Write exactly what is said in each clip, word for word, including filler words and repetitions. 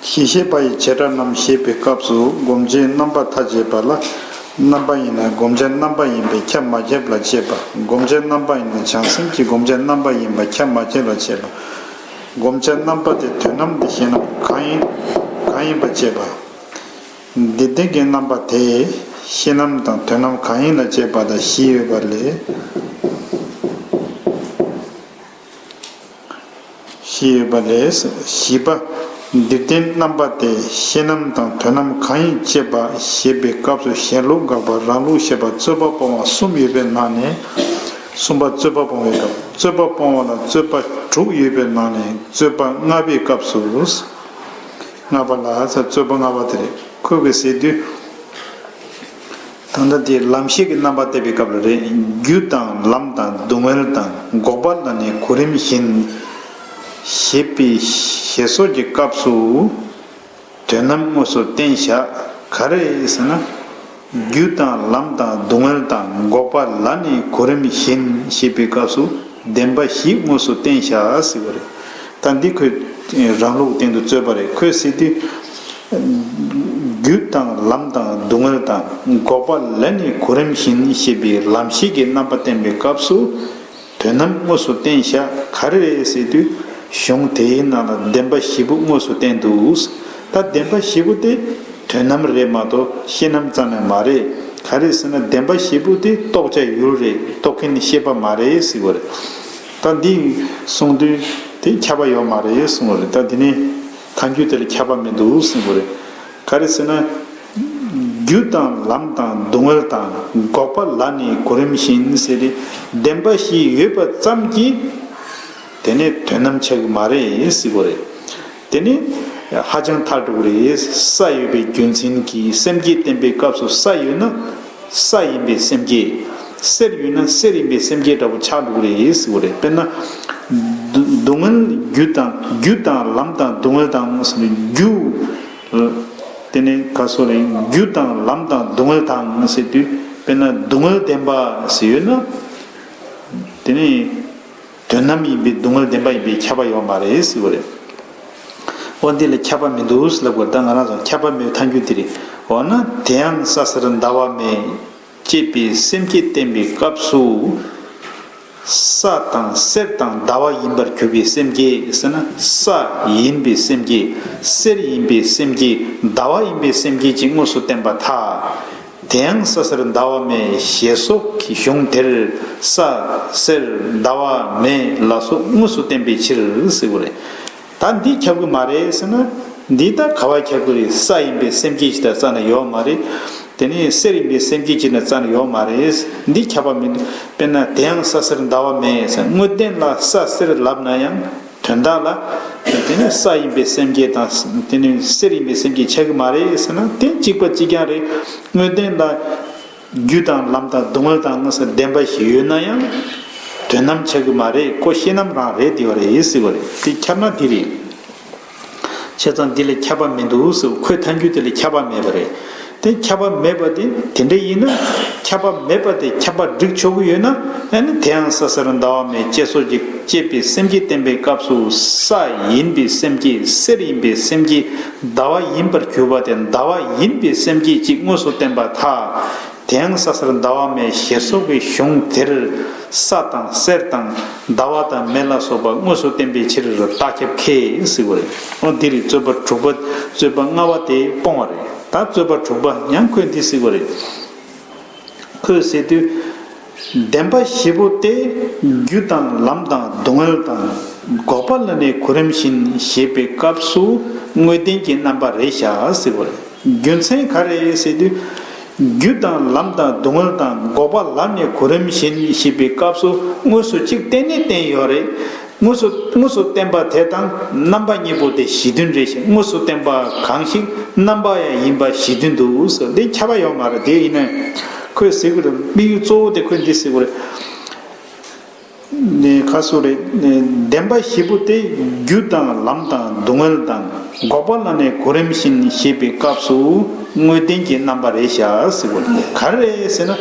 གཞི་ཤེས་པ་ཡི་བྱེ་བྲག་རྣམས་ཞེས་པའི་སྐབས་སུ་བསྒོམ་བྱའི་རྣམ་པ་ཐ་དད་པ་ལ་རྣམ་པ་ཡིན་ན་བསྒོམ་བྱ་རྣམ་པ་ཡིན་པས་ཁྱབ་མ་ཁྱབ་ལ་དཔྱད་པ། བསྒོམ་བྱ་རྣམ་པ་ཡིན་ན་བྱང་སེམས་ཀྱི་བསྒོམ་བྱ་རྣམ་པ་ཡིན་པ་ཁྱབ་མ་ཁྱབ་ལ་དཔྱད་པ། བསྒོམ་བྱ་རྣམ་པ་དེ་དོན་རྣམ་དེ་ཤེས་རྣམ་གང་ཡིན་གང་ཡིན་པ་དཔྱད་པ། འདིར་བསྟན་གྱི་རྣམ་པ་དེ་ཤེས་རྣམ་དང་དོན་རྣམ་གང་ཡིན་ལ་དཔྱད་པ་དང་བཞི་ཡོད་པ་ལས། བཞི་ཡོད་པ་ལས། བཞི་པ། འདིར་བསྟན་རྣམ་པ་དེ་ཤེས་རྣམ་དང་དོན་རྣམ་གང་ཡིན་དཔྱད་པ་ཞེས་པའི་སྐབས་སུ་གཞན་ལུགས་དགག་པ་རང་ལུགས་བཤད་པ་རྩོད་པ་སྤོང་བ་གསུམ་ཡོད་པའི་ནང་ནས། གསུམ་པ་རྩོད་པ་སྤོང་བའི་སྐབས། རྩོད་པ་སྤོང་བ་ལ་རྩོད་པ་དྲུག་ཡོད་པའི་ནང་ནས་རྩོད་པ་ལྔ་པའི་སྐབས་སུ། ལྔ་པ་ལ་རྩོད་པ་ལྔ་པ་དེ་རེད། ཁོས་གི་ཟེར་དུས། ད་ལྟ་དེ་ལམ་ཤེས་ཀྱི་རྣམ་པ་བསྟན་པའི་སྐབས་ལ་རེད། རྒྱུ་དང་ལམ་དང་སྡུག་བསྔལ་དང་འགོག་པ་ལ་ནི་གོ་རིམ་བཞིན། ཞེས་པའི་ཞེས་སོགས་ཀྱི་སྐབས་སུ། དོན་རྣམ་དངོས་སུ་བསྟན་བཞག་ག་རེ་ཟེར་ན། རྒྱུ་དང་ལམ་དང་སྡུག་བསྔལ་དང་འགོག་པ་ལ་ནི་གོ་རིམ་བཞིན་ཞེས་པའི་སྐབས་སུ་བདེན་པ་བཞི་དངོས་སུ་བསྟན་བཞག་ཟེར་བ་རེད། ད་འདི་ཁོས་རང་ལུགས་སྟེང་དུ་རྩོད་པ་རེད། ཁོས་ཟེར་དུས། རྒྱུ་དང་ལམ་དང་སྡུག་བསྔལ་དང་འགོག་པ་ལ་ནི་གོ་རིམ་བཞིན་ཞེས་པའི་ལམ་ཤེས་ཀྱི་རྣམ་པ་བསྟན་པའི་སྐབས་སུ། དོན་རྣམ་དངོས་སུ་བསྟན་བཞག་ག་རེ་རེད་ཟེར་དུས། གཞུང་དེའི་ནང་ལ་བདེན་པ་བཞི་པོ་དངོས་སུ་བསྟན་འདུག་ད་བདེན་པ་བཞི་པོ་དེ་དོན་རྣམ་རེད་མ་གཏོགས་ཤེས་རྣམ་རྩ་ནས་མ་རེད། ག་རེ་ཟེར་ན་བདེན་པ་བཞི་པོ་དེ་རྟོགས་བྱ་ཡུལ་རེད། རྟོགས་མཁན་ནི་ཤེས་པ་མ་རེད་ཟེར་བ་རེད། ད་འདི་གསུང་དུས་དེ་ཁྱབ་པ་ཡོད་མ་རེད་གསུང་བ་རེད། ད་འདི་ནི་ཐལ་འགྱུར་དེ་ལ་ཁྱབ་པ་མི་འདུག་གསུང་བ་རེད། ག་རེ་ཟེར་ན། རྒྱུ་དང་ལམ་དང་སྡུག་བསྔལ་དང་འགོག་པ་ལ་ནི་གོ་རིམ་བཞིན་ཟེར་ཏེ་བདེན་པ་བཞི་ཡོད་པ་ཙམ་གྱིས་དེ་ནི་དོན་རྣམ་ཆགས་ཀྱི་མ་རེད་ཟེར་གོ་རེད། དེ་ནི་ཧ་ཅང་ཐལ་འགྲོ་གི་རེད། ས་ཡོད་པའི་རྒྱུ་མཚན་གྱིས་སེམས་བསྐྱེད་བསྟན་པའི་སྐབས་སུ་ས་ཡོད་ན། ས་ཡིན་པའི་སེམས་བསྐྱེད། གསེར་ཡོད་ན་གསེར་ཡིན་པའི་སེམས་བསྐྱེད་འདྲ་པོ་ཆགས་འགྲོ་གི་རེད་ཟེར་གོ་རེད། དཔེར་ན། སྡུག་སྡུག་བསྔལ་རྒྱུ་དང་རྒྱུ་དང་ལམ་དང་སྡུག་བསྔལ་དང་ཟེར་ནས་རྒྱུ། དེ་ནས་ག་སོ་རེད། རྒྱུ་དང་ལམ་དང་སྡུག་བསྔལ་དང་ཟེར་དུས་དཔེར་ན་སྡུག་བསྔལ་བདེན་པ་ཟེར་ཡོད་ན། དེ་ནས་དོན་རྣམ་ཡིན་པའི་སྡུག་བསྔལ་བདེན་པ་ཡིན་པའི་ཁྱབ་པ་ཡོད་མ་རེད་ཟེར་བ་རེད། འོ་འདི་ལ་ཁྱབ་པ་མི་འདུག་ཟེར་ལབ་དགོས། ད་ང་རང་ཚོ་ཁྱབ་པ་མེད་ཐལ་འགྱུར་དེ་རེད། འོ་ན་དེ་ཡང་ས་སེར་ཟླ་བ་མེད། ཅེས་པའི་སེམས་བསྐྱེད་བསྟན་པའི་སྐབས་སུ། ས་དང་གསེར་དང་ཟླ་བ་ཡིན་པར་གྱུར་པའི་སེམས་བསྐྱེད་ཟེར་ན། ས་ཡིན་པའི་སེམས་བསྐྱེད། གསེར་ཡིན་པའི་སེམས་བསྐྱེད། ཟླ་བ་ཡིན་པའི་སེམས་བསྐྱེད་ཅིག་དངོས་སུ་བསྟན་པར་ཐལ། དེ་ཡང་ས་སེར་ཟླ་བ་མེད་ཞེས་སོགས་ཀྱི་གཞུང་དེར་ས་གསེར་ཟླ་བ་མེད་ལ་སོགས་དངོས་སུ་བསྟན་པའི་ཕྱིར་ཟེར་བ་རེད། ད་འདི་ཁྱབ་ཀྱི་མ་རེད་ཟེར་ན། འདི་ད་ག་བ་ཁྱབ་ཀྱི་རེད། ས་ཡིན་པའི་སེམས་བསྐྱེད་ཅིག་དང་རྩ་ནས་ཡོད་མ་རེད། དེ་ནས་གསེར་ཡིན་པའི་སེམས་བསྐྱེད་ཅིག་དང་རྩ་ནས་ཡོད་མ་རེད། འདི་ཁྱབ་པ་མི་འདུག་དཔེར་ན་དེ་ཡང་ས་གསེར་ཟླ་བ་མེད་ཟེར། དངོས་བསྟན་ལ་ས་གསེར་ལབ་ན་ཡང་དོན་དག་ལ་དེ་ནས་ས་ཡིན་པའི་སེམས་བསྐྱེད་དང་དེ་ནས་གསེར་ཡིན་པའི་སེམས་བསྐྱེད་ཆགས་ཀྱི་མ་རེད་ཟེར་ན་དེ་གཅིག་པ་གཅིག་རྐྱང་རེད། དངོས་བསྟན་ལ། རྒྱུ་དང་ལམ་དང་སྡུག་བསྔལ་དང་དངོས་སུ་བདེན་པ་ཞིག་ཡོད་ན་ཡང་། དོན་རྣམ་ཆགས་ཀྱི་མ་རེད། ཁོ་ཤེས་རྣམ་རང་རེད་དེ་བ་རེད་ཟེར་བ་རེད། དེ་ཁྱབ་ན་དེ་རེད། བྱས་ཙང་འདི་ལ་ཁྱབ་པ་མི་འདུག་ཟེར། ཁོའི་ཐལ་འགྱུར་དེ་ལ་ཁྱབ་པ་མེད་པ་རེད། དེ་ཁྱབ་པ་མེད་པ་དེ་དེ་འདྲ་ཡིན་ན། ཁྱབ་པ་མེད་པ་དེ་ཁྱབ་པ་སྒྲིག་ཆོག་གི་ཡོད་ན། ཨ་ནི་དེ་ཡང་ས་གསེར་ཟླ་བ་མེད་ཅེས་སོགས་ཀྱི་ཅེས་པའི་སེམས་བསྐྱེད་བསྟན་པའི་སྐབས་སུ་ས་ཡིན་པའི་སེམས་བསྐྱེད། གསེར་ཡིན་པའི་སེམས་བསྐྱེད། ཟླ་བ་ཡིན་པར་གྱུར་པ་དེ་ཟླ་བ་ཡིན་པའི་སེམས་བསྐྱེད་ཅིག་དངོས་སུ་བསྟན་པར་ཐལ། དེ་ཡང་ས་གསེར་ཟླ་བ་མེད་ཞེས་སོགས་ཀྱི་གཞུང་དེར་ས་དང་གསེར་དང་ཟླ་བ་དང་མེ་ལ་སོགས་པ་དངོས་སུ་བསྟན་པའི་ཕྱིར་རྟགས་ཁྱབ་ཁས་ཟེར་བ་རེད། འོ་འདི་རེད། རྩོད་པ་དྲུག་པ། རྩོད་པ་ལྔ་པ་དེ་སྤོང་བ་རེད། ད་རྩོད་པ་དྲུག་པ་ཡང་ཁོས་འདི་ཟེར་བ་རེད། ཁོས་ཟེར་དུས། བདེན་པ་བཞི་པོ་སྟེ། རྒྱུ་དང་ལམ་དང་སྡུག་བསྔལ་དང་། འགོག་པ་ལ་ནི་གོ་རིམ་བཞིན་ཞེས་པའི་སྐབས་སུ་དངོས་བསྟན་གྱི་རྣམ་པ་རེད་བཞག་ཟེར་བ་རེད། རྒྱུ་མཚན་ག་རེ་ཟེར་དུས། རྒྱུ་དང་ལམ་དང་སྡུག་བསྔལ་དང་འགོག་པ་ལ་ནི་གོ་རིམ་བཞིན་ཞེས་པའི་སྐབས་སུ་དངོས་སུ་གཅིག་བསྟན་ནི་བསྟན་ཡོད་རེད། དངོས་སུ་དངོས་སུ་བསྟན་པ་དེ་དང་རྣམ་པ་གཉིས་པོ་དེ་གཞི་མཐུན་རེད་ཞེས། དངོས་སུ་བསྟན་པ་གང་ཞིག་རྣམ་པ་ཡང་ཡིན་པ་གཞི་མཐུན་དུ་ཟེར། དེ་ཁྱབ་པ་ཡོད་མ་རེད། དེ་ཡིན་ན་ཁོས་ཟེར་གི་རེད། དམིགས་ཡུལ་གཙོ་བོ་དེ་ཁོས་འདི་ཟེར་གི་རེད། ནས་ཁ་སོ་རེད། བདེན་པ་བཞི་པོ་དེ་རྒྱུ་དང་ལམ་དང་སྡུག་བསྔལ་དང་འགོག་པ་ལ་ནི་གོ་རིམ་བཞིན་ཞེས་པའི་སྐབས་སུ་དངོས་བསྟན་གྱི་རྣམ་པ་རེད་བཞག་ཟེར་གི་རེད། ག་རེ་རེད་ཟེར་ན།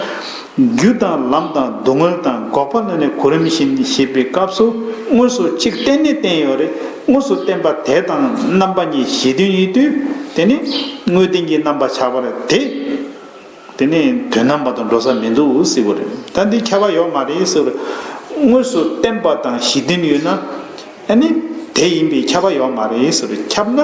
རྒྱུ་དང་ལམ་དང་སྡུག་བསྔལ་དང་འགོག་པ་ལ་ནི་གོ་རིམ་བཞིན་ཞེས་པའི་སྐབས་སུ་དངོས་སུ་གཅིག་བསྟན་ནི་བསྟན་ཡོད་རེད། དངོས་སུ་བསྟན་པ་དེ་དང་རྣམ་པ་གཉིས་གཞི་མཐུན་ཡིན་དུས། དེ་ནི་དངོས་བསྟན་གྱི་རྣམ་པ་ཆགས་པ་རེད་དེ། དེ་ནི་དོན་རྣམ་པ་དང་འགྲོ་ས་མི་འདུག་ཟེར་བ་རེད། ད་འདི་ཁྱབ་པ་ཡོད་མ་རེད་ཟེར་བ་རེད། དངོས་སུ་བསྟན་པ་དང་གཞི་མཐུན་ཡོད་ན། ཨ་ནི་དེ་ཡིན་པས་ཁྱབ་པ་ཡོད་མ་རེད་ཟེར་བ་རེད། ཁྱབ་ན།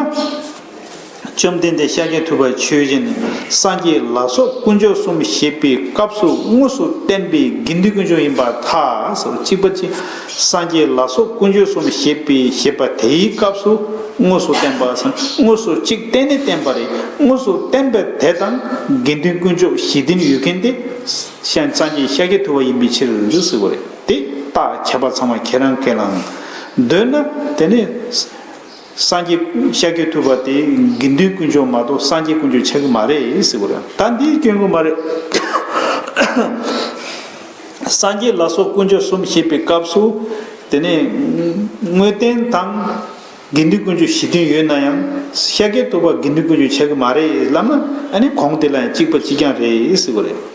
བཅོམ་ལྡན་འདས་ཤཱཀྱ་ཐུབ་པ་ཆོས་ཅན། སངས་རྒྱས་ལ་སོགས་དཀོན་མཆོག་གསུམ་ཞེས་པའི་སྐབས་སུ་དངོས་སུ་བསྟན་པའི་དགེ་འདུན་དཀོན་མཆོག་ཡིན་པར་ཐལ་ཟེར། གཅིག་པ་གཅིག་སངས་རྒྱས་ལ་སོགས་དཀོན་མཆོག་གསུམ་ཞེས་པའི་ཞེས་པ་དེའི་སྐབས་སུ་དངོས་སུ་བསྟན་པ་ཟེར། དངོས་སུ་གཅིག་བསྟན་ནས་བསྟན་པ་རེད། དངོས་སུ་བསྟན་པ་དེ་དང་དགེ་འདུན་དཀོན་མཆོག་གཞི་མཐུན་ཡོད་མཁན་དེ་སངས་རྒྱས་ཤཱཀྱ་ཐུབ་པ་ཡིན་པའི་ཕྱིར་ཟེར་བ་རེད། དེ་རྟགས་ཁྱད་པར་ཚང་མ་ཁྱེད་རང་ཁས་བླངས་འདོད་ན། དེ་ནི། སངས་རྒྱས་ཤཱཀྱ་ཐུབ་པ་དེ་དགེ་འདུན་དཀོན་མཆོག་མ་གཏོགས་སངས་རྒྱས་དཀོན་མཆོག་ཆགས་ཀྱི་མ་རེད་ཟེར་བ་རེད། ད་འདིའི་སྐྱོན་གྱི་མ་རེད། སངས་རྒྱས་ལ་སོགས་དཀོན་མཆོག་གསུམ་ཞེས་པའི་སྐབས་སུ། དེ་ནས་དངོས་བསྟན་དང་དགེ་འདུན་དཀོན་མཆོག་གཞི་མཐུན་ཡོད་ན་ཡང་ཤཱཀྱ་ཐུབ་པ་དགེ་འདུན་དཀོན་མཆོག་ཆགས་ཀྱི་མ་རེད་ལབ་ན། ཨ་ནི་གོང་དེ་ལ་ཡང་གཅིག་པ་གཅིག་རྐྱང་རེད་ཟེར་བ་རེད།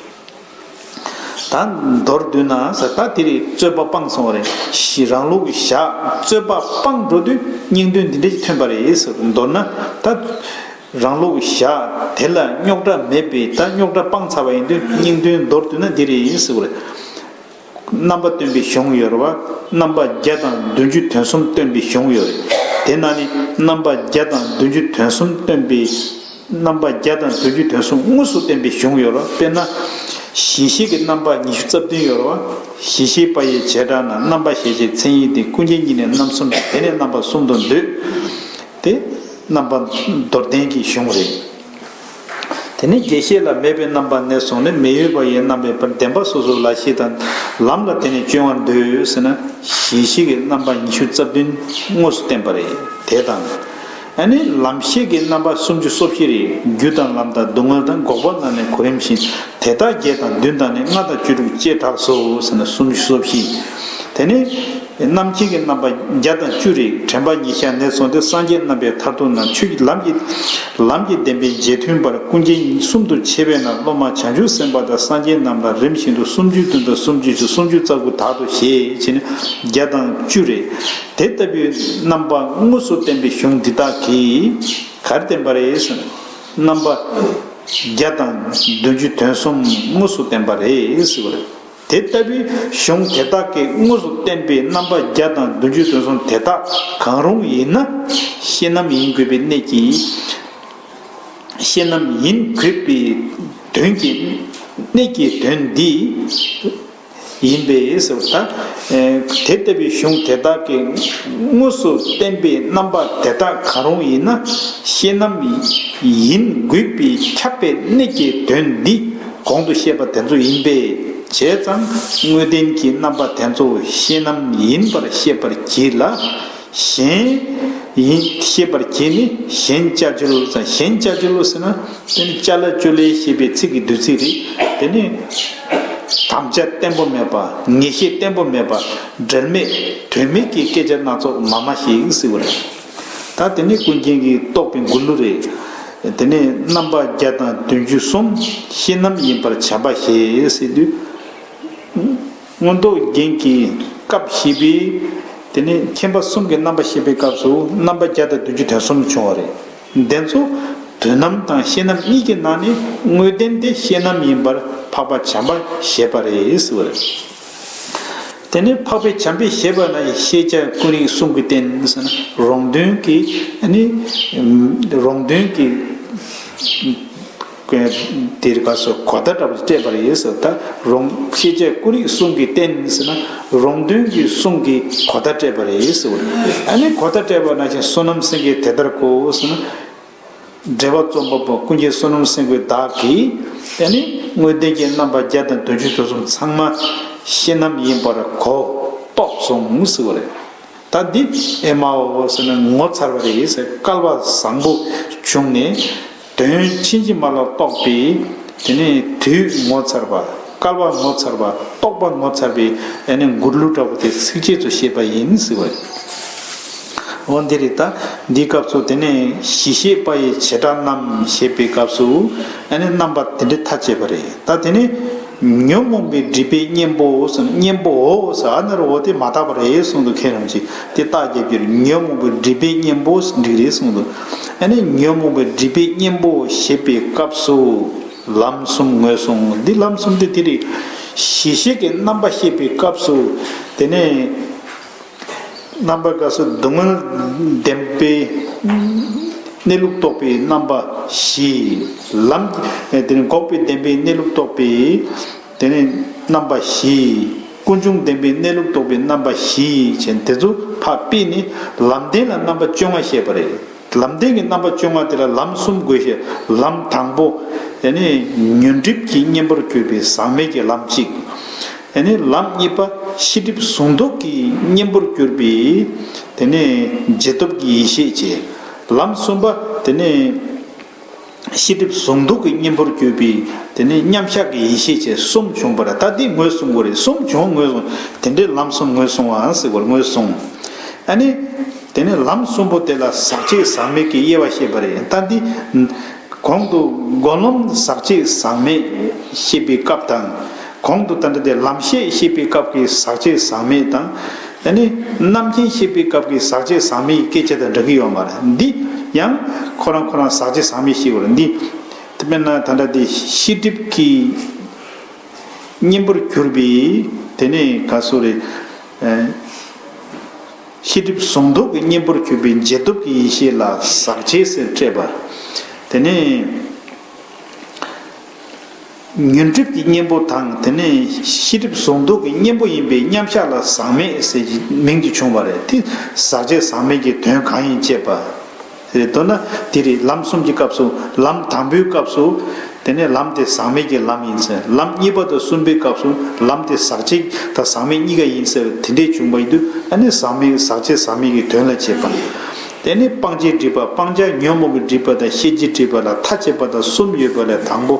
ད་མདོར་བསྡུས་ན་ཟེར། ད་དེ་རིང་རྩོད་པ་སྤངས་སོང་བ་རེད། ཞི་རང་ལུགས་བཞག་རྩོད་པ་སྤངས་འགྲོ་དུས་སྙིང་དོན་འདི་འདྲ་ཞིག་ཐོན་པ་རེད་ཟེར། མདོར་ན་ད་རང་ལུགས་བཞག་དེ་ལ་རྙོག་དྲ་མེད་པས། ད་རྙོག་དྲ་སྤངས་ཚར་བ་ཡིན་དུས་སྙིང་དོན་མདོར་བསྡུས་ན་འདི་རེད་ཟེར་བ་རེད། རྣམ་པ་སྟོན་པའི་གཞུང་ཡོད་རེད་བ། རྣམ་པ་བརྒྱ་དང་བདུན་ཅུ་དོན་གསུམ་སྟོན་པའི་གཞུང་ཡོད་རེད། དེ་ན་ནི་རྣམ་པ་བརྒྱ་དང་བདུན་ཅུ་དོན་གསུམ་སྟོན་པའི། རྣམ་པ་བརྒྱ་དང་བདུན་ཅུ་དོན་གསུམ་དངོས་སུ་བསྟན་པའི་གཞུང་ཡོད་རེད། དཔེར་ན། གཞི་ཤེས་ཀྱི་རྣམ་པ་ཉི་ཤུ་རྩ་བདུན་ཡོད་རེད་བ། གཞི་ཤེས་པ་ཡི་བྱེ་བྲག་ན། རྣམ་པ་ཤེས་བྱའི་མཚན་ཉིད་དེ། ཀུན་མཁྱེན་ཉིད་ནི་རྣམ་གསུམ་སྟེ། དེ་ནས་རྣམ་པ་གསུམ་དུ་འདོད། དེ་རྣམ་པ་མདོར་བསྟན་གྱི་གཞུང་རེད། དེ་ནས་རྒྱས་བཤད་ལ། མེད་པའི་རྣམ་པ་ནས་བཟུང་ནས་མི་འོས་པ་ཡི་རྣམ་པའི་བར་བདེན་པ་སོ་སོ་ལ་ཤེས་དང་། ལམ་ལ་དེ་ནས་སྐྱོན་བར་འདོད་ཟེར་ན། གཞི་ཤེས་ཀྱི་རྣམ་པ་ཉི་ཤུ་རྩ་བདུན་དངོས་སུ་བསྟན་པ་རེད། དེ་དང་། ཨ་ནི་ལམ་ཤེས་ཀྱི་རྣམ་པ་སུམ་ཅུ་སོ་བཞི་རེད། རྒྱུ་དང་ལམ་དང་སྡུག་བསྔལ་དང་འགོག་པ་ལ་ནི་གོ་རིམ་བཞིན། དེ་དག་བརྒྱད་དང་བདུན་དང་ནི། ལྔ་དང་བཅུ་དྲུག་ཅེས་གྲགས་སོ་ཟེར་ན། སུམ་ཅུ་སོ་བཞི། དེ་ནི། རྣམ་མཁྱེན་གྱི་རྣམ་པ་བརྒྱ་དང་བཅུ་རེད། དྲན་པ་ཉེར་བཞག་ནས་བཟུང་སྟེ་སངས་རྒྱས་རྣམ་པའི་མཐར་ཐུག་ན། ཆོས་ཀྱི་ལམ་གྱི། ལམ་གྱི་བདེན་པའི་རྗེས་མཐུན་པར་ཀུན་མཁྱེན་གསུམ་དུ་ཕྱེ་བས་ན། སློབ་མ་བྱང་ཆུབ་སེམས་དཔའ་དང་སངས་རྒྱས་རྣམས་ལ་རིམ་བཞིན་དུ་སུམ་ཅུ་བདུན་དང་སུམ་ཅུ་བཅུ། སུམ་ཅུ་རྩ་དགུ་དག་ཏུ་བཤད་ཅེས་ནི་བརྒྱ་དང་བཅུ་རེད། དེ་ལྟ་བུའི་རྣམ་པ་དངོས་སུ་བསྟན་པའི་གཞུང་འདི་དག་གིས་ག་རེ་བསྟན་པ་རེད་ཟེར་ན། རྣམ་པ་བརྒྱ་དང་བདུན་ཅུ་དོན་གསུམ་དངོས་སུ་བསྟན་པ་རེད་ཟེར་བ་རེད། དེ་ལྟ་བུའི་གཞུང་དེ་དག་གིས་དངོས་སུ་བསྟན་པའི་རྣམ་པ་བརྒྱ་དང་བདུན་ཅུ་དོན་གསུམ་དེ་དག་གང་རུང་ཡིན་ན། ཤེས་རྣམ་ཡིན་དགོས་པའི་གནད་ཀྱིས། ཤེས་རྣམ་ཡིན་དགོས་པའི་དོན་གྱི་གནད་ཀྱི་དོན་འདི་ཡིན་པས་ཟེར་བ་ད། དེ་ལྟ་བུའི་གཞུང་དེ་དག་གིས་དངོས་སུ་བསྟན་པའི་རྣམ་པ་དེ་དག་གང་རུང་ཡིན་ན། ཤེས་རྣམ་ཡིན་དགོས་པའི་ཁྱབ་པའི་གནད་ཀྱི་དོན་འདི། གོང་དུ་བཤད་པ་དེ་ཚོ་ཡིན་པས། བྱས་ཙང་དངོས་བསྟན་གྱི་རྣམ་པ་དེ་ཚོ་ཤེས་རྣམ་ཡིན་པར་ཤེས་པར་གྱིས་ལ། གཞན་ཡིན་ཤེས་པར་གྱིས་ནི་གཞན་བཅས་བཅོལ་ལོ་ཟེར། གཞན་བཅས་བཅོལ་ལོ་ཟེར་ན། དེ་ནི་བཅས་ལ་བཅོལ་ལེ་ཞེས་པའི་ཚིག་གི་བསྡུས་ཚིག་རེད། དེ་ནི་དམ་བཅའ་བརྟན་པོ་མེད་པ། ངེས་ཤེས་བརྟན་པོ་མེད་པ། འབྲེལ་མེད་དོན་མེད་ཀྱི་སྐད་ཆ་སྣ་ཚོགས་མ་སྨྲ་ཞིག་ཟེར་བ་རེད། ད་དེ་ནི་ཀུན་མཁྱེན་གྱིས་རྟོགས་པའི་མགུར་གླུ་རེད། དེ་ནས་རྣམ་པ་བརྒྱ་དང་བདུན་ཅུ་གསུམ། ཤེས་རྣམ་ཡིན་པར་བྱམས་པ་ཞེས་ཟེར་དུས། མངོན་རྟོགས་རྒྱན་གྱི་སྐབས་ཞེས་པའི། དེ་ནས་མཁྱེན་པ་གསུམ་གྱི་རྣམ་པ་བཤད་པའི་སྐབས་སུ་རྣམ་པ་བརྒྱ་དང་བདུན་ཅུ་དོན་གསུམ་བྱུང་བ་རེད། འདི་ཚོ་དོན་རྣམ་དང་ཤེས་རྣམ་གཉིས་ཀྱི་ནང་ནས་དངོས་བསྟན་དེ་ཤེས་རྣམ་ཡིན་པར་འཕགས་པ་བྱམས་པས་བཞེད་པ་རེད་ཟེར་བ་རེད། དེ་ནས་འཕགས་པའི་བྱམས་པས་བཞེད་པ་ན། ཤེས་བྱ་ཀུན་རིག་གསུང་གི་རྟེན་ཟེར་ན། རོང་སྟོན་གྱི་ནི། རོང་སྟོན་གྱི་དེར་ག་སོ་གོ་བརྡ་འདྲ་པོ་སྤྲད་པ་རེད་ཟེར། ད་རོང་ཤེས་བྱ་ཀུན་རིག་གསུང་གི་རྟེན་ཟེར་ན། རོང་སྟོན་གྱི་གསུང་གི་གོ་བརྡ་སྤྲད་པ་རེད་ཟེར། ཨ་ནི་གོ་བརྡ་སྤྲད་པ་ནང་བཞིན་བསོད་ནམས་སེང་གེས་དེ་ལྟར་གོ་ཟེར་ན། འགྲེལ་པ་རྩོམ་པ་པོ་ཀུན་མཁྱེན་བསོད་ནམས་སེང་གེ་བདག་གིས། ཨ་ནི་དངོས་བསྟན་གྱི་རྣམ་པ་བརྒྱ་དང་བདུན་ཅུ་དོན་གསུམ་ཚང་མ་ཤེས་རྣམ་ཡིན་པར་གོ་རྟོགས་སོང་ཟེར་བ་རེད། ད་འདི་ཨེ་མའོ་ཟེར་ན་ངོ་མཚར་བ་རེད་ཟེར། སྐལ་བ་བཟང་པོ་བྱུང་ནས་དོན་ཕྱིན་ཅི་མ་ལོག་རྟོགས་པའི། དེ་ནས་དུས་ངོ་མཚར་བ། སྐལ་བ་ངོ་མཚར་བ། རྟོགས་པ་ངོ་མཚར་བའི་ཨ་ནི་མགུར་གླུ་འདྲ་པོ་དེ་ཚིགས་བཅད་དུ་བཤད་པ་ཡིན་ཟེར་བ་རེད། འོ་འདི་རེད། ད་འདིའི་སྐབས་སུ་དེ་ནས་གཞི་ཤེས་པ་ཡི་བྱེ་བྲག་རྣམས་ཞེས་པའི་སྐབས་སུ་ཨ་ནི་རྣམ་པ་དེ་འདྲ་མཐའ་དཔྱད་པ་རེད། ད་དེ་ནས་ ཉོན་མོངས་པའི་སྒྲིབ་པའི་གཉེན་པོ་ཟེར། གཉེན་པོའོ་ཟེར། ཨ་ནི་རུ་འོ་དེ་མ་དག་པ་རེད་གསུངས་འདུག་མཁན་རིན་པོ་ཆེ་དེ་རྟགས་རྒྱབ་ཀྱི་རེད། ཉོན་མོངས་པའི་སྒྲིབ་པའི་གཉེན་པོ་འགྲིག་རེད་གསུངས་འདུག་ཨ་ནི་ཉོན་མོངས་པའི་སྒྲིབ་པའི་གཉེན་པོ་ཞེས་པའི་སྐབས་སུ་ལམ་གསུམ་ངོས་བཟུང་། འདི་ལམ་གསུམ་དེ་དེ་རེད། གཞི་ཤེས་ཀྱི་རྣམ་པ་བཤད་པའི་སྐབས་སུ་དེ་ནས། རྣམ་པ་སྐབས་སུ་སྡུག་བསྔལ་བདེན་པའི་གནས་ལུགས་རྟོགས་པའི་རྣམ་པ་བཞི། ལམ་དེ་ནི་འགོག་པའི་བདེན་པའི་གནས་ལུགས་རྟོགས་པའི་དེ་ནི་རྣམ་པ་བཞི། ཀུན་འབྱུང་བདེན་པའི་གནས་ལུགས་རྟོགས་པའི་རྣམ་པ་བཞི་བྱས། དེ་ཚོ་ཕར་སྤེལ་ནས་ལམ་བདེན་ལ་རྣམ་པ་བཅོ་ལྔ་བཤད་པ་རེད། ལམ་བདེན་གྱི་རྣམ་པ་བཅོ་ལྔ་དེ་ལ་ལམ་གསུམ་དགོས་ཤེས། ལམ་དང་པོ་དེ་ནི་ཉོན་སྒྲིབ་ཀྱི་གཉེན་པོར་གྱུར་པའི་ཟག་མེད་ཀྱི་ལམ་གཅིག་ཨ་ནི་ལམ་གཉིས་པ་ཤེས་སྒྲིབ་ཟུང་འདུག་གི་གཉེན་པོར་གྱུར་པའི་དེ་ནས་རྗེས་ཐོབ་ཀྱི་ཡེ་ཤེས་བྱས། ལམ་གསུམ་པ་དེ་ནས་ཤེས་སྒྲིབ་ཟུང་འདུག་གི་གཉེན་པོར་གྱུར་པའི་དེ་ནས་མཉམ་གཞག་གི་ཡེ་ཤེས་བྱས་གསུམ་བྱུང་བ་རེད། ད་འདི་ངོས་བཟུང་དགོས་རེད། གསུམ་བྱུང་ངོས་བཟུང་། དེ་འདྲའི་ལམ་གསུམ་ངོས་བཟུང་བ་ཟེར་བར་ངོས་བཟུང་། ཨ་ནི་དེ་ནས་ལམ་གསུམ་པོ་དེ་ལ་ཟག་བཅས་ཟག་མེད་ཀྱི་དབྱེ་བ་བཤད་པ་རེད། ད་འདི། གོང་དུ་སྒོམ་ལམ་ཟག་བཅས་ཟག་མེད་བཤད་པའི་སྐབས་དང་། གོང་དུ་ད་ལྟ་དེ་ལམ་ཤེས་བཤད་པའི་སྐབས་ཀྱི་ཟག་བཅས་ཟག་མེད་དང་། ཨ་ནི་རྣམ་མཁྱེན་བཤད་པའི་སྐབས་ཀྱི་ཟག་བཅས་ཟག་མེད་ཀྱི་སྐད་ཆ་དང་འདྲ་གི་ཡོད་མ་རེད། འདི་ཡང་ཁོ་རང་ཁོ་རང་ཟག་བཅས་ཟག་མེད་བཤད་དགོས་རེད། འདི་དཔེར་ན་ད་ལྟ་དེ་ཤེས་སྒྲིབ་ཀྱི་གཉེན་པོར་གྱུར་པའི་དེ་ནས་ག་སོ་རེད། ཤེས་སྒྲིབ་ཟུང་འདུག་གི་གཉེན་པོར་གྱུར་པའི་རྗེས་ཐོབ་ཀྱི་ཡེ་ཤེས་ལ་ཟག་བཅས་ཟེར་སྤྲད་པ། དེ་ནས་ཉོན་སྒྲིབ་ཀྱི་གཉེན་པོ་དང་དེ་ནས་ཤེས་སྒྲིབ་ཟུང་འདུག་གི་གཉེན་པོ་ཡིན་པའི་མཉམ་གཞག་ལ་ཟག་མེད་ཟེར་མིང་དེ་བྱུང་བ་རེད། དེ་ཟག་བཅས་ཟག་མེད་ཀྱི་དོན་གང་ཡིན་དཔྱད་པ། རེད། མདོར་ན་དེ་རེད། ལམ་གསུམ་གྱི་སྐབས་སུ་ལམ་དང་པོའི་སྐབས་སུ་དེ་ནས་ལམ་དེ་ཟག་མེད་ཀྱི་ལམ་ཡིན་ཟེར། ལམ་གཉིས་པ་དང་གསུམ་པའི་སྐབས་སུ་ལམ་དེ་ཟག་བཅས་དང་ཟག་མེད་གཉིས་ཀ་ཡིན་ཟེར། དེ་འདྲས་བྱུང་བ་ཡིན་དུས་ཨ་ནི་ཟག་མེད་ཟག་བཅས་ཟག་མེད་ཀྱི་དོན་ལ་བྱེད་པ། དེ་ནས་སྤང་བྱའི་སྒྲིབ་པ། སྤང་བྱ་ཉོན་མོངས་པའི་སྒྲིབ་པ་དང་ཤེས་བྱའི་སྒྲིབ་པ་ལ་མཐའ་དཔྱད་པ་དང་གསུམ་ཡོད་པ་ལས་དང་པོ།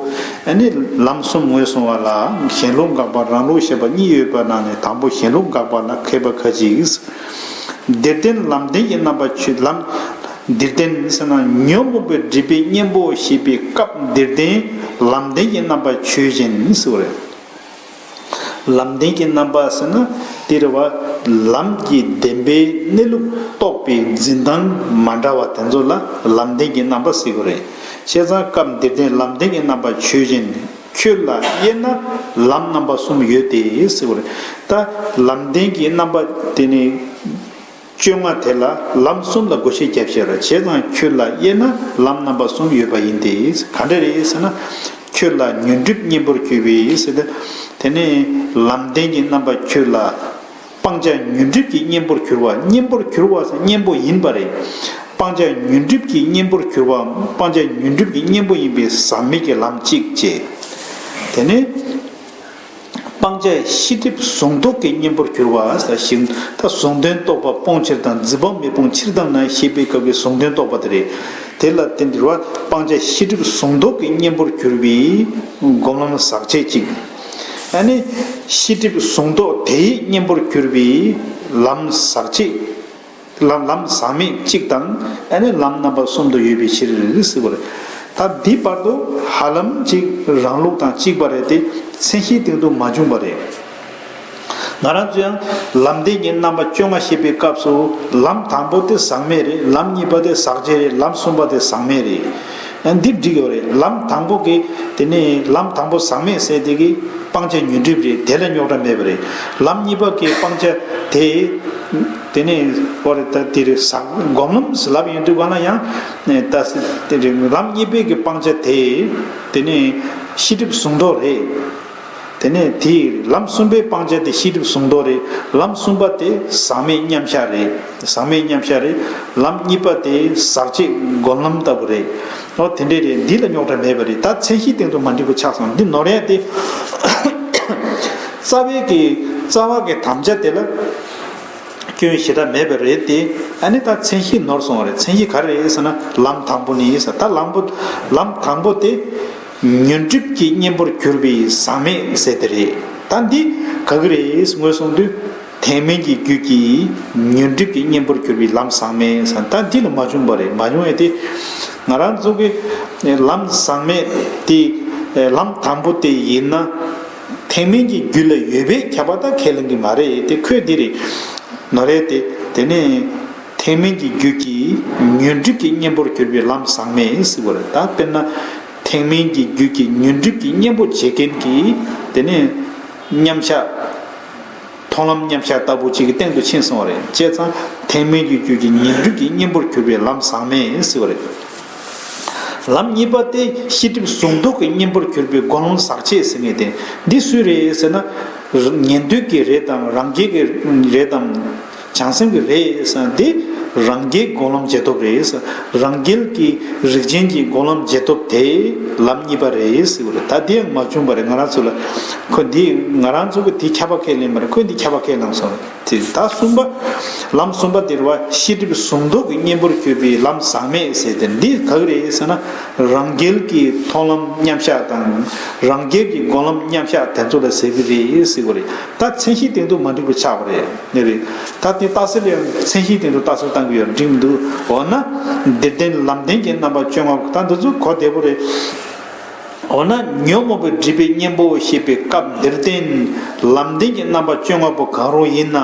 ཨ་ནི་ལམ་གསུམ་ངོས་བཟུང་བ་ལ་གཞན་ལུགས་དགག་པ་རང་ལུགས་བཤད་པ་གཉིས་ཡོད་པ་ནང་ནས་དང་པོ་གཞན་ལུགས་དགག་པ་ལ་མཁས་པ་ཁ་ཅིག་འདིར་བསྟན་ལམ་བདེན་གྱི་རྣམ་པ་ཆོས་ལམ། འདིར་བསྟན་ཟེར་ན་ཉོན་མོངས་པའི་སྒྲིབ་པའི་གཉེན་པོ་ཞེས་པའི་སྐབས་འདིར་བསྟན་ལམ་བདེན་གྱི་རྣམ་པ་ཆོས་ཅན་ཟེར་བ་རེད། ལམ་བདེན་གྱི་རྣམ་པ་ཟེར་ན་དེ་རེད་བ། ལམ་གྱི་བདེན་པའི་གནས་ལུགས་རྟོགས་པའི་འཛིན་སྟངས་མ་འདྲ་བ་དེ་ཚོ་ལ་ལམ་བདེན་གྱི་རྣམ་པ་ཟེར་གྱི་རེད། བྱས་ཙང་སྐབས་འདིར་བསྟན་ལམ་བདེན་གྱི་རྣམ་པ་ཆོས་ཅན། ཁྱོད་ལ་དབྱེ་ན་ལམ་རྣམ་པ་གསུམ་ཡོད་དེ་ཟེར་བ་རེད། ད་ལམ་བདེན་གྱི་རྣམ་པ་དེ་ནི། བཅོ་ལྔ་དེ་ལ་ལམ་གསུམ་ལ་བགོ་བཤའ་རྒྱབ་ཤེས་ར། བྱས་ཙང་ཁྱོད་ལ་དབྱེ་ན་ལམ་རྣམ་པ་གསུམ་ཡོད་པ་ཡིན་ཏེ། ག་འདྲ་རེད་ཟེར་ན། ཁྱོད་ལ་ཉོན་སྒྲིབ་གཉེན་པོར་གྱུར་པའི་ཟེར་ཏེ། དེ་ནས་ལམ་བདེན་གྱི་རྣམ་པ་ཁྱོད་ལ། སྤང་བྱ་ཉོན་སྒྲིབ་ཀྱི་གཉེན་པོར་གྱུར་པ། གཉེན་པོར་གྱུར་པ་ཟེར་གཉེན་པོ་ཡིན་པ་རེད། སྤང་བྱ་ཉོན་སྒྲིབ་ཀྱི་གཉེན་པོར་གྱུར་པ། སྤང་བྱ་ཉོན་སྒྲིབ་ཀྱི་གཉེན་པོ་ཡིན་པའི་ཟག་མེད་ཀྱི་ལམ་གཅིག་བྱས། དེ་ནས། སྤང་བྱ་ཤེས་སྒྲིབ་ཟུང་འདུག་གི་གཉེན་པོར་གྱུར་པ་ཟེར་ཞིང་། ད་ཟུང་དོན་རྟོགས་པ་སྤོང་ཕྱིར་དང་། འཛིན་པ་མེད་སྤོང་ཕྱིར་དང་ན་ཞེས་པའི་སྐབས་ཀྱི་ཟུང་དོན་རྟོགས་པ་དེ་རེད། དེ་ལ་བརྟེན་འགྱུར་བ་སྤང་བྱ་ཤེས་སྒྲིབ་ཟུང་འདུག་གི་གཉེན་པོར་གྱུར་པའི་སྒོམ་ལམ་ཟག་བཅས་གཅིག་ཨ་ནི་ཤེས་སྒྲིབ་ཟུང་འདུག་དེའི་གཉེན་པོར་གྱུར་པའི་ལམ་ཟག་བཅས། ལམ་ལམ་ཟག་མེད་གཅིག་དང་ཨ་ནི་ལམ་རྣམ་པ་གསུམ་དུ་ཡོད་པའི་ཕྱིར་ཟེར་བ་རེད། ད་འདི་བར་དུ་ཧ་ལམ་གཅིག་རང་ལུགས་དང་གཅིག་པ་རེད་དེ། མཚན་གཞིའི་སྟེང་དུ་མ་བྱུང་བ་རེད། ང་རང་ཚོ་ཡང་ལམ་བདེན་གྱི་རྣམ་པ་བཅོ་ལྔ་བཤད་པའི་སྐབས་སུ་ལམ་དང་པོ་དེ་ཟག་མེད་རེད། ལམ་གཉིས་པ་དེ་ཟག་བཅས་རེད། ལམ་གསུམ་པ་དེ་ཟག་མེད་རེད། ཨ་འདི་འགྲིག་ཡོད་རེད། ལམ་དང་པོ་གི་དེ་ནས་ལམ་དང་པོ་ཟག་མེད་ཟེར་དེ་གི་སྤང་བྱ་ཉོན་སྒྲིབ་རེད། དེ་ལ་རྙོག་དྲ་མེད་པ་རེད། ལམ་གཉིས་པ་གི་སྤང་བྱ་དེ། དེ་ནས་ཨོ་རེད། ད་དེ་རེད། ཟག་སྒོམ་ལམ་ཟེར་ལབ་ཡོང་དུས་གང་ལ་ཡང་ད་དེ་རེད། ལམ་གཉིས་པའི་གི་སྤང་བྱ་དེ་དེ་ནས་ཤེས་སྒྲིབ་ཟུང་འདུག་རེད། དེ་ནས་དེ་ལམ་གསུམ་པའི་སྤང་བྱ་དེ་ཤེས་སྒྲིབ་ཟུང་འདུག་རེད། ལམ་གསུམ་པ་དེ་ཟག་མེད་མཉམ་གཞག་རེད། ཟག་མེད་མཉམ་གཞག་རེད། ལམ་གཉིས་པ་དེ་ཟག་བཅས་སྒོམ་ལམ་ལྟ་བུ་རེད། ཨོ་དེ་འདྲས་རེད། འདི་ལ་རྙོག་དྲ་མེད་པ་རེད། ད་མཚན་གཞིའི་སྟེང་དུ་མ་འགྲིག་པ་ཆགས་སོང་། འདི་ནོར་ཡ་དེ། རྩ་བའི་གི་རྩ་བ་གི་དམ་བཅའ་དེ་ལ་སྐྱོན་ཞེ་དྲག་མེད་པ་རེད་དེ། ཨ་ནི་ད་མཚན་གཞི་ནོར་སོང་བ་རེད། མཚན་གཞི་ག་རེ་རེད་ཟེར་ན་ལམ་དང་པོ་ནི་ཟེར། ད་ལམ་པོ་ལམ་དང་པོ་དེ་ཉོན་སྒྲིབ་ཀྱི་གཉེན་པོར་གྱུར་པའི་ཟག་མེད་ཟེར་དེ་རེད། ད་འདི་ག་གི་རེད་ངོས་བཟུང་དུས་ཐེག་དམན་གྱི་རྒྱུད་ཀྱི་ཉོན་སྒྲིབ་ཀྱི་གཉེན་པོར་གྱུར་པའི་ལམ་ཟག་མེད་ཟེར། ད་འདི་ལ་མ་བྱུང་བ་རེད། མ་བྱུང་བས་དེ་ང་རང་ཚོ་གི་ལམ་ཟག་མེད་དེ་ལམ་དང་པོ་དེ་ཡིན་ན། ཐེག་དམན་གྱི་རྒྱུད་ལ་ཡོད་པས་ཁྱབ་པ་དང་ཁས་ལེན་གྱི་མ་རེད་དེ། ཁོས་འདི་རེད་ནོ་རེད་དེ། དེ་ནས་ཐེག་དམན་གྱི་རྒྱུད་ཀྱི་ཉོན་སྒྲིབ་ཀྱི་གཉེན་པོར་གྱུར་པའི་ལམ་ཟག་མེད་ཟེར་བ་རེད། ད་དཔེར་ན་ཐེག་དམན་གྱི་རྒྱུད་ཀྱི་ཉོན་སྒྲིབ་ཀྱི་གཉེན་པོ་བྱེད་མཁན་གྱི་དེ་ནས་མཉམ་གཞག་མཐོང་ལམ་མཉམ་གཞག་ལྟ་བུ་གཅིག་གི་སྟེང་དུ་ཕྱིན་སོང་བ་རེད། བྱས་ཙང་ཐེག་དམན་གྱི་རྒྱུད་ཀྱི་ཉོན་སྒྲིབ་ཀྱི་གཉེན་པོར་གྱུར་པའི་ལམ་ཟག་མེད་ཟེར་བ་རེད། ལམ་གཉིས་པ་སྟེ་ཤེས་སྒྲིབ་ཟུང་འཇུག་གི་གཉེན་པོར་གྱུར་པའི་སྒོམ་ལམ་ཟག་བཅས་ཟེར་མཁན་དེ། འདི་སུའི་རེད་ཟེར་ན། ཉན་ཐོས་ཀྱི་རེད་དམ། རང་རྒྱལ་གྱི་རེད་དམ། བྱང་སེམས་ཀྱི་རེད་ཟེར་ན། འདི་རང་རྒྱལ་སྒོམ་ལམ་རྗེས་ཐོབ་རེད་ཟེར། རང་རྒྱལ་གྱི་རིགས་ཅན་གྱི་སྒོམ་ལམ་རྗེས་ཐོབ་དེ་ལམ་གཉིས་པ་རེད་ཟེར་བ་རེད། ད་འདི་ཡང་མ་བྱུང་བ་རེད། ང་རང་ཚོ་ལ་ཁོ་འདི་ང་རང་ཚོ་གི་འདི་ཁྱབ་པ་ཁས་ལེན་པ་རེད། ཁོས་འདི་ཁྱབ་པ་ཁས་བླངས་སོང་། དེ་ད་གསུམ་པ། ལམ་གསུམ་པ་དེར་བ་ཤེས་སྒྲིབ་ཟུང་འཇུག་གི་གཉེན་པོར་གྱུར་པའི་ལམ་ཟག་མེད་ཟེར་ཏེ། འདི་ག་གི་རེད་ཟེར་ན། རང་རྒྱལ་གྱི་མཐོང་ལམ་མཉམ་གཞག་དང་། རང་རྒྱལ་གྱི་སྒོམ་ལམ་མཉམ་གཞག་དེ་ཚོ་ལ་ཟེར་གྱི་རེད་ཟེར་གྱི་རེད། ད་མཚན་གཞིའི་སྟེང་དུ་མ་འགྲིག་པ་ཆགས་པ་རེད། ནི་རེད། ད་དེ་རྟགས་གསལ་ལ་ཡང་མཚན་གཞིའི་སྟེང་དུ་རྟགས་གསལ་བཏང་གི་ཡོད། འགྲིག་མི་འདུག་འོ་ན། འདིར་བསྟན་ལམ་བདེན་གྱི་རྣམ་པ་བཅོ་ལྔ་པོ་ད་འདི་ཚོ་གོ་བདེ་པོ་རེད། འོ་ན་ཉོན་མོངས་པའི་སྒྲིབ་པའི་གཉེན་པོ་ཞེས་པའི་སྐབས་འདིར་བསྟན་ལམ་བདེན་གྱི་རྣམ་པ་བཅོ་ལྔ་པོ་གང་རུང་ཡིན་ན།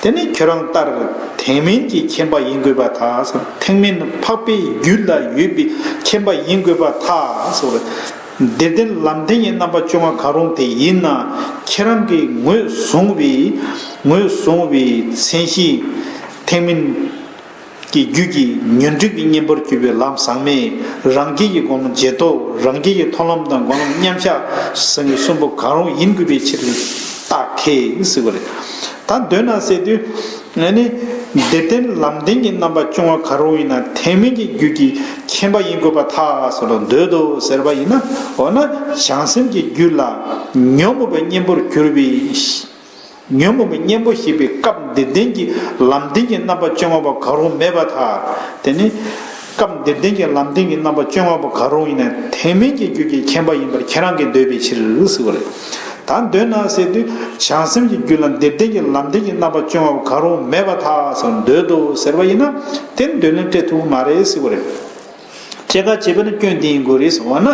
དེ་ནི་ཁྱོད་རང་ལྟར་ཐེག་དམན་གྱི་མཁྱེན་པ་ཡིན་དགོས་པར་ཐལ། ཐེག་དམན་འཕགས་པའི་རྒྱུད་ལ་ཡོད་པའི་མཁྱེན་པ་ཡིན་དགོས་པར་ཐལ་ཟེར། འདིར་བསྟན་ལམ་བདེན་གྱི་རྣམ་པ་བཅོ་ལྔ་གང་རུང་དེ་ཡིན་ན། ཁྱེད་རང་གིས་ངོས་བཟུང་བའི་ངོས་བཟུང་བའི་མཚན་གཞི་ཐེག་དམན་གྱི་རྒྱུད་ཀྱི་ཉོན་སྒྲིབ་ཀྱི་གཉེན་པོར་གྱུར་པའི་ལམ་ཟག་མེད། རང་རྒྱལ་གྱི་སྒོམ་ལམ་རྗེས་ཐོབ། རང་རྒྱལ་གྱི་མཐོང་ལམ་དང་སྒོམ་ལམ་མཉམ་གཞག་ཟེར་བའི་གསུམ་པོ་གང་རུང་ཡིན་དགོས་པའི་ཕྱིར་རྟགས་ཁས་ཟེར་བ་རེད། ད་མདོར་ན་ཟེར་དུས། ཨ་ནི། འདིར་བསྟན་ལམ་བདེན་གྱི་རྣམ་པ་བཅོ་ལྔ་གང་རུང་ཡིན་ན་ཐེག་དམན་གྱི་རྒྱུད་ཀྱི་མཁྱེན་པ་ཡིན་དགོས་པར་ཐལ་ཟེར་ལ་འདོད་དོ་ཟེར་བ་ཡིན་ན། འོ་ན་བྱང་སེམས་ཀྱི་རྒྱུད་ལ་ཉོན་མོངས་པའི་གཉེན་པོར་གྱུར་པའི། ཉོན་མོངས་པའི་གཉེན་པོ་ཞེས་པའི་སྐབས་འདིར་བསྟན་གྱི་ལམ་བདེན་གྱི་རྣམ་པ་བཅོ་ལྔ་པོ་གང་རུང་མེད་པར་ཐལ། དེ་ནི། སྐབས་འདིར་བསྟན་གྱི་ལམ་བདེན་གྱི་རྣམ་པ་བཅོ་ལྔ་པོ་གང་རུང་ཡིན་ན་ཐེག་དམན་གྱི་རྒྱུད་ཀྱི་མཁྱེན་པ་ཡིན་པར་ཁྱེད་རང་གིས་འདོད་པའི་ཕྱིར་ཟེར་བ་རེད། ད་འདོད་ན་ཟེར་དུས་བྱང་སེམས་ཀྱི་རྒྱུད་ལ་འདིར་བསྟན་གྱི་ལམ་བདེན་གྱི་རྣམ་པ་བཅོ་ལྔ་པོ་གང་རུང་མེད་པར་ཐལ་ཟེར་འདོད་དོ་ཟེར་བ་ཡིན་ན། དེ་འདོད་ལན་སྤྲད་ཐུབ་ཀྱི་མ་རེད་ཟེར་བ་རེད། དཔྱད་ག་བྱས་པ་ན་སྐྱོན་འདི་ཡིན་དགོས་རེད་ཟེར་བ་ན།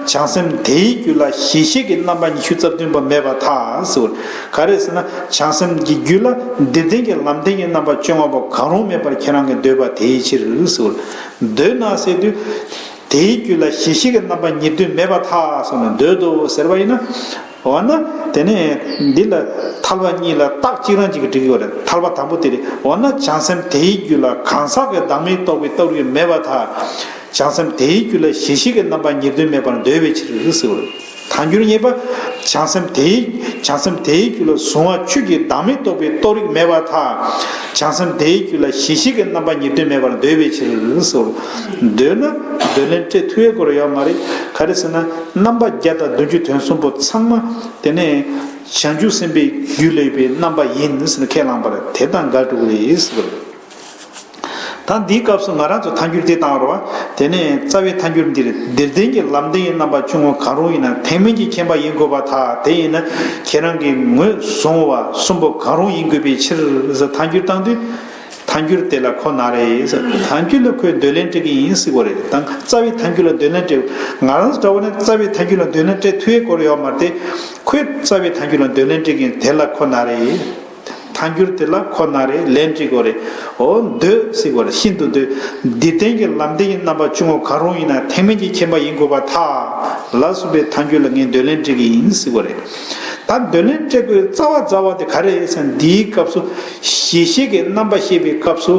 བྱང་སེམས་དེའི་རྒྱུད་ལ་གཞི་ཤེས་ཀྱི་རྣམ་པ་ཉི་ཤུ་རྩ་བདུན་པ་མེད་པར་ཐལ་ཟེར་བ་རེད། ག་རེ་ཟེར་ན་བྱང་སེམས་ཀྱི་རྒྱུད་ལ་འདིར་བསྟན་གྱི་ལམ་བདེན་གྱི་རྣམ་པ་བཅོ་ལྔ་པོ་གང་རུང་མེད་པར་ཁྱེད་རང་གིས་འདོད་པ་དེའི་ཕྱིར་ཟེར་བ་རེད། འདོད་ན་ཟེར་དུས། དེའི་རྒྱུད་ལ་གཞི་ཤེས་ཀྱི་རྣམ་པ་ཉེར་བདུན་མེད་པར་ཐལ་ཟེར་ན་འདོད་དོ་ཟེར་བ་ཡིན་ན། འོ་ན། དེ་ནས་འདི་ལ་ཐལ་བ་གཉིས་ལ་རྟགས་གཅིག་རང་གཅིག་གིས་འགྲིག་གི་ཡོད་རེད། ཐལ་བ་དང་པོ་དེ་རེད། འོ་ན་བྱང་སེམས་དེའི་རྒྱུད་ལ་གང་ཟག་གི་བདག་མེད་རྟོགས་པའི་རྟོགས་རིགས་མེད་པར་ཐལ། བྱང་སེམས་དེའི་རྒྱུད་ལ་གཞི་ཤེས་ཀྱི་རྣམ་པ་ཉེར་བདུན་མེད་པར་འདོད་པའི་ཕྱིར་ཟེར་བ་རེད། ཐལ་འགྱུར་གཉིས་པ། བྱང་སེམས་དེའི་བྱང་སེམས་དེའི་རྒྱུད་ལ་གཟུང་བ་ཆོས་ཀྱི་བདག་མེད་རྟོགས་པའི་རྟོགས་རིགས་མེད་པར་ཐལ། བྱང་སེམས་དེའི་རྒྱུད་ལ་གཞི་ཤེས་ཀྱི་རྣམ་པ་ཉེར་བདུན་མེད་པར་འདོད་པའི་ཕྱིར་ཟེར། འདོད་ན་འདོད་ལན་སྤྲད་ཐུབ་ཡས་སྐོར་ཡོད་མ་རེད། ག་རེ་ཟེར་ན་རྣམ་པ་བརྒྱ་དང་བདུན་ཅུ་དོན་གསུམ་པོ་ཚང་མ་དེ་ནས་བྱང་ཆུབ་སེམས་དཔའི་རྒྱུད་ལ་ཡོད་པའི་རྣམ་པ་ཡིན་ཟེར་ནས་ཁས་བླངས་པ་རེད། དེ་དང་འགལ་འགྲོ་གི་རེད་ཟེར་བ་རེད། ད་འདིའི་སྐབས་སུ་ང་རང་ཚོ་ཐལ་འགྱུར་དེ་བཏང་རོགས། དེ་ནས་རྩ་བའི་ཐལ་འགྱུར་འདི་རེད། འདིར་བསྟན་གྱི་ལམ་བདེན་གྱི་རྣམ་པ་བཅུ་ངོ་གང་རུང་ཡིན་ན་ཐེག་དམན་གྱི་མཁྱེན་པ་ཡིན་དགོས་པར་ཐལ། དེ་ཡིན་ན་ཁྱེད་རང་གིས་ངོས་བཟུང་བ་གསུམ་པོ་གང་རུང་ཡིན་དགོས་པའི་ཕྱིར་ཟེར་ཐལ་འགྱུར་བཏང་དུས། ཐལ་འགྱུར་དེ་ལ་ཁོ་ན་རེ་ཟེར། ཐལ་འགྱུར་ལ་ཁོས་འདོད་ལན་སྤྲད་ཀྱི་ཡིན་ཟེར་བ་རེད། ད་རྩ་བའི་ཐལ་འགྱུར་ལ་འདོད་ལན་སྤྲད། ང་རང་ཚོ་འདྲ་བོ་ནི་རྩ་བའི་ཐལ་འགྱུར་ལ་འདོད་ལན་སྤྲད་ཐུབ་ཡས་སྐོར་ཡོད་མ་རེད་དེ། ཁོས་རྩ་བའི་ཐལ་འགྱུར་ལ་འདོད་ལན་སྤྲད་ཀྱི་ཡིན། དེ་ལ་ཁོ་ན་རེ། ཐལ་འགྱུར་དེ་ལ་ཁོ་ན་རེ་ལན་སྤྲད་དགོས་རེད། འོ་འདོད་ཟེར་བ་རེད། ཤིན་ཏུ་འདོད། འདིར་བསྟན་གྱི་ལམ་བདེན་གྱི་རྣམ་པ་བཅུ་ངོ་གང་རུང་ཡིན་ན་ཐེག་དམན་གྱི་མཁྱེན་པ་ཡིན་དགོས་པར་ཐལ། ལ་སོགས་པའི་ཐལ་འགྱུར་ལ་ངས་འདོད་ལན་སྤྲད་ཀྱི་ཡིན་ཟེར་བ་རེད། ད་འདོད་ལན་སྤྲད་དགོས་རྩ་བ་རྩ་བ་དེ་ག་རེ་རེད་ཟེར་ན། འདིའི་སྐབས་སུ་གཞི་ཤེས་ཀྱི་རྣམ་པ་བཤད་པའི་སྐབས་སུ་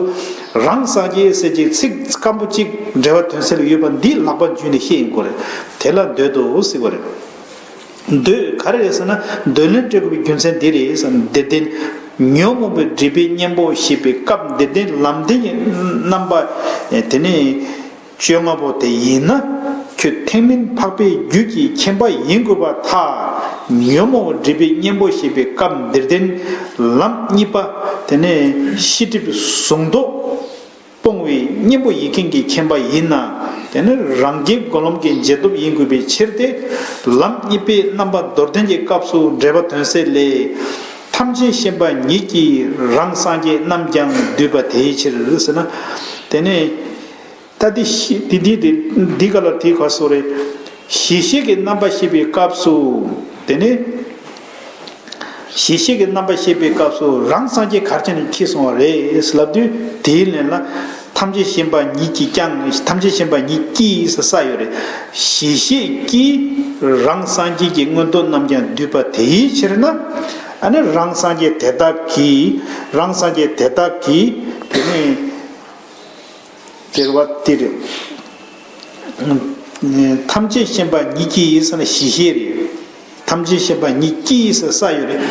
རང་སངས་རྒྱས་ཟེར་གྱི་ཚིག་སྐམ་པོ་གཅིག་འགྲེལ་པ་དོན་གསལ་ལ་ཡོད་པ་འདི་ལག་པ་འཇུས་ནས་བཤད་ཡིན་དགོས་རེད། དེ་ལ་འདོད་དོ་ཟེར་བ་རེད། འདོད་ག་རེ་རེད་ཟེར་ན། འདོད་ལན་སྤྲད་དགོས་པའི་རྒྱུ་མཚན་འདི་རེད་ཟེར་ན། འདིར་བསྟན་ཉོན་མོངས་པའི་སྒྲིབ་པའི་གཉེན་པོ་ཞེས་པའི་སྐབས་འདིར་བསྟན་ལམ་བདེན་གྱི་རྣམ་པ་དེ་ནི་བཅོ་ལྔ་པོ་དེ་ཡིན་ན། ཁྱོད་ཐེག་དམན་འཕགས་པའི་རྒྱུད་ཀྱི་མཁྱེན་པ་ཡིན་དགོས་པར་ཐལ། ཉོན་མོངས་པའི་སྒྲིབ་པའི་གཉེན་པོ་ཞེས་པའི་སྐབས་འདིར་བསྟན་ལམ་གཉིས་པ་དེ་ནི་ཤེས་སྒྲིབ་ཟུང་འཇུག་སྤོང་བའི་གཉེན་པོ་ཡིན་མཁན་གྱི་མཁྱེན་པ་ཡིན་ན། དེ་ནི་རང་རྒྱལ་སྒོམ་ལམ་གྱི་རྗེས་ཐོབ་ཡིན་དགོས་པའི་ཕྱིར་ཏེ། ལམ་གཉིས་པའི་རྣམ་པ་མདོར་བསྟན་གྱི་སྐབས་སུ་འགྲེལ་པ་དོན་གསལ་ལས། ཐམས་ཅད་མཁྱེན་པ་ཉིད་ཀྱིས་རང་སངས་རྒྱས་རྣམས་ཀྱང་འདུས་པ་དེའི་ཕྱིར་ཟེར་ན། དེ་ནི་ད་འདི་ཤི་འདི་འདི་འདི་འདི་ག་ལ་དེའི་ག་སོ་རེད། གཞི་ཤེས་ཀྱི་རྣམ་པ་ཤེས་པའི་སྐབས་སུ་དེ་ནི། གཞི་ཤེས་ཀྱི་རྣམ་པ་བཤད་པའི་སྐབས་སུ་རང་སངས་རྒྱས་ག་རེ་བྱས་ནས་འཁྱེར་སོང་བ་རེད་ལབ་དུས། དེའི་ལན་ལ། ཐམས་ཅད་མཁྱེན་པ་ཉིད་ཀྱིས་ཀྱང་། ཐམས་ཅད་མཁྱེན་པ་ཉིད་ཀྱིས་ཟེར་ས་ཡོད་རེད། གཞི་ཤེས་ཀྱིས་རང་སངས་རྒྱས་ཀྱི་མངོན་རྟོགས་རྣམས་ཀྱང་བསྡུས་པ་དེའི་ཕྱིར་ན། ཨ་ནི་རང་སངས་རྒྱས་དེ་དག་གིས། རང་སངས་རྒྱས་དེ་དག་གིས་དེ་ནས། དེ་རེད་བ། དེ་རེད། ཐམས་ཅད་མཁྱེན་པ་ཉིད་ཀྱིས་ཟེར་ན་གཞི་ཤེས་རེད། ཐམས་ཅད་མཁྱེན་པ་ཉིད་ཀྱིས་ཟེར་ས་ཡོད་རེད།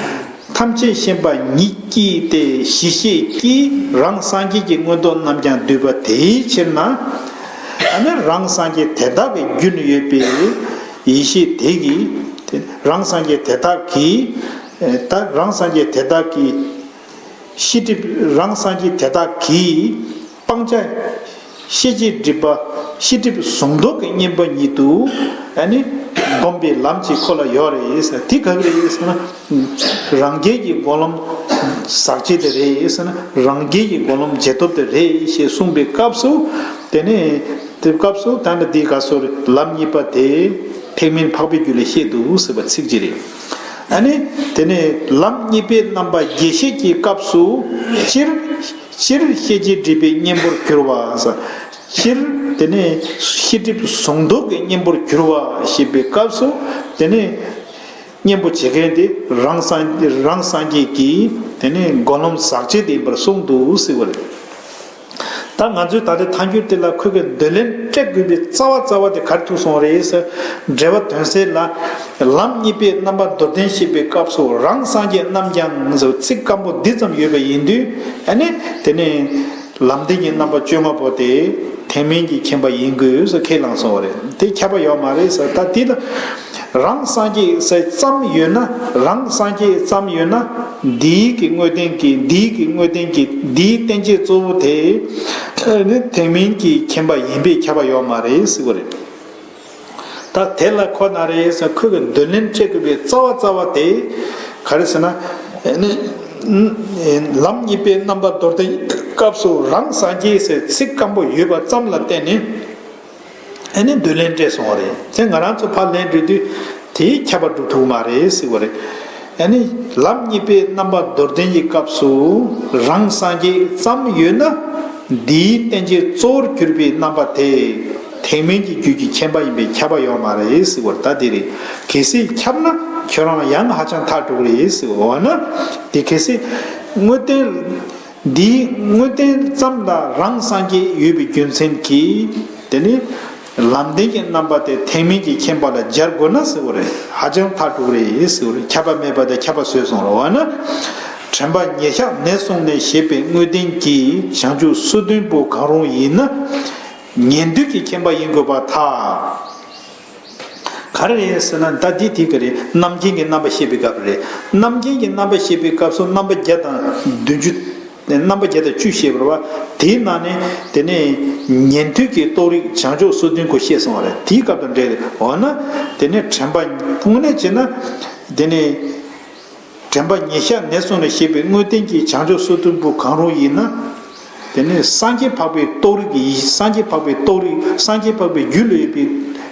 ཐམས་ཅད་མཁྱེན་པ་ཉིད་ཀྱིས་ཏེ། གཞི་ཤེས་ཀྱིས་རང་སངས་རྒྱས་ཀྱི་མངོན་རྟོགས་རྣམས་ཀྱང་བསྡུས་པ་དེའི་ཕྱིར་ན། ཨ་ནི་རང་སངས་རྒྱས་དེ་དག་གི་རྒྱུན་ཡོད་པའི་ཡེ་ཤེས་དེ་གིས། རང་སངས་རྒྱས་དེ་དག་གིས། ད་རང་སངས་རྒྱས་དེ་དག་གིས། ཤེས་སྒྲིབ། རང་སངས་རྒྱས་དེ་དག་གིས་སྤང་བྱ་ཤེས་བྱའི་སྒྲིབ་པ། ཤེས་སྒྲིབ་གཟུང་རྟོག་གི་གཉེན་པོ་ཉིད་དུ་ཨ་ནི་བསྒོམ་པའི་ལམ་གྱིས་ཁོ་ལ་ཡོད་རེད་ཟེར། དེ་ག་གི་རེད་ཟེར་ན། རང་རྒྱལ་གྱི་སྒོམ་ལམ་ཟག་བཅས་དེ་རེད་ཟེར་ན། རང་རྒྱལ་གྱི་སྒོམ་ལམ་རྗེས་ཐོབ་དེ་རེད་ཞེས་གསུངས་པའི་སྐབས་སུ། དེ་ནས་དེ་སྐབས་སུ་ད་ནི་དེའི་སྐབས་སུ་ལམ་གཉིས་པ་དེ་ཐེག་དམན་འཕགས་པའི་རྒྱུད་ལ་བཤད་འདུག་ཟེར་བ་ཚིག་གཅིག་རེད། ཨ་ནི་དེ་ནས་ལམ་གཉིས་པའི་རྣམ་པ་རྒྱས་བཤད་ཀྱི་སྐབས་སུ། སྤྱིར། སྤྱིར་ཤེས་བྱའི་སྒྲིབ་པའི་གཉེན་པོར་གྱུར་པ་ཟེར། སྤྱིར་དེ་ནས་ཤེས་སྒྲིབ་གཟུང་རྟོག་གི་གཉེན་པོར་གྱུར་པ་ཞེས་པའི་སྐབས་སུ། དེ་ནས་གཉེན་པོ་བྱེད་མཁན་དེ་རང་སངས། རང་སངས་རྒྱས་ཀྱི་དེ་ནས་སྒོམ་ལམ་ཟག་བཅས་དེ་ཡིན་པར་གསུངས་འདུག་ཟེར་བ་རེད། ད་ང་ཚོས་ད་ལྟའི་ཐལ་འགྱུར་དེ་ལ་ཁོས་ཀྱི་འདོད་ལན་སྤྲད་དགོས་པའི་རྩ་བ་རྩ་བ་དེ་ག་རེ་ཐུག་སོང་རེད་ཟེར། འགྲེལ་པ་དོན་གསལ་ལ། ལམ་གཉིས་པའི་རྣམ་པ་མདོར་བསྟན་བཤད་པའི་སྐབས་སུ་རང་སངས་རྒྱས་རྣམས་ཀྱང་ཟེར་ཚིག་སྐམ་པོ་འདི་ཙམ་ཡོད་པ་ཡིན་དུས། ཨ་ནི་དེ་ནས་ལམ་བདེན་གྱི་རྣམ་པ་བཅོ་ལྔ་པོ་དེ་ཐེག་དམན་གྱི་མཁྱེན་པ་ཡིན་དགོས་ཟེར་ཁས་བླངས་སོང་བ་རེད། དེ་ཁྱབ་པ་ཡོད་མ་རེད་ཟེར། ད་དེ་ལ་རང་སངས་རྒྱས་ཟེར་ཙམ་ཡོད་ན། རང་སངས་རྒྱས་ཙམ་ཡོད་ན། འདིའི་གི་དངོས་བསྟན་གྱི། འདིའི་གི་དངོས་བསྟན་གྱི་འདིའི་བསྟན་བྱའི་གཙོ་བོ་དེ་ནི་ཐེག་དམན་གྱི་མཁྱེན་པ་ཡིན་པས་ཁྱབ་པ་ཡོད་མ་རེད་ཟེར་བ་རེད། ད་དེ་ལ་ཁོ་ན་རེ་ཟེར་ཁོས་གི་འདོད་ལན་སྤྲད་དགོས་པའི་རྩ་བ་རྩ་བ་དེ་ག་རེ་ཟེར་ན། ནི་ལམ་གཉིས་པའི་རྣམ་པ་མདོར་བསྟན་སྐབས་སུ་རང་སངས་རྒྱས་ཟེར་ཚིག་སྐམ་པོ་ཡོད་པ་ཙམ་ལ་བརྟེན་ནས། ཨ་ནི་འདོད་ལན་སྤྲད་སོང་བ་རེད། དེ་ང་རང་ཚོ་ཕར་ལན་འགྲོ་དུས་དེའི་ཁྱབ་པ་སྒྲུབ་ཐུབ་མ་རེད་ཟེར་བ་རེད། ཨ་ནི་ལམ་གཉིས་པའི་རྣམ་པ་མདོར་བསྟན་གྱི་སྐབས་སུ་རང་སངས་རྒྱས་ཙམ་ཡོད་ན། འདིའི་བསྟན་བྱའི་གཙོ་བོར་གྱུར་པའི་རྣམ་པ་དེ་ཐེག་དམན་གྱི་རྒྱུད་ཀྱི་མཁྱེན་པ་ཡིན་པས་ཁྱབ་པ་ཡོད་མ་རེད་ཟེར་བ་རེད། ད་དེ་རེད། གལ་སྲིད་ཁྱབ་ན་ཁྱོད་རང་ཡང་ཧ་ཅང་ཐག་འགྲོ་གི་རེད་ཟེར་བ། འོ་ན་དེ་གལ་སྲིད་དངོས་བསྟན། འདིའི་དངོས་བསྟན་ཙམ་ལ་རང་སངས་རྒྱས་ཡོད་པའི་རྒྱུ་མཚན་གྱིས། དེ་ནི་ལམ་བདེན་གྱི་རྣམ་པ་དེ་ཐེག་དམན་གྱི་མཁྱེན་པ་ལ་སྦྱར་དགོས་ན་ཟེར་བ་རེད། ཧ་ཅང་ཐག་འགྲོ་གི་རེད་ཟེར་བ་རེད། ཁྱབ་པ་མེད་པ་དང་ཁྱབ་པ་བཟོས་སོང་རོ། འོ་ན། དྲན་པ་ཉེར་བཞག་ནས་བཟུང་ནས་ཞེས་པའི་དངོས་བསྟན་གྱིས་བྱང་ཆུབ་སོ་བདུན་པོ་གང་རུང་ཡིན་ན། ཉན་ཐོས་ཀྱི་མཁྱེན་པ་ཡིན་དགོས་པར་ཐལ། ག་རེ་རེད་ཟེར་ན། ད་འདི་དེ་ག་རེད། རྣམ་མཁྱེན་གྱི་རྣམ་པ་བཤད་པའི་སྐབས་རེད། རྣམ་མཁྱེན་གྱི་རྣམ་པ་བཤད་པའི་སྐབས་སུ་རྣམ་པ་བརྒྱ་དང་བདུན་ཅུ། རྣམ་པ་བརྒྱ་དང་བཅུ་བཤད་པ་རེད་བ། དེའི་ནང་ནས་དེ་ནས་ཉན་ཐོས་ཀྱི་རྟོགས་རིགས་བྱང་ཆུབ་སོ་བདུན་གོ་བཤད་སོང་བ་རེད། དེའི་སྐབས་དང་འབྲེལ་རེད། འོ་ན་དེ་ནས་དྲན་པ་དངོས་གནས་བྱས་ན། དེ་ནས། དྲན་པ་ཉེར་བཞག་ནས་བཟུང་ནས་ཞེས་པའི་དངོས་བསྟན་གྱིས་བྱང་ཆུབ་སོ་བདུན་པོ་གང་རུང་ཡིན་ན། དེ་ནི་སངས་རྒྱས་འཕགས་པའི་རྟོགས་རིགས་ཀྱི་ཡེ། སངས་རྒྱས་འཕགས་པའི་རྟོགས་རིགས། སངས་རྒྱས་འཕགས་པའི་རྒྱུད་ལ་ཡོད་པའི་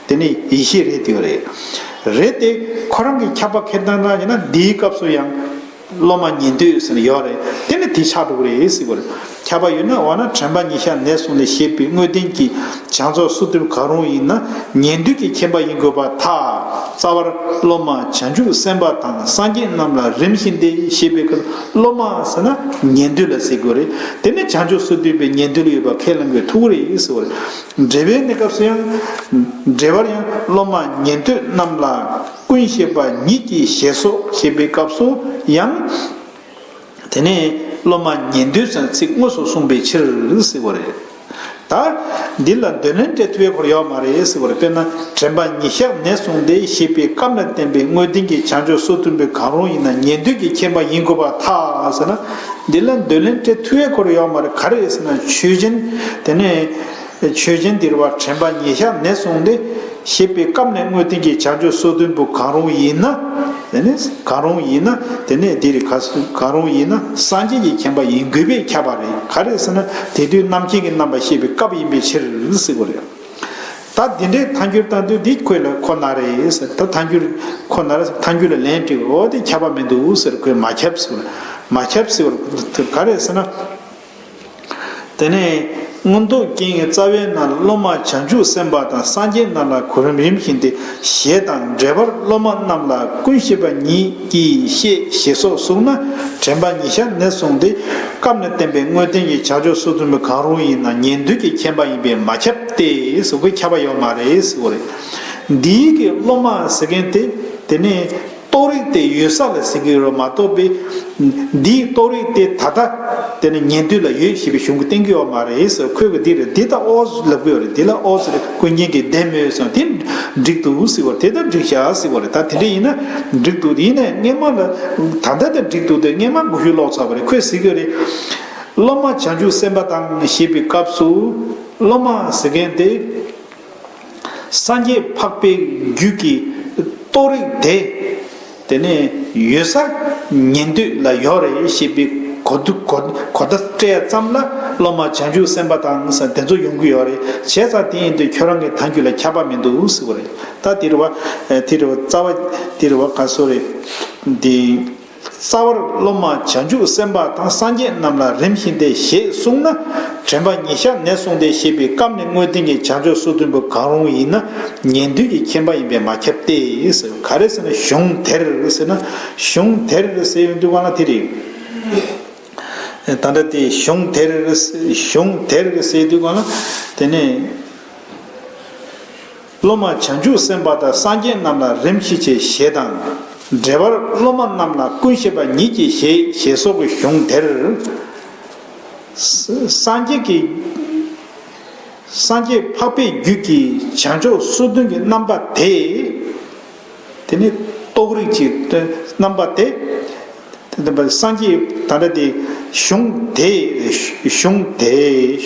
དེ་ནི་ཡེ་ཤེས་རེད། དེ་རེད། རེད་དེ། ཁོ་རང་གི་ཁྱབ་པ་ཁེར་ཐང་ཐང་ཡིན་ན་འདིའི་སྐབས་སུ་ཡང་སློབ་མ་ཉན་ཐོས་ཟེར་ནས་ཡོད་རེད། དེ་ནི་དེ་ཆགས་འགྲོ་གི་རེད་ཟེར་བ་རེད། ཁྱབ་པ་ཡོད་ན། འོ་ན་དྲན་པ་ཉེར་བཞག་ནས་བཟུང་ནས་ཞེས་པའི་དངོས་བསྟན་གྱིས་བྱང་ཆུབ་སོ་བདུན་གང་རུང་ཡིན་ན་ཉན་ཐོས་ཀྱི་མཁྱེན་པ་ཡིན་དགོས་པར་ཐལ། རྩ་བར་སློབ་མ་བྱང་ཆུབ་སེམས་དཔའ་དང་སངས་རྒྱས་རྣམས་ལ་རིམ་བཞིན་ཏེ་ཞེས་པའི་སྐབས་སློབ་མ་ཟེར་ན་ཉན་ཐོས་ལ་ཟེར་དགོས་རེད། དེ་ནི་བྱང་ཆུབ་སོ་བདུན་པའི་ཉན་ཐོས་ལ་ཡོད་པ་ཁས་ལེན་དགོས་ཐུག་རེད་ཟེར་བ་རེད། འགྲེལ་པའི་གནས་སྐབས་སུ་ཡང་། འགྲེལ་པར་ཡང་སློབ་མ་ཉན་ཐོས་རྣམས་ལ་ཀུན་ཤེས་པ་ཉིད་ཀྱིས་ཞེས་སོགས་ཞེས་པའི་སྐབས་སུ་ཡང་། དེ་ནས་སློབ་མ་ཉན་ཐོས་ཟེར་ཚིག་དངོས་སུ་གསུངས་པའི་ཕྱིར་ཟེར་བ་རེད། ད་འདི་ལ་འདོད་ལན་སྤྲད་ཐུབ་པའི་སྐོར་ཡོད་མ་རེད་ཟེར་བ་རེད། དཔེར་ན་དྲན་པ་ཉེར་བཞག་ནས་བཟུང་སྟེ་ཞེས་པའི་སྐབས་ལ་བསྟན་པའི་དངོས་བསྟན་གྱིས་བྱང་ཆུབ་སོ་བདུན་པོའི་གང་རུང་ཡིན་ན་ཉན་ཐོས་ཀྱི་མཁྱེན་པ་ཡིན་དགོས་པར་ཐལ་ཟེར་ན། འདི་ལ་འདོད་ལན་སྤྲད་ཐུབ་པའི་སྐོར་ཡོད་མ་རེད། ག་རེ་རེད་ཟེར་ན་ཆོས་ཅན། དེ་ནས། ཆོས་ཅན་འདིར་བ་དྲན་པ་ཉེར་བཞག་ནས་བཟུང་སྟེ་ཞེས་པའི་སྐབས་ནས་དངོས་བསྟན་གྱི་བྱང་ཆུབ་སོ་བདུན་པོ་གང་རུང་ཡིན་ན། དེ་ནི་གང་རུང་ཡིན་ན། དེ་ནས་འདིར་ག་གང་རུང་ཡིན་ན་སངས་རྒྱས་ཀྱི་མཁྱེན་པ་ཡིན་དགོས་པས་ཁྱབ་པ་རེད། ག་རེ་ཟེར་ན་དེ་དུས་རྣམ་མཁྱེན་གྱི་རྣམ་པ་བཤད་པའི་སྐབས་ཡིན་པའི་ཕྱིར་ཟེར་དགོས་རེད། ད་འདི་འདྲའི་ཐལ་འགྱུར་བཏང་དུས་འདི་ཁོས་ལ་ཁོ་ན་རེད་ཟེར། ད་ཐལ་འགྱུར་ཁོ་ན་རེད་ཟེར། ཐལ་འགྱུར་ལ་ལན་སྤྲད། འོ་དེ་ཁྱབ་པ་མི་འདུག་ཟེར། ཁོས་མ་ཁྱབ་ཟེར། མ་ཁྱབ་ཟེར་བ་ག་རེ་ཟེར་ན། དེ་ནས་མངོན་རྟོགས་རྐྱེན་གྱི་རྩ་བའི་ནང་ལ་སློབ་མ་བྱང་ཆུབ་སེམས་དཔའ་དང་སངས་རྒྱས་རྣམས་ལ་གོ་རིམ་རིམ་བཞིན་ཏེ་ཞེས་དང་། འགྲེལ་པར་སློབ་མ་རྣམས་ལ་ཀུན་ཤེས་པ་ཉིད་ཀྱིས་ཤེས་ཞེས་སོགས་གསུངས་ན། དྲན་པ་ཉིད་ཤར་ནས་གསུངས་ཏེ། སྐབས་ནས་བསྟན་པའི་དངོས་བསྟན་གྱི་བྱང་ཆུབ་སོ་བདུན་པོ་གང་རུང་ཡིན་ན་ཉན་ཐོས་ཀྱི་མཁྱེན་པ་ཡིན་པས་མ་ཁྱབ་སྟེ་ཟེར། ཁོས་ཁྱབ་པ་ཡོད་མ་རེད་ཟེར་བ་རེད། འདིའི་གི་སློབ་མ་ཟེར་མཁན་དེ་དེ་ནས་རྟོགས་རིགས་དེ་ཡོད་ས་ལ་ཟེར་གྱི་ཡོད་རེད་མ་གཏོགས་པའི། འདིའི་རྟོགས་རིགས་དེ་ད་ལྟ་དེ་ནི་ཉན་ཐོས་ལ་ཡོད་ཞེས་པའི་གཞུང་གིས་བསྟན་གྱི་ཡོད་མ་རེད་ཟེར། ཁོས་གི་འདི་རེད། འདི་ད་ཨོ་ལབ་གི་ཡོད་རེད། འདི་ལ་ཨོ་ཟེར་རེད། ཀུན་མཁྱེན་གྱི་བདེན་མོད་ཟེར། དེ་འགྲིག་འདུག་ཟེར་བ་རེད། དེ་ལྟར་འགྲིག་བཞག་ཟེར་བ་རེད། ད་དེ་འདྲ་ཡིན་ན་འགྲིག་འདུག་ཡིན་ནའི་སྔས་མ་ལ་ད་ལྟ་དེ་འགྲིག་འདུག་དེ་སྔས་མ་མགོ་མཇུག་ལོག་ཚར་བ་རེད། ཁོས་ཟེར་གྱི་ཡོད་རེད། སློབ་མ་བྱང་ཆུབ་སེམས་དཔའ་དང་ཞེས་པའི་སྐབས་སུ་སློབ་མ་ཟེར་མཁན་དེ། སངས་རྒྱས་འཕགས་པའི་རྒྱུད་ཀྱི་རྟོགས་རིགས་དེ། དེ་ནས་ཡོད་ས་ཉན་ཐོས་ལ་ཡོད་རེད་ཞེས་པའི་གོ་བསྡུ་གོ་གོ་བརྡ་སྤྲད་ཙམ་ལ་སློབ་མ་བྱང་ཆུབ་སེམས་དཔའ་དང་ཟེར་དེ་ཚོ་ཡོང་གི་ཡོད་རེད། བྱས་ཙང་དེ་ཡིན་དུས་ཁྱོད་རང་གི་ཐལ་འགྱུར་ལ་ཁྱབ་པ་མི་འདུག་ཟེར་བ་རེད། ད་དེ་རེད་བ། དེ་རེད་བ། རྩ་བ་དེ་རེད་བ། ག་སོ་རེད། འདི། རྩ་བར་སློབ་མ་བྱང་ཆུབ་སེམས་དཔའ་དང་སངས་རྒྱས་རྣམས་ལ་རིམ་བཞིན་ཏེ་ཞེས་གསུངས་ན། དྲན་པ་ཉིད་ཤར་ནས་གསུངས་ཏེ་ཞེས་པའི་སྐབས་ནས་དངོས་བསྟན་གྱི་བྱང་ཆུབ་སོ་བདུན་པོ་གང་རུང་ཡིན་ན་ཉན་ཐོས་ཀྱི་མཁྱེན་པ་ཡིན་པས་མ་ཁྱབ་སྟེ་ཟེར། ག་རེ་ཟེར་ན་གཞུང་དེར་ཟེར་ན། གཞུང་དེར་ཟེར་ཡོང་དུས་གང་ལ་དེ་རེད། ད་ལྟ་དེ་གཞུང་དེར་གཞུང་དེར་ཟེར་དུས་གང་ལ་དེ་ནས། སློབ་མ་བྱང་ཆུབ་སེམས་དཔའ་དང་སངས་རྒྱས་རྣམས་ལ་རིམ་བཞིན་བྱས་ཞེས་དང་། འགྲེལ་པར་སློབ་མ་རྣམས་ལ་ཀུན་ཤེས་པ་ཉིད་ཀྱིས་ཞེས་ཞེས་སོགས་ཀྱི་གཞུང་དེར། སངས་རྒྱས་ཀྱི། སངས་རྒྱས་འཕགས་པའི་རྒྱུད་ཀྱི་བྱང་ཆུབ་སོ་བདུན་གྱི་རྣམ་པ་དེ། དེ་ནི་རྟོགས་རིགས་ཀྱི་རྣམ་པ་དེ། དེ་ལྟ་བུ་སངས་རྒྱས་ད་ལྟ་དེ་གཞུང་དེ་གཞུང་དེ་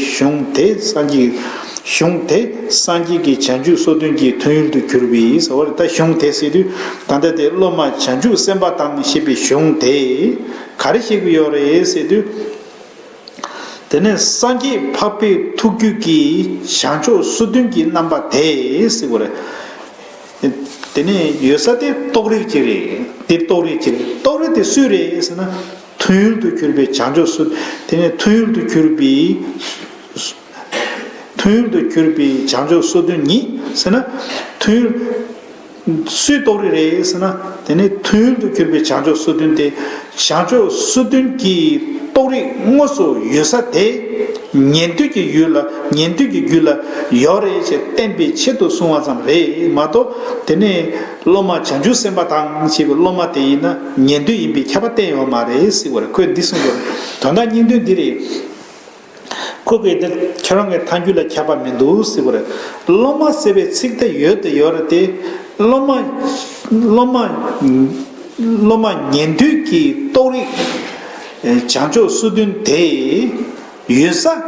གཞུང་དེ་སངས་རྒྱས་གཞུང་དེ་སངས་རྒྱས་ཀྱི་བྱང་ཆུབ་སོ་བདུན་གྱི་ཐོན་ཡུལ་དུ་གྱུར་པའི་ཟེར་བ་རེད། ད་གཞུང་དེ་ཟེར་དུས་ད་ལྟ་དེ་སློབ་མ་བྱང་ཆུབ་སེམས་དཔའ་དང་ཞེས་པའི་གཞུང་དེ་ག་རེ་བཤད་ཀྱི་ཡོད་རེད་ཟེར་དུས། དེ་ནས་སངས་རྒྱས་འཕགས་པའི་ཐུགས་རྒྱུད་ཀྱི་བྱང་ཆུབ་སོ་བདུན་གྱི་རྣམ་པ་དེ་ཟེར་བ་རེད། དེ་ནས་ཡོད་ས་དེ་རྟོགས་རིགས་ཅིག་རེད། དེ་རྟོགས་རིགས་ཅིག་རེད། རྟོགས་རིགས་དེ་སུས་རེད་ཟེར་ན། ཐོན་ཡུལ་དུ་གྱུར་པའི་བྱང་ཆུབ་སོ། དེ་ནས་ཐོན་ཡུལ་དུ་གྱུར་པའི། ཐོན་ཡུལ་དུ་གྱུར་པའི་བྱང་ཆུབ་སོ་བདུན་ཉིད་ཟེར་ན། ཐོན་ཡུལ། སུའི་རྟོགས་རིགས་རེད་ཟེར་ན། དེ་ནི་ཐོན་ཡུལ་དུ་གྱུར་པའི་བྱང་ཆུབ་སོ་བདུན་ཏེ། བྱང་ཆུབ་སོ་བདུན་གྱི་རྟོགས་རིགས་དངོས་སུ་ཡོད་ས་དེ། ཉན་ཐོས་ཀྱི་ཡུལ་ལ་ཉན་ཐོས་ཀྱི་རྒྱུད་ལ་ཡོད་རེད་ཅེས་བསྟན་པའི་ཆེད་དུ་གསུངས་པ་ཙམ་རེད་མ་གཏོགས། དེ་ནི་སློབ་མ་བྱང་ཆུབ་སེམས་དཔའ་དང་ཞེས་པའི་སློབ་མ་དེ་ཡིན་ན་ཉན་ཐོས་ཡིན་པའི་ཁྱབ་པ་བསྟན་ཡོད་མ་རེད་ཟེར་བ་རེད། ཁོས་འདི་གསུངས་པ་རེད། དོན་དག་སྙིང་དོན་འདི་རེད། ཁོ་གིས་འདིར་ཁྱེད་རང་གི་ཐལ་འགྱུར་ལ་ཁྱབ་པ་མི་འདུག་ཟེར་བ་རེད། སློབ་མ་ཟེར་བའི་ཚིག་དེ་ཡོད་དེ་ཡོད་རེད་དེ། སློབ་མ། སློབ་མ། སློབ་མ་ཉན་ཐོས་ཀྱི་རྟོགས་རིགས། བྱང་ཆུབ་སོ་བདུན་དེ། ཡོད་ས།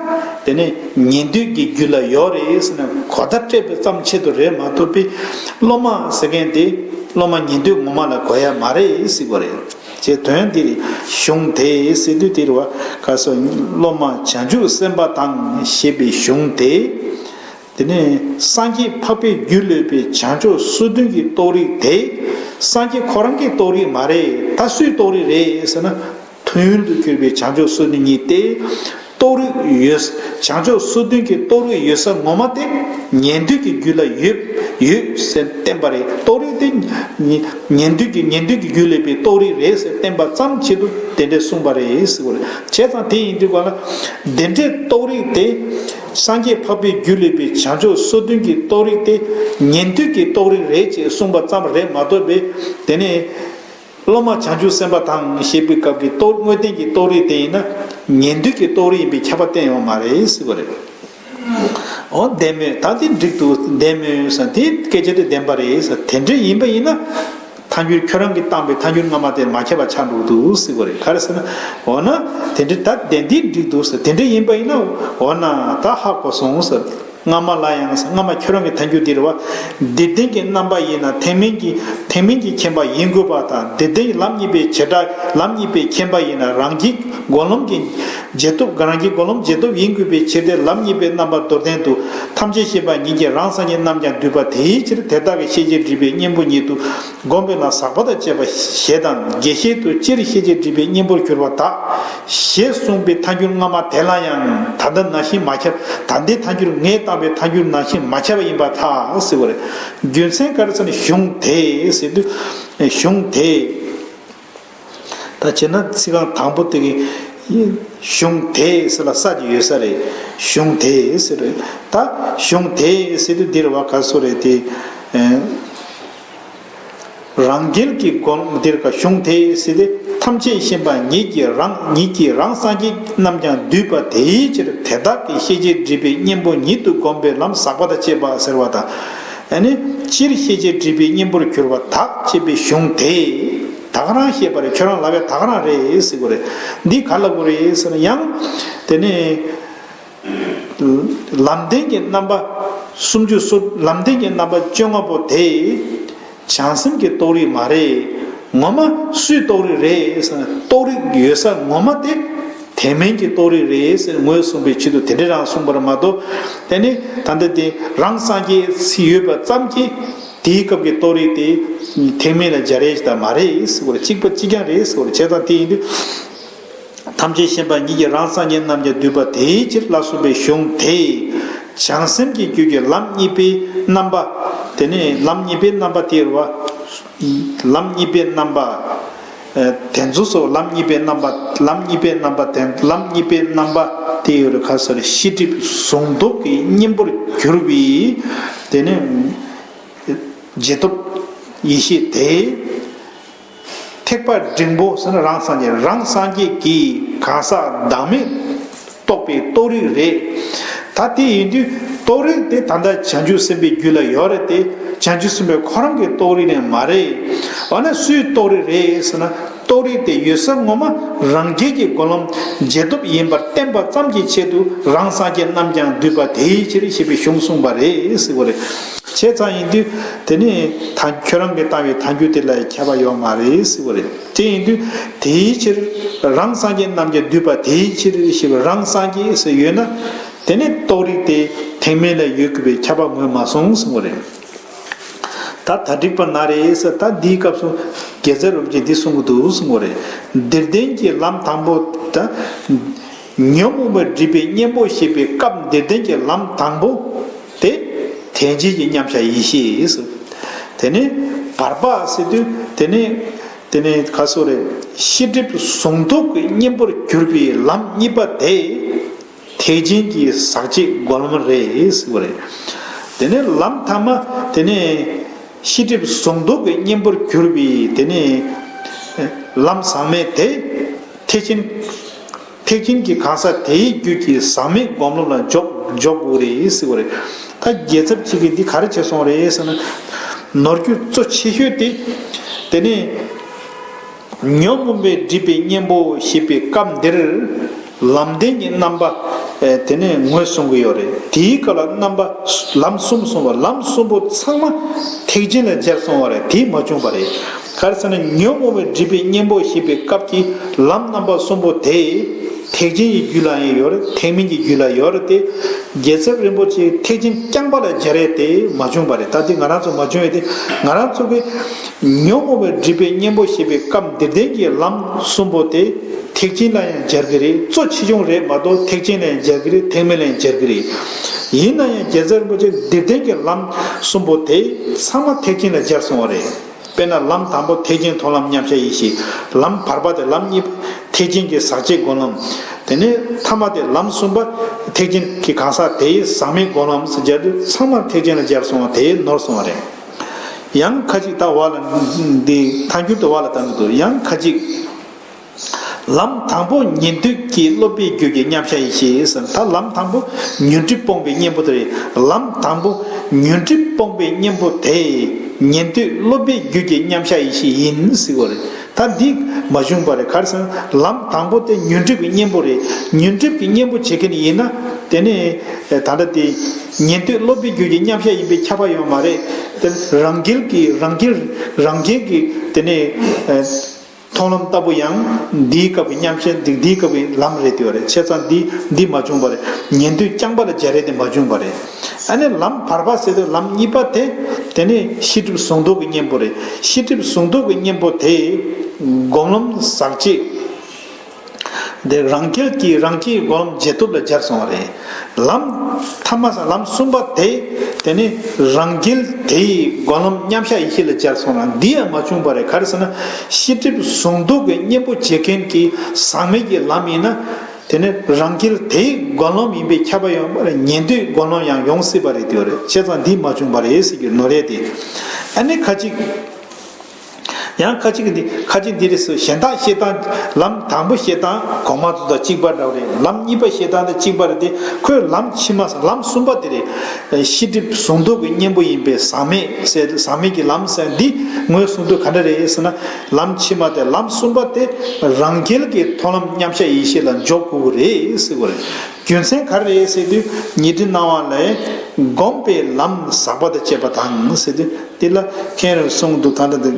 དེ་ནི་ཉན་ཐོས་ཀྱི་རྒྱུད་ལ་ཡོད་རེད་ཟེར་ནས་གོ་བརྡ་སྤྲད་པའི་ཙམ་ཆེད་དུ་རེད་མ་གཏོགས་པའི། སློབ་མ་ཟེར་མཁན་དེ། སློབ་མ་ཉན་ཐོས་ངོ་མ་ལ་གོ་ཡ་མ་རེད་ཟེར་བ་རེད། ཅེས་དོན་འདིར་གཞུང་དེ་ཟེར་དུས་དེ་རེད་བ། ག་སོ། སློབ་མ་བྱང་ཆུབ་སེམས་དཔའ་དང་ཞེས་པའི་གཞུང་དེ། དེ་ནས་སངས་རྒྱས་འཕགས་པའི་རྒྱུད་ལས་པའི་བྱང་ཆུབ་སོ་བདུན་གྱི་རྟོགས་རིགས་དེ། སངས་རྒྱས་ཁོ་རང་གི་རྟོགས་རིགས་མ་རེད། ད་སུའི་རྟོགས་རིགས་རེད་ཟེར་ན། ཐོན་ཡུལ་དུ་གྱུར་པའི་བྱང་ཆུབ་སོ་བདུན་ཉིད་དེ། རྟོགས་རིགས་ཡོད། བྱང་ཆུབ་སོ་བདུན་གྱི་རྟོགས་རིགས་ཡོད་ས་ངོ་མ་དེ། ཉན་ཐོས་ཀྱི་རྒྱུད་ལ་ཡོད། ཡོད་ཟེར་བསྟན་པ་རེད། རྟོགས་རིགས་དེ། ཉན་ཐོས་ཀྱི་ཉན་ཐོས་ཀྱི་རྒྱུད་ལས་པའི་རྟོགས་རིགས་རེད་ཟེར་བསྟན་པ་ཙམ་ཆེད་དུ་དེ་འདྲས་གསུངས་པ་རེད་ཟེར་བ་རེད། བྱས་ཙང་དེ་ཡིན་དུས་ག་ལ། དེ་འདྲའི་རྟོགས་རིགས་དེ། སངས་རྒྱས་འཕགས་པའི་རྒྱུད་ལས་པའི་བྱང་ཆུབ་སོ་བདུན་གྱི་རྟོགས་རིགས་དེ། ཉན་ཐོས་ཀྱི་རྟོགས་རིགས་རེད་ཅེས་གསུངས་པ་ཙམ་རེད་མ་གཏོགས་པའི། དེ་ནས། སློབ་མ་བྱང་ཆུབ་སེམས་དཔའ་དང་ཞེས་པའི་སྐབས་ཀྱི་རྟོགས་དངོས་བསྟན་གྱི་རྟོགས་རིགས་དེ་ཡིན་ན། ཉན་ཐོས་ཀྱི་རྟོགས་རིགས་ཡིན་པའི་ཁྱབ་པ་བསྟན་ཡོད་མ་རེད་ཟེར་བ་རེད། འོ་བདེན་མོད། ད་དེ་འགྲིག་འདུག་བདེན་མོད་ཟེར་དེ་སྐད་ཆ་དེ་བདེན་པ་རེད་ཟེར། དེ་འདྲ་ཡིན་པ་ཡིན་ན། ཐལ་འགྱུར་ཁྱོད་རང་གིས་བཏང་པའི་ཐལ་འགྱུར་སྔ་མ་དེ་མ་ཁྱབ་པ་ཆགས་འགྲོ་གི་འདུག་ཟེར་བ་རེད། ག་རེ་ཟེར་ན། འོ་ན། དེ་འདྲ་ད་བདེན་དེ་འགྲིག་འདུག་ཟེར། དེ་འདྲ་ཡིན་པ་ཡིན་ན། འོ་ན་ད་ཧ་གོ་སོང་ཟེར། སྔ་མ་ལ་ཡང་སྔ་མ་ཁྱོད་རང་གི་ཐལ་འགྱུར་འདི་རེད་བ། འདིར་བསྟན་གྱི་རྣམ་པ་ཡིན་ན་ཐེག་དམན་གྱི་ཐེག་དམན་གྱི་མཁྱེན་པ་ཡིན་དགོས་པ་དང་འདིར་བསྟན་གྱི་ལམ་གཉིས་པའི་བྱེ་བྲག་ལམ་གཉིས་པའི་མཁྱེན་པ་ཡིན་ན་རང་རྒྱལ་སྒོམ་ལམ་གྱི་ རྗེས་ཐོབ་ཀྱི་རང་རྒྱལ་སྒོམ་ལམ་རྗེས་ཐོབ་ཡིན་དགོས་པའི་ཕྱིར་ཏེ། ལམ་གཉིས་པའི་རྣམ་པ་མདོར་བསྟན་དུ། ཐམས་ཅད་མཁྱེན་པ་ཉིད་ཀྱིས་རང་སངས་རྒྱས་རྣམས་ཀྱང་འདུས་པ་དེའི་ཕྱིར། དེ་དག་གི་ཤེས་བྱེད་སྒྲིབ་པའི་གཉེན་པོ་ཉིད་དུ་བསྒོམས་པའི་ལམ་ཟག་པ་དང་བཅས་པ་ཞེས་དང་། རྒྱས་བཤད་དུ་སྤྱིར་ཤེས་བྱེད་སྒྲིབ་པའི་གཉེན་པོར་གྱུར་པ་དག་ཞེས་གསུངས་པའི་ཐལ་འགྱུར་སྔ་མ་དེ་ལ་ཡང་ད་ལྟ་ནང་བཞིན་མ་ཁྱབ། ད་ལྟའི་ཐལ་འགྱུར་ངས་བཏང་བའི་ཐལ་འགྱུར་ནང་བཞིན་མ་ཁྱབ་པ་ཡིན་པར་ཐལ་ཟེར་བ་རེད། རྒྱུ་མཚན་ག་རེ་ཟེར་ན་གཞུང་དེས་ཟེར་དུས། གཞུང་དེས། ད་བྱས་ན་ཚིག་རྐང་དང་པོ་དེ་གི་གཞུང་དེས་ཟེར་ལ་ས་ཅིག་ཡོད་ས་རེད། གཞུང་དེས་ཟེར་རེད། ད་གཞུང་དེས་ཟེར་དུས་འདིར་བ་ག་སོ་རེད་དེ། རང་རྒྱལ་གྱི་སྒོམ་འདིར་ག་གཞུང་དེས་ཟེར་ཏེ། ཐམས་ཅད་མཁྱེན་པ་ཉིད་ཀྱིས་རང་ཉིད་ཀྱིས་རང་སངས་རྒྱས་རྣམས་ཀྱང་འདུས་པ་དེའི་ཕྱིར། དེ་དག་གི་ཤེས་བྱེད་སྒྲིབ་པའི་གཉེན་པོ་ཉིད་དུ་བསྒོམས་པའི་ལམ་ཟག་པ་དང་བཅས་པ་ཟེར་བ་དང་། ཨ་ནི་སྤྱིར་ཤེས་བྱེད་སྒྲིབ་པའི་གཉེན་པོར་གྱུར་པ་དག་ཅེས་པའི་གཞུང་དེ། ད་ག་རང་བཤད་པ་རེད། ཁྱོད་རང་ལབ་པའི་ད་ག་རང་རེད་ཟེར་དགོས་རེད། འདི་ག་ལབ་དགོས་རེད་ཟེར་ན། ཡང་དེ་ནས་ལམ་བདེན་གྱི་རྣམ་པ་སུམ་ཅུ་སོ། ལམ་བདེན་གྱི་རྣམ་པ་བཅོ་ལྔ་པོ་དེ་བྱང་སེམས་ཀྱི་རྟོགས་རིགས་མ་རེད། ངོ་མ་སུའི་རྟོགས་རིགས་རེད་ཟེར་ན། རྟོགས་རིགས་ཡོད་ས་ངོ་མ་དེ་དེ་མིན་གྱི་རྟོགས་རིགས་རེད་ཟེར་ངོས་བཟུང་བའི་ཆེད་དུ་དེ་འདྲ་རང་གསུངས་པར་མ་གཏོགས། དེ་ནི་ད་ལྟ་དེ་རང་སངས་རྒྱས་ཡོད་པ་ཙམ་གྱིས་དེའི་སྐབས་ཀྱི་རྟོགས་རིགས་དེ་ཐེག་དམན་ལ་སྦྱར་ཡས་ཞིག་ད་མ་རེད་ཟེར་བ་རེད། གཅིག་པ་གཅིག་རྐྱང་རེད་ཟེར་བ་རེད། བྱས་ཙང་དེ་ཡིན་དུས། ཐམས་ཅད་མཁྱེན་པ་ཉིད་ཀྱིས་རང་སངས་རྒྱས་རྣམས་ཀྱང་འདུས་པ་དེའི་ཕྱིར་ལ་སོགས་པའི་གཞུང་དེས། བྱང་སེམས་ཀྱི་རྒྱུད་ཀྱི་ལམ་གཉིས་པའི་རྣམ་པ། དེ་ནས་ལམ་གཉིས་པའི་རྣམ་པ་དེ་རེད་བ། ལམ་གཉིས་པའི་རྣམ་པ། ཨ། དེ་ཚོ་སོགས་ལམ་གཉིས་པའི་རྣམ་པ། ལམ་གཉིས་པའི་རྣམ་པ་དེ། ལམ་གཉིས་པའི་རྣམ་པ་དེ་ཡོད་རེད། ག་ཟེར། ཤེས་སྒྲིབ་ཟུང་འཇུག་གི་གཉེན་པོར་གྱུར་པའི། དེ་ནས་རྗེས་ཐོབ་ཡེ་ཤེས་དེ། ཐེག་པ་འབྲིང་པོ་ཟེར་ན་རང་སངས་རྒྱས། རང་སངས་རྒྱས་ཀྱི་གང་ཟག་བདག་མེད་རྟོགས་པའི་རྟོགས་རིགས་རེད། ད་དེ་ཡིན་དུས་རྟོགས་རིགས་དེ་ད་ལྟ་བྱང་ཆུབ་སེམས་དཔའི་རྒྱུད་ལ་ཡོད་རེད་དེ། བྱང་ཆུབ་སེམས་དཔའི་ཁོ་རང་གི་རྟོགས་རིགས་ནས་མ་རེད། འོ་ན་སུའི་རྟོགས་རིགས་རེད་ཟེར་ན། རྟོགས་རིགས་དེ་ཡོད་ས་ངོ་མ་རང་རྒྱལ་གྱི་སྒོམ་ལམ་རྗེས་ཐོབ་ཡིན་པར་བསྟན་པ་ཙམ་གྱི་ཆེད་དུ་རང་སངས་རྒྱས་རྣམས་ཀྱང་འདུས་པ་དེའི་ཕྱིར་ཞེས་པའི་གཞུང་གསུངས་པ་རེད་ཟེར་བ་རེད། བྱས་ཙང་ཡིན་དུས་དེ་ནི་ད་ཁྱོད་རང་གིས་བཏང་བའི་ཐལ་འགྱུར་དེ་ལ་ཁྱབ་པ་ཡོད་མ་རེད་ཟེར་བ་རེད། དེ་ཡིན་དུས་དེའི་ཕྱིར་རང་སངས་རྒྱས་རྣམས་ཀྱང་འདུས་པ་དེའི་ཕྱིར་ཞེས་པའི་རང་སངས་རྒྱས་ཟེར་ཡོད་ན། དེ་ནི་རྟོགས་རིགས་དེ་ཐེག་དམན་ལ་ཡོད་དགོས་པའི་ཁྱབ་པ་ངོས་མ་སོང་གསུངས་པ་རེད། ད་ད་འགྲིག་པ་ན་རེ་ཟེར། ད་འདིའི་སྐབས་སུ་རྒྱལ་ཚབ་རིན་པོ་ཆེས་འདི་གསུང་གི་འདུག་གསུང་གི་རེད། འདིར་བསྟན་གྱི་ལམ་དང་པོ་ད། ཉོན་མོངས་པའི་སྒྲིབ་པའི་གཉེན་པོ་ཞེས་པའི་སྐབས་འདིར་བསྟན་གྱི་ལམ་དང་པོ་དེ་ཐེག་ཆེན་གྱི་མཉམ་གཞག་ཡེ་ཤེས་ཟེར། དེ་ནས་བར་པ་ཟེར་དུས་དེ་ནས་དེ་ནས་ག་སོ་རེད། ཤེས་སྒྲིབ་ཟུང་འཇུག་གི་གཉེན་པོར་གྱུར་པའི་ལམ་གཉིས་པ་དེ། ཐེག་ཆེན་གྱི་ཟག་བཅས་སྒོམ་ལམ་རེད་ཟེར་བ་རེད། དེ་ནས་ལམ་ཐ་མ་དེ་ནས་ཤེས་སྒྲིབ་ཟུང་འཇུག་གི་གཉེན་པོར་གྱུར་པའི་དེ་ནས་ལམ་ཟག་མེད་དེ་ཐེག་ཆེན། ཐེག་ཆེན་གྱི་གང་ཟག་དེའི་རྒྱུད་ཀྱི་ཟག་མེད་སྒོམ་ལམ་ལ་འཇོག་འཇོག་དགོས་རེད་ཟེར་བ་རེད། ད་རྒྱལ་ཚབ་ཅིག་གིས་འདི་ག་རེ་བྱས་སོང་རེད་ཟེར་ན། ནོར་རྒྱུ་གཙོ་ཆེ་ཤོས་དེ་དེ་ནས། ཉོན་མོངས་པའི་སྒྲིབ་པའི་གཉེན་པོ་ཞེས་པའི་སྐབས་འདིར་ལམ་བདེན་གྱི་རྣམ་པ། ཨེ། དེ་ནས་ངོས་བཟུང་གི་ཡོད་རེད། དེའི་སྐབས་ལ་རྣམ་པ་ལམ་གསུམ་གསུངས་པ། ལམ་གསུམ་པོ་ཚང་མ་ཐེག་ཆེན་ལ་སྦྱར་སོང་བ་རེད། དེ་མ་བྱུང་བ་རེད། ག་རེ་ཟེར་ན་ཉོན་མོངས་པའི་སྒྲིབ་པའི་གཉེན་པོ་ཞེས་པའི་སྐབས་ཀྱི་ལམ་རྣམ་པ་གསུམ་པོ་དེ་ཐེག་ཆེན་གྱི་རྒྱུད་ལ་ཡང་ཡོད་རེད། ཐེག་དམན་གྱི་རྒྱུད་ལ་ཡོད་རེད་དེ། རྒྱལ་ཚབ་རིན་པོ་ཆེས་ཐེག་ཆེན་རྐྱང་པ་ལ་སྦྱར་ཡས་དེ་མ་བྱུང་བ་རེད། ད་དེ་ང་རང་ཚོ་མ་བྱུང་ཡས་དེ་ང་རང་ཚོ་གི་ཉོན་མོངས་པའི་སྒྲིབ་པའི་གཉེན་པོ་ཞེས་པའི་སྐབས་འདིར་བསྟན་གྱི་ལམ་གསུམ་པོ་དེ་ཐེག་ཆེན་ལ་ཡང་སྦྱར་གྱི་རེད། གཙོ་ཆེ་ཆུང་རེད་མ་གཏོགས་ཐེག་ཆེན་ལ་ཡང་སྦྱར་གྱི་རེད། ཐེག་དམན་ལ་ཡང་སྦྱར་གྱི་རེད། ཡིན་ན་ཡང་རྒྱལ་ཚབ་རིན་པོ་ཆེས་འདིར་བསྟན་གྱི་ལམ་གསུམ་པོ་དེ་ཚང་མ་ཐེག་ཆེན་ལ་སྦྱར་སོང་བ་རེད། དཔེར་ན་ལམ་དང་པོ་ཐེག་ཆེན་མཐོང་ལམ་མཉམ་གཞག་ཡེ་ཤེས། ལམ་བར་པ་དེ་ལམ་གཉིས་པ་ཐེག་ཆེན་གྱི་ཟག་བཅས་སྒོམ་ལམ། དེ་ནས་ཐ་མ་དེ་ལམ་གསུམ་པ་ཐེག་ཆེན་གྱི་གང་ཟག་དེའི་ཟག་མེད་སྒོམ་ལམ་ཟེར་སྦྱར་དུས་ཚང་མ་ཐེག་ཆེན་ལ་སྦྱར་སོང་བ་དེ་ནོར་སོང་བ་རེད། ཡང་ཁ་ཅིག་ད་བ་ལ་འདི་ཐལ་འགྱུར་དུ་བ་ལ་བཏང་གི་འདུག་ཡང་ཁ་ཅིག་ལམ་དང་པོ་ཉན་ཐོས་ཀྱི་སློབ་པའི་རྒྱུད་ཀྱི་མཉམ་གཞག་ཡེ་ཤེས་ཟེར། ད་ལམ་དང་པོ་ཉོན་སྒྲིབ་སྤོང་བའི་གཉེན་པོ་དེ་རེད། ལམ་དང་པོ་ཉོན་སྒྲིབ་སྤོང་བའི་གཉེན་པོ་དེ་ཉན་ཐོས་སློབ་པའི་རྒྱུད་ཀྱི་མཉམ་གཞག་ཡེ་ཤེས་ཡིན་ཟེར་བ་རེད། ད་འདི་མ་བྱུང་བ་རེད། ག་རེ་ཟེར་ན་ལམ་དང་པོ་དེ་ཉོན་སྒྲིབ་ཀྱི་གཉེན་པོ་རེད། ཉོན་སྒྲིབ་ཀྱི་གཉེན་པོ་བྱེད་མཁན་ཡིན་ན་དེ་ནས་ད་ལྟ་དེ་ཉན་ཐོས་སློབ་པའི་རྒྱུད་ཀྱི་མཉམ་གཞག་ཡིན་པའི་ཁྱབ་པ་ཡོད་མ་རེད། དེ་རང་རྒྱལ་གྱི་རང་རྒྱལ་རང་རྒྱལ་གྱི་དེ་ནས། མཐོང་ལམ་ལྟ་བུ་ཡང་འདིའི་སྐབས་ཀྱི་མཉམ་གཞག་འདི་འདིའི་སྐབས་ཀྱི་ལམ་རེད་དེ་བ་རེད། བྱས་ཙང་འདི་འདི་མ་བྱུང་བ་རེད། ཉན་ཐོས་རྐྱང་པ་ལ་སྦྱར་ཡས་དེ་མ་བྱུང་བ་རེད། ཨ་ནི་ལམ་བར་པ་ཟེར་དུས་ལམ་གཉིས་པ་དེ། དེ་ནི་ཤེས་སྒྲིབ་ཟུང་འཇུག་གི་གཉེན་པོ་རེད། ཤེས་སྒྲིབ་ཟུང་འཇུག་གི་གཉེན་པོ་དེ་སྒོམ་ལམ་ཟག་བཅས། དེ་རང་རྒྱལ་གྱིས་རང་རྒྱལ་གྱི་སྒོམ་ལམ་རྗེས་ཐོབ་ལ་སྦྱར་སོང་བ་རེད། ལམ་ཐ་མ་ས་ལམ་གསུམ་པ་དེ། དེ་ནི་རང་རྒྱལ་དེའི་སྒོམ་ལམ་མཉམ་གཞག་ཡེ་ཤེས་ལ་སྦྱར་སོང་ན་འདི་ཡང་མ་བྱུང་བ་རེད། ག་རེ་ཟེར་ན། ཤེས་སྒྲིབ་ཟུང་འཇུག་གི་གཉེན་པོ་བྱེད་མཁན་གྱི་ཟག་མེད་ཀྱི་ལམ་ཡིན་ན། དེ་ནི་རང་རྒྱལ་དེའི་སྒོམ་ལམ་ཡིན་པས་ཁྱབ་པ་ཡོང་བ་རེད། ཉན་ཐོས་སྒོམ་ལམ་ཡང་ཡོང་སྲིད་པ་རེད་དེ་བ་རེད། བྱས་ཙང་འདི་མ་བྱུང་བ་རེད་ཟེར་རྒྱུ་ནོར་རེད་དེ། ཨ་ནི་ཁ་ཅིག་ཡང་ཁ་ཅིག་གིས་འདི་ཁ་ཅིག་འདི་རེད་ཟེར། གཞན་དག་བཤད་སྟངས། ལམ་དང་པོ་བཤད་སྟངས་གོང་མ་དེ་དང་གཅིག་པ་འདྲ་བ་རེད། ལམ་གཉིས་པ་བཤད་སྟངས་དང་གཅིག་པ་རེད་དེ། ཁོས་ལམ་ཕྱི་མ་ཟེར་ལམ་གསུམ་པ་དེ་རེད། ཤེས་སྒྲིབ་ཟུང་འཇུག་གི་གཉེན་པོ་ཡིན་པས་ཟག་མེད་ཟེར། ཟག་མེད་ཀྱི་ལམ་ཟེར་འདི་ངོས་ཟུང་དུ་ག་འདྲ་རེད་ཟེར་ན། ལམ་ཕྱི་མ་དེ་ལམ་གསུམ་པ་དེ་རང་རྒྱལ་གྱི་མཐོང་ལམ་མཉམ་གཞག་ཡེ་ཤེས་ལ་འཇོག་དགོས་ཀྱི་རེད་ཟེར་བ་རེད། རྒྱུ་མཚན་ག་རེ་རེད་ཟེར་དུས་ཉི་ཁྲི་སྣང་བ་ལས། སྒོམ་པའི་ལམ་ཟག་པ་དང་བཅས་པ་དང་ཟེར་དུས། དེ་ལ་མཁན་རིན་གསུངས་འདུག་ད་ལྟ་དེ་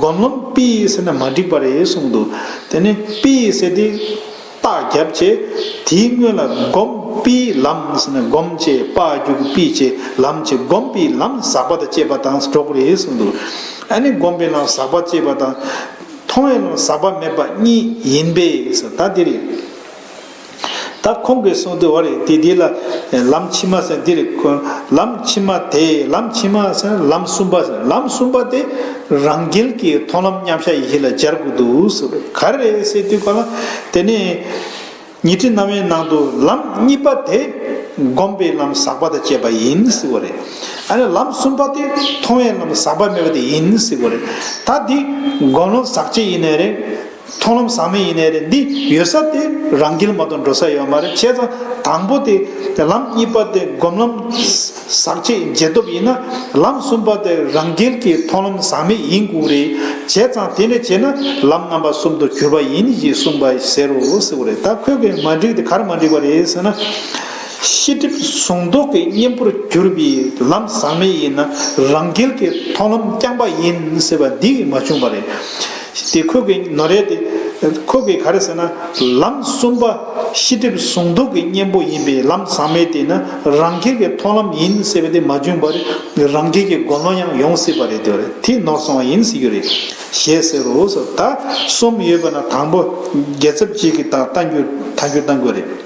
སྒོམ་ལམ་པི་ཟེར་ན་མ་འགྲིག་པ་རེད་གསུངས་འདུག་དེ་ནི་པི་ཟེར་དེ་རྟགས་བརྒྱབ་བྱས། དེའི་སྔོན་ལ་སྒོམ་པའི་ལམ་ཟེར་ན་སྒོམ་བྱས། པ་རྒྱུག་པི་བྱས། ལམ་བྱས། སྒོམ་པའི་ལམ་ཟག་པ་དང་བཅས་པ་དང་འགྲོ་གི་རེད་གསུངས་འདུག་ཨ་ནི་སྒོམ་པའི་ལམ་ཟག་པ་བཅས་པ་དང་། མཐོང་བའི་ལམ་ཟག་པ་མེད་པ་གཉིས་ཡིན་པས་ཟེར། ད་དེ་རེད། ད་ཁོང་གིས་གསུངས་དུས་བ་རེད། དེ་དེ་ལ་ལམ་ཕྱི་མ་ཟེར་འདི་རེད། ཁོ་ལམ་ཕྱི་མ་དེ་ལམ་ཕྱི་མ་ཟེར་ལམ་གསུམ་པ་ཟེར། ལམ་གསུམ་པ་དེ་རང་རྒྱལ་གྱི་མཐོང་ལམ་མཉམ་གཞག་ཡེ་ཤེས་ལ་སྦྱར་དགོས་འདུག་ཟེར། ག་རེ་རེད་ཟེར་དུས་ག་ལ། དེ་ནས་ཉི་ཁྲི་སྣང་བའི་ནང་དུ་ལམ་གཉིས་པ་དེ་སྒོམ་པའི་ལམ་ཟག་པ་དང་བཅས་པ་ཡིན་ཟེར་བ་རེད། ཨ་ནི་ལམ་གསུམ་པ་དེ་མཐོང་བའི་ལམ་ཟག་པ་མེད་པ་དེ་ཡིན་ཟེར་བ་རེད། ད་འདི་སྒོམ་ལམ་ཟག་བཅས་ཡིན་ནའི་རེད། མཐོང་ལམ་ཟག་མེད་ཡིན་ནའི་རེད། འདི་ཡོད་ས་དེ་རང་རྒྱལ་མ་གཏོགས་འགྲོ་ས་ཡོད་མ་རེད། བྱས་ཙང་དང་པོ་དེ་ལམ་གཉིས་པ་དེ་སྒོམ་ལམ་ཟག་བཅས་རྗེས་ཐོབ་ཡིན་ན། ལམ་གསུམ་པ་དེ་རང་རྒྱལ་གྱི་མཐོང་ལམ་ཟག་མེད་ཡིན་དགོས་རེད། བྱས་ཙང་དེ་འདྲ་བྱས་ན་ལམ་རྣམ་པ་གསུམ་དུ་གྱུར་པ་ཡིན་ཞེས་གསུངས་པ་ཟེར་རོ་ཟེར་བ་རེད། ད་ཁོས་གི་མ་འགྲིག་དེ་ག་རེ་མ་འགྲིག་པ་རེད་ཟེར་ན། ཤེས་སྒྲིབ་ཟུང་འཇུག་གི་གཉེན་པོར་གྱུར་པའི་ལམ་ཟག་མེད་ཡིན་ན་རང་རྒྱལ་གྱི་མཐོང་ལམ་རྐྱང་པ་ཡིན་ཟེར་བ་འདི་གིས་མ་བྱུང་བ་རེད། དེ་ཁོ་གི་ནོར་རེད་དེ། ཁོ་གི་ག་རེ་ཟེར་ན། ལམ་གསུམ་པ་ཤེས་སྒྲིབ་ཟུང་འཇུག་གི་གཉེན་པོ་ཡིན་པའི་ལམ་ཟག་མེད་དེ་ན་རང་རྒྱལ་གྱི་མཐོང་ལམ་ཡིན་ཟེར་བ་དེ་མ་བྱུང་བར་རང་རྒྱལ་གྱི་སྒོམ་ལམ་ཡང་ཡོང་སྲིད་པ་རེད་དེ་རེད། དེ་ནོར་སོང་བ་ཡིན་ཟེར་རྒྱུ་རེད། ཞེས་ཟེར་རོ་ཟེར། ད་གསུམ་ཡོད་པ་ན་དང་པོ་རྒྱལ་ཚབ་གཅིག་གི་དང་གཏན་འཁྱོལ་གཏན་འཁྱོལ་གཏང་དགོས་རེད།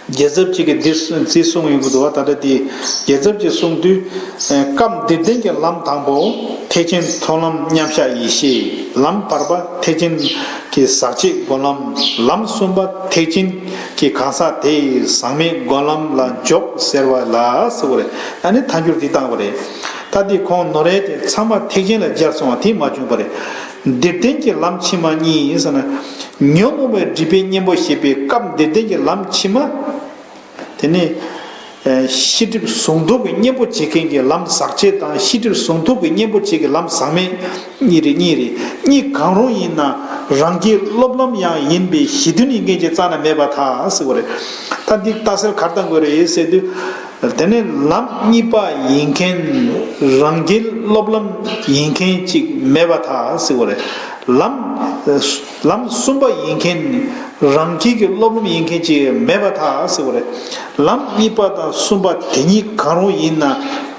རྒྱལ་ཚབ་ཅིག་གིས་འདི་གསུང་འདི་གསུངས་ཡོང་གི་འདུག་བ། ད་ལྟ་དེ་རྒྱལ་ཚབ་ཅིག་གསུངས་དུས། སྐབས་འདིར་བསྟན་གྱི་ལམ་དང་པོ་ཐེག་ཆེན་མཐོང་ལམ་མཉམ་གཞག་ཡེ་ཤེས། ལམ་བར་པ་ཐེག་ཆེན་གྱི་ཟག་བཅས་སྒོམ་ལམ། ལམ་གསུམ་པ་ཐེག་ཆེན་གྱི་གང་ཟག་དེ་ཡི་ཟག་མེད་སྒོམ་ལམ་ལ་འཇོག་ཟེར་བ་ལ་ཟེར་བ་རེད། ཨ་ནི་ཐལ་འགྱུར་འདི་བཏང་བ་རེད། ད་འདི་ཁོང་ནོར་རེད་དེ་ཚང་མ་ཐེག་ཆེན་ལ་སྦྱར་སོང་བ་དེ་མ་བྱུང་བ་རེད། འདིར་བསྟན་གྱི་ལམ་ཕྱི་མ་གཉིས་ཟེར་ན། ཉོན་མོངས་པའི་སྒྲིབ་པའི་གཉེན་པོ་ཞེས་པའི་སྐབས་འདིར་བསྟན་གྱི་ལམ་ཕྱི་མ། དེ་ནི། ཤེས་སྒྲིབ་ཟུང་འཇུག་གི་གཉེན་པོ་བྱེད་མཁན་གྱི་ལམ་ཟག་བཅས་དང་ཤེས་སྒྲིབ་ཟུང་འཇུག་གི་གཉེན་པོ་བྱེད་ཀྱི་ལམ་ཟག་མེད་གཉིས་རེད། གཉིས་རེད། གཉིས་གང་རུང་ཡིན་ན་རང་རྒྱལ་སློབ་ལམ་ཡང་ཡིན་པའི་གཞི་མཐུན་ཡིན་མཁན་གྱི་རྩ་ན་མེད་པར་ཐལ་ཟེར་བ་རེད། ད་འདི་རྟགས་གསལ་གར་བཏང་དགོས་རེད་ཟེར་དུས། དེ་ནས་ལམ་གཉིས་པ་ཡིན་མཁན། རང་རྒྱལ་སློབ་ལམ་ཡིན་མཁན་ཅིག་མེད་པར་ཐལ་ཟེར་བ་རེད། ལམ། ལམ་གསུམ་པ་ཡིན་མཁན། རང་རྒྱལ་གྱི་སློབ་ལམ་ཡིན་མཁན་ཅིག་མེད་པར་ཐལ་ཟེར་བ་རེད། ལམ་གཉིས་པ་དང་གསུམ་པ་དེ་གཉིས་གང་རུང་ཡིན་ན་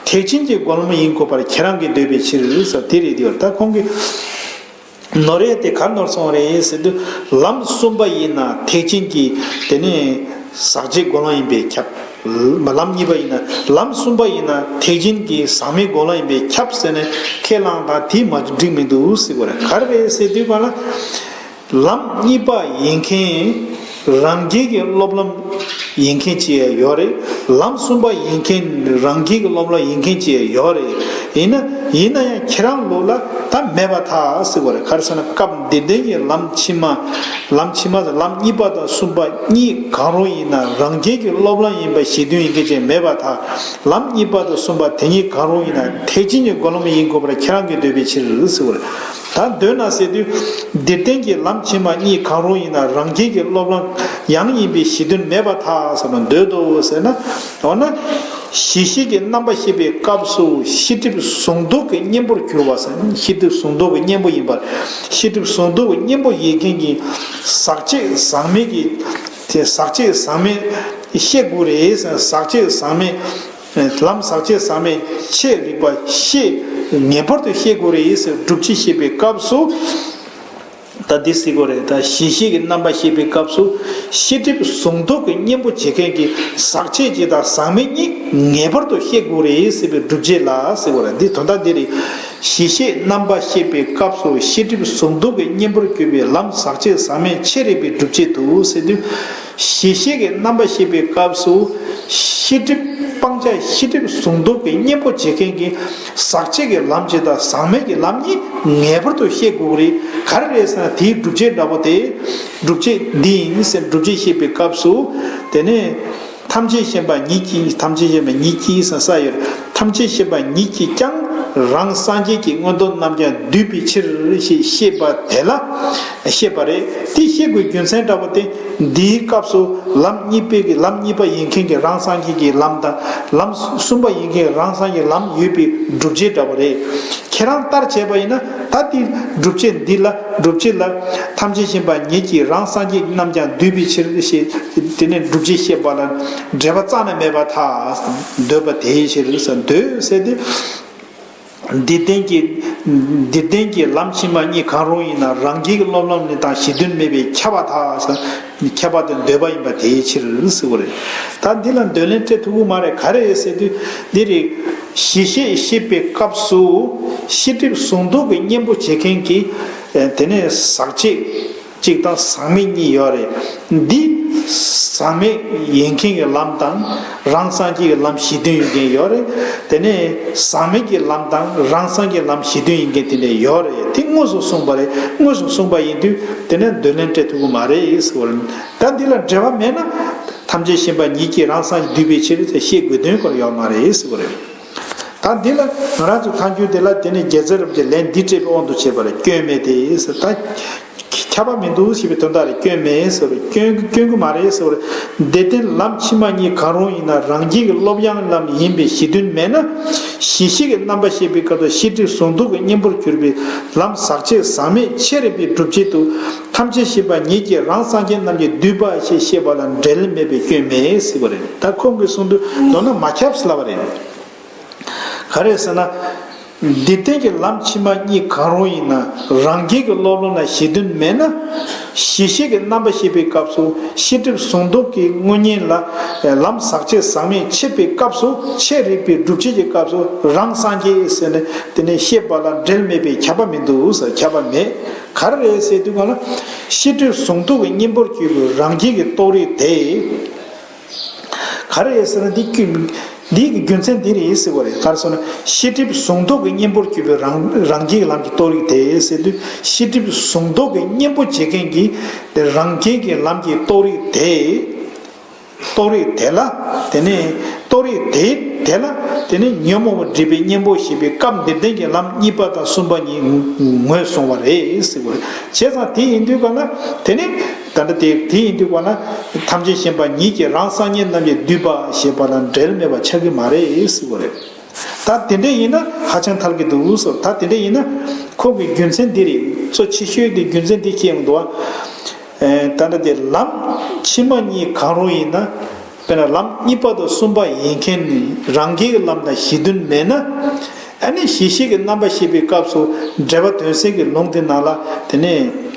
ཐེག་ཆེན་གྱི་སྒོམ་ལམ་ཡིན་དགོས་པར་ཁྱེད་རང་གིས་འདོད་པའི་ཕྱིར་ཟེར་དེ་རེད་དེ་བ་རེད། ད་ཁོང་གིས། ནོར་རེད་དེ་གར་ནོར་སོང་རེད་ཟེར་དུས། ལམ་གསུམ་པ་ཡིན་ན་ཐེག་ཆེན་གྱི་དེ་ནས་ཟག་བཅས་སྒོམ་ལམ་ཡིན་པས་ཁྱབ། ལམ་གཉིས་པ་ཡིན་ན། ལམ་གསུམ་པ་ཡིན་ན་ཐེག་ཆེན་གྱི་ཟག་མེད་སྒོམ་ལམ་ཡིན་པས་ཁྱབ་ཟེར་ནས་ཁས་བླངས་དང་དེ་མ་འགྲིག་མི་འདུག་ཟེར་བ་རེད། ག་རེ་རེད་ཟེར་དུས་ག་ལ། ལམ་གཉིས་པ་ཡིན་མཁན། རང་རྒྱལ་གྱི་སློབ་ལམ་ཡིན་མཁན་ཅིག་ཡང་ཡོད་རེད། ལམ་གསུམ་པ་ཡིན་མཁན་རང་རྒྱལ་གྱི་སློབ་ལམ་ཡིན་མཁན་ཅིག་ཡང་ཡོད་རེད། ཡིན་ན་ཡིན་ན་ཡང་ཁྱེད་རང་ལུགས་ལ་ད་མེད་པར་ཐལ་ཟེར་བ་རེད། ག་རེ་ཟེར་ན་སྐབས་འདིར་བསྟན་གྱི་ལམ་ཕྱི་མ། ལམ་ཕྱི་མ་ཟེར་ལམ་གཉིས་པ་དང་གསུམ་པ་གཉིས་གང་རུང་ཡིན་ན་རང་རྒྱལ་གྱི་སློབ་ལམ་ཡིན་པ་གཞི་མཐུན་ཡིན་མཁན་ཅིག་མེད་པར་ཐལ། ལམ་གཉིས་པ་དང་གསུམ་པ་དེ་གཉིས་གང་རུང་ཡིན་ན་ཐེག་ཆེན་གྱི་སྒོམ་ལམ་ཡིན་དགོས་པར་ཁྱེད་རང་གིས་འདོད་པའི་ཕྱིར་ཟེར་བ་རེད། ད་འདོད་ན་ཟེར་དུས། འདིར་བསྟན་གྱི་ལམ་ཕྱི་མ་གཉིས་གང་རུང་ཡིན་ན་རང་རྒྱལ་གྱི་སློབ་ལམ་ཡང་ཡིན་པའི་གཞི་མཐུན་མེད་པར་ཐལ་ཟེར་ན་འདོད་དོ་ཟེར་ན། འོ་ན། གཞི་ཤེས་ཀྱི་རྣམ་པ་ཤེས་པའི་སྐབས་སུ་ཤེས་སྒྲིབ་ཟུང་དུ་གི་གཉེན་པོར་གྱུར་པ་ཟེར། ཤེས་སྒྲིབ་ཟུང་དུ་གི་གཉེན་པོ་ཡིན་པར། ཤེས་སྒྲིབ་ཟུང་དུ་གི་གཉེན་པོ་ཡིན་མཁན་གྱི་ཟག་བཅས་ཟག་མེད་ཀྱི། དེ་ཟག་བཅས་ཟག་མེད་ཤེས་དགོས་རེད་ཟེར། ཟག་བཅས་ཟག་མེད། ལམ་ཟག་བཅས་ཟག་མེད་ཆེད་རིག་པ་ཤེས། ངེས་པར་དུ་ཤེས་དགོས་རེད་ཟེར། སྒྲུབ་བྱེད་བཤད་པའི་སྐབས་སུ། ད་འདི་ཟེར་དགོས་རེད། ད་གཞི་ཤེས་ཀྱི་རྣམ་པ་ཤེས་པའི་སྐབས་སུ་ཤེས་སྒྲིབ་ཟུང་དུ་གི་གཉེན་པོ་བྱེད་མཁན་གྱི་ཟག་བཅས་ཀྱི་དང་ཟག་མེད་གཉིས་ངེས་པར་དུ་ཤེས་དགོས་རེད་ཟེར་བའི་སྒྲུབ་བྱེད་ལ་ཟེར་དགོས་རེད། འདི་དོན་དག་འདི་རེད། གཞི་ཤེས་རྣམ་པ་ཤེས་པའི་སྐབས་སུ་ཤེས་སྒྲིབ་ཟུང་དུ་གི་གཉེན་པོར་གྱུར་པའི་ལམ་ཟག་བཅས་ཟག་མེད་ཆེད་རིག་པའི་སྒྲུབ་བྱེད་དུ་ཟེར་དུས། གཞི་ཤེས་ཀྱི་རྣམ་པ་ཤེས་པའི་སྐབས་སུ་ཤེས་སྒྲིབ་སྤང་བྱ་ཤེས་སྒྲིབ་ཟུང་དུ་གི་གཉེན་པོ་བྱེད་མཁན་གྱི་ཟག་བཅས་ཀྱི་ལམ་གཅིག་དང་ཟག་མེད་ཀྱི་ལམ་གཉིས་ངེས་པར་དུ་ཤེས་དགོས་ཀྱི་རེད། ག་རེ་རེད་ཟེར་ན་དེའི་སྒྲུབ་བྱེད་འདྲ་པོ་དེ། སྒྲུབ་བྱེད་འདི་ཡིན་ཟེར་སྒྲུབ་བྱེད་བཤད་པའི་སྐབས་སུ། དེ་ནས་ཐམས་ཅད་མཁྱེན་པ་ཉིད་ཀྱིས། ཐམས་ཅད་མཁྱེན་པ་ཉིད་ཀྱིས་ཟེར་ས་ཡོད་རེད། ཐམས་ཅད་མཁྱེན་པ་ཉིད་ཀྱིས་ཀྱང་རང་སངས་རྒྱས་ཀྱི་མངོན་རྟོགས་རྣམས་ཀྱང་བསྡུས་པའི་ཕྱིར་ཞེས་བཤད་པ་དེ་ལ་བཤད་པ་རེད། དེ་བཤད་དགོས་རྒྱུ་མཚན་འདྲ་པོ་དེ། འདིའི་སྐབས་སུ་ལམ་གཉིས་པའི་གི་ལམ་གཉིས་པ་ཡིན་མཁན་གྱི་རང་སངས་རྒྱས་ཀྱི་ལམ་དང་། ལམ་གསུམ་པ་ཡིན་མཁན་རང་སངས་རྒྱས་ལམ་ཡོད་པའི་སྒྲུབ་བྱེད་འདྲ་པོ་རེད། ཁྱེད་རང་ལྟར་བྱས་པ་ཡིན་ན། ད་དེ་སྒྲུབ་བྱེད་འདི་ལ། སྒྲུབ་བྱེད་ལ། ཐམས་ཅད་མཁྱེན་པ་ཉིད་ཀྱིས་རང་སངས་རྒྱས་རྣམས་ཀྱང་བསྡུས་པའི་ཕྱིར་ཞེས། དེ་ནས་སྒྲུབ་བྱེད་བཤད་པ་ལ་འབྲེལ་བ་རྩ་ནས་མེད་པར་ཐལ། འདོད་པ་དེའི་ཕྱིར་ཟེར། འདོད་ཟེར་དེ། འདིར་བསྟན་གྱི། འདིར་བསྟན་གྱི་ལམ་ཕྱི་མ་གཉིས་གང་རུང་ཡིན་ན། རང་རྒྱལ་གྱི་སློབ་ལམ་ནི་དང་གཞི་མཐུན་མེད་པས་ཁྱབ་པར་ཐལ། ཁྱབ་པ་དེ་འདོད་པ་ཡིན་པ་དེའི་ཕྱིར་ཟེར་བ་རེད། ད་འདི་ལ་འདོད་ལན་སྤྲད་ཐུབ་ཀྱི་མ་རེད། ག་རེ་རེད་ཟེར་དུས། འདི་རེད། གཞི་ཤེས་བཤད་པའི་སྐབས་སུ་ཤེས་སྒྲིབ་ཟུང་དུ་གི་གཉེན་པོ་བྱེད་མཁན་གྱི། དེ་ནས་ཟག་བཅས་གཅིག་དང་ཟག་མེད་གཉིས་ཡོད་རེད། འདི་ཟག་མེད་ཡིན་མཁན་གྱི་ལམ་དང་རང་སངས་རྒྱས་ཀྱི་ལམ་གཞི་མཐུན་ཡིན་མཁན་ཡོད་རེད། དེ་ནས་ཟག་མེད་ཀྱི་ལམ་དང་རང་སངས་རྒྱས་ལམ་གཞི་མཐུན་ཡིན་མཁན་དེ་འདྲ་ཡོད་རེད། དེ་དངོས་སུ་གསུངས་པ་རེད། དངོས་སུ་གསུངས་པ་ཡིན་དུས་དེ་ནས་འདོད་ལན་སྤྲད་ཐུབ་ཀྱི་མ་རེད་ཟེར་བ་རེད། ད་འདི་ལ་འབྲེལ་བ་མེད་ན། ཐམས་ཅད་མཁྱེན་པ་ཉིད་ཀྱིས་རང་སངས་རྒྱས་བསྡུས་པའི་ཕྱིར་ཟེར་བཤད་དགོས་དོན་སྐོར་ཡོད་མ་རེད་ཟེར་བ་རེད། ད་འདི་ལ་ང་རང་ཚོ་ཐལ་འགྱུར་དེ་ལ་དེ་ནས་རྒྱལ་སྲས་རབ་རྒྱས་ལན་འདི་སྤྲད་པའི་དབང་དུ་བྱས་པ་རེད། སྐྱོན་མེད་དེ་ཟེར། ད་ཁྱབ་པ་མི་འདུག་ཞེས་པའི་དོན་དག་རེད། སྐྱོན་མེད་ཟེར་བ་རེད། སྐྱོན་སྐྱོན་གྱི་མ་རེད་ཟེར་བ་རེད། འདིར་བསྟན་ལམ་ཕྱི་མ་གཉིས་གང་རུང་ཡིན་ན། རང་རྒྱལ་གྱི་སློབ་ཡོན་ལམ་ཡིན་པའི་གཞི་མཐུན་མེད་ན། གཞི་ཤེས་ཀྱི་རྣམ་པ་ཤེས་པའི་སྐབས་སུ་ཤེས་སྒྲིབ་ཟུང་དུ་གི་གཉེན་པོར་གྱུར་པའི་ལམ་ཟག་བཅས་ཟག་མེད་ཆེད་རིག་པའི་སྒྲུབ་བྱེད་དུ། ཐམས་ཅད་མཁྱེན་པ་ཉིད་ཀྱིས་རང་སངས་རྒྱས་རྣམས་ཀྱིས་བསྡུས་པ་ཞེས་བཤད་པ་ལ་འབྲེལ་མེད་པས་སྐྱོན་མེད་ཟེར་བ་རེད། ད་ཁོང་གིས་གསུངས་དུས་མདོར་ན་མ་ཁྱབ་ཟེར་ལབ་པ་རེད། ག་རེ་ཟེར་ན། འདིར་བསྟན་གྱི་ལམ་ཕྱི་མ་གཉིས་གང་རུང་ཡིན་ན། རང་རྒྱལ་གྱི་སློབ་ལམ་ལ་གཞི་མཐུན་མེད་ན། གཞི་ཤེས་ཀྱི་རྣམ་པ་ཤེས་པའི་སྐབས་སུ་ཤེས་སྒྲིབ་ཟུང་དུ་གི་དངོས་གཉེན་ལ་ལམ་ཟག་བཅས་ཟག་མེད་ཆེད་པའི་སྐབས་སུ། ཆེད་རིག་པའི་སྒྲུབ་བྱེད་ཀྱི་སྐབས་སུ་རང་སངས་རྒྱས་ཟེར་ནས་དེ་ནས་བཤད་པ་ལ་འབྲེལ་མེད་པས་ཁྱབ་པ་མི་འདུག་ཟེར། ཁྱབ་པ་མེད། ག་རེ་རེད་ཟེར་དུས་གང་ལ། ཤེས་སྒྲིབ་ཟུང་དུ་གི་གཉེན་པོར་གྱུར་པའི་རང་རྒྱལ་གྱི་རྟོགས་རིགས་དེ། ག་རེ་རེད་ཟེར་ན། འདི་ཀུན། འདི་གི་རྒྱུ་མཚན་འདི་རེད་ཟེར་བ་རེད། ག་རེ་ཟེར་ན། ཤེས་སྒྲིབ་ཟུང་དུ་གི་གཉེན་པོར་གྱུར་པའི་རང་རང་རྒྱལ་གྱི་ལམ་གྱི་རྟོགས་རིགས་དེ་ཟེར་དུས། ཤེས་སྒྲིབ་ཟུང་དུ་གི་གཉེན་པོ་བྱེད་མཁན་གྱི་དེ་རང་རྒྱལ་གྱི་ལམ་གྱི་རྟོགས་རིགས་དེ། རྟོགས་རིགས་དེ་ལ། དེ་ནས་རྟོགས་རིགས་དེ་དེ་ལ། དེ་ནས་ཉོན་མོངས་པ་སྒྲིབ་པའི་གཉེན་པོ་ཞེས་པའི་སྐབས་འདིར་བསྟན་གྱི་ལམ་གཉིས་པ་དང་གསུམ་པ་གཉིས་ངོས་བཟུང་བ་རེད་ཟེར་བ་རེད། བྱས་ཙང་དེ་ཡིན་དུས་གང་ལ། དེ་ནས་ད་ལྟ་དེ་དེ་ཡིན་དུས་གང་ལ། ཐམས་ཅད་མཁྱེན་པ་ཉིད་ཀྱིས་རང་སངས་རྒྱས་རྣམས་ཀྱིས་བསྡུས་པ་ཞེས་པ་ལ་འབྲེལ་མེད་པ་ཆགས་ཀྱི་མ་རེད་ཟེར་བ་རེད། ད་དེ་འདྲ་ཡིན་ན་ཧ་ཅང་ཐལ་གྱི་འདུག་ཟེར། ད་དེ་འདྲ་ཡིན་ན་ཁོང་གི་རྒྱུ་མཚན་འདི་རེད། གཙོ་ཆེ་ཤོས་དེ་རྒྱུ་མཚན་འདི་ཁྱེད་ཡོང་འདུག་བ། ཨེ། ད་ལྟ་དེ་ལམ་ཕྱི་མ་གཉིས་གང་རུང་ཡིན་ན། དཔེར་ན་ལམ་གཉིས་པ་དང་གསུམ་པ་ཡིན་མཁན་ནི་རང་རྒྱལ་གྱི་ལམ་དང་གཞི་མཐུན་མེད་ན། ཨ་ནི་གཞི་ཤེས་ཀྱི་རྣམ་པ་ཤེས་པའི་སྐབས་སུ་འགྲེལ་པ་དོན་གསལ་གྱི་ལུང་དེ་ནང་ལ། དེ་ནས་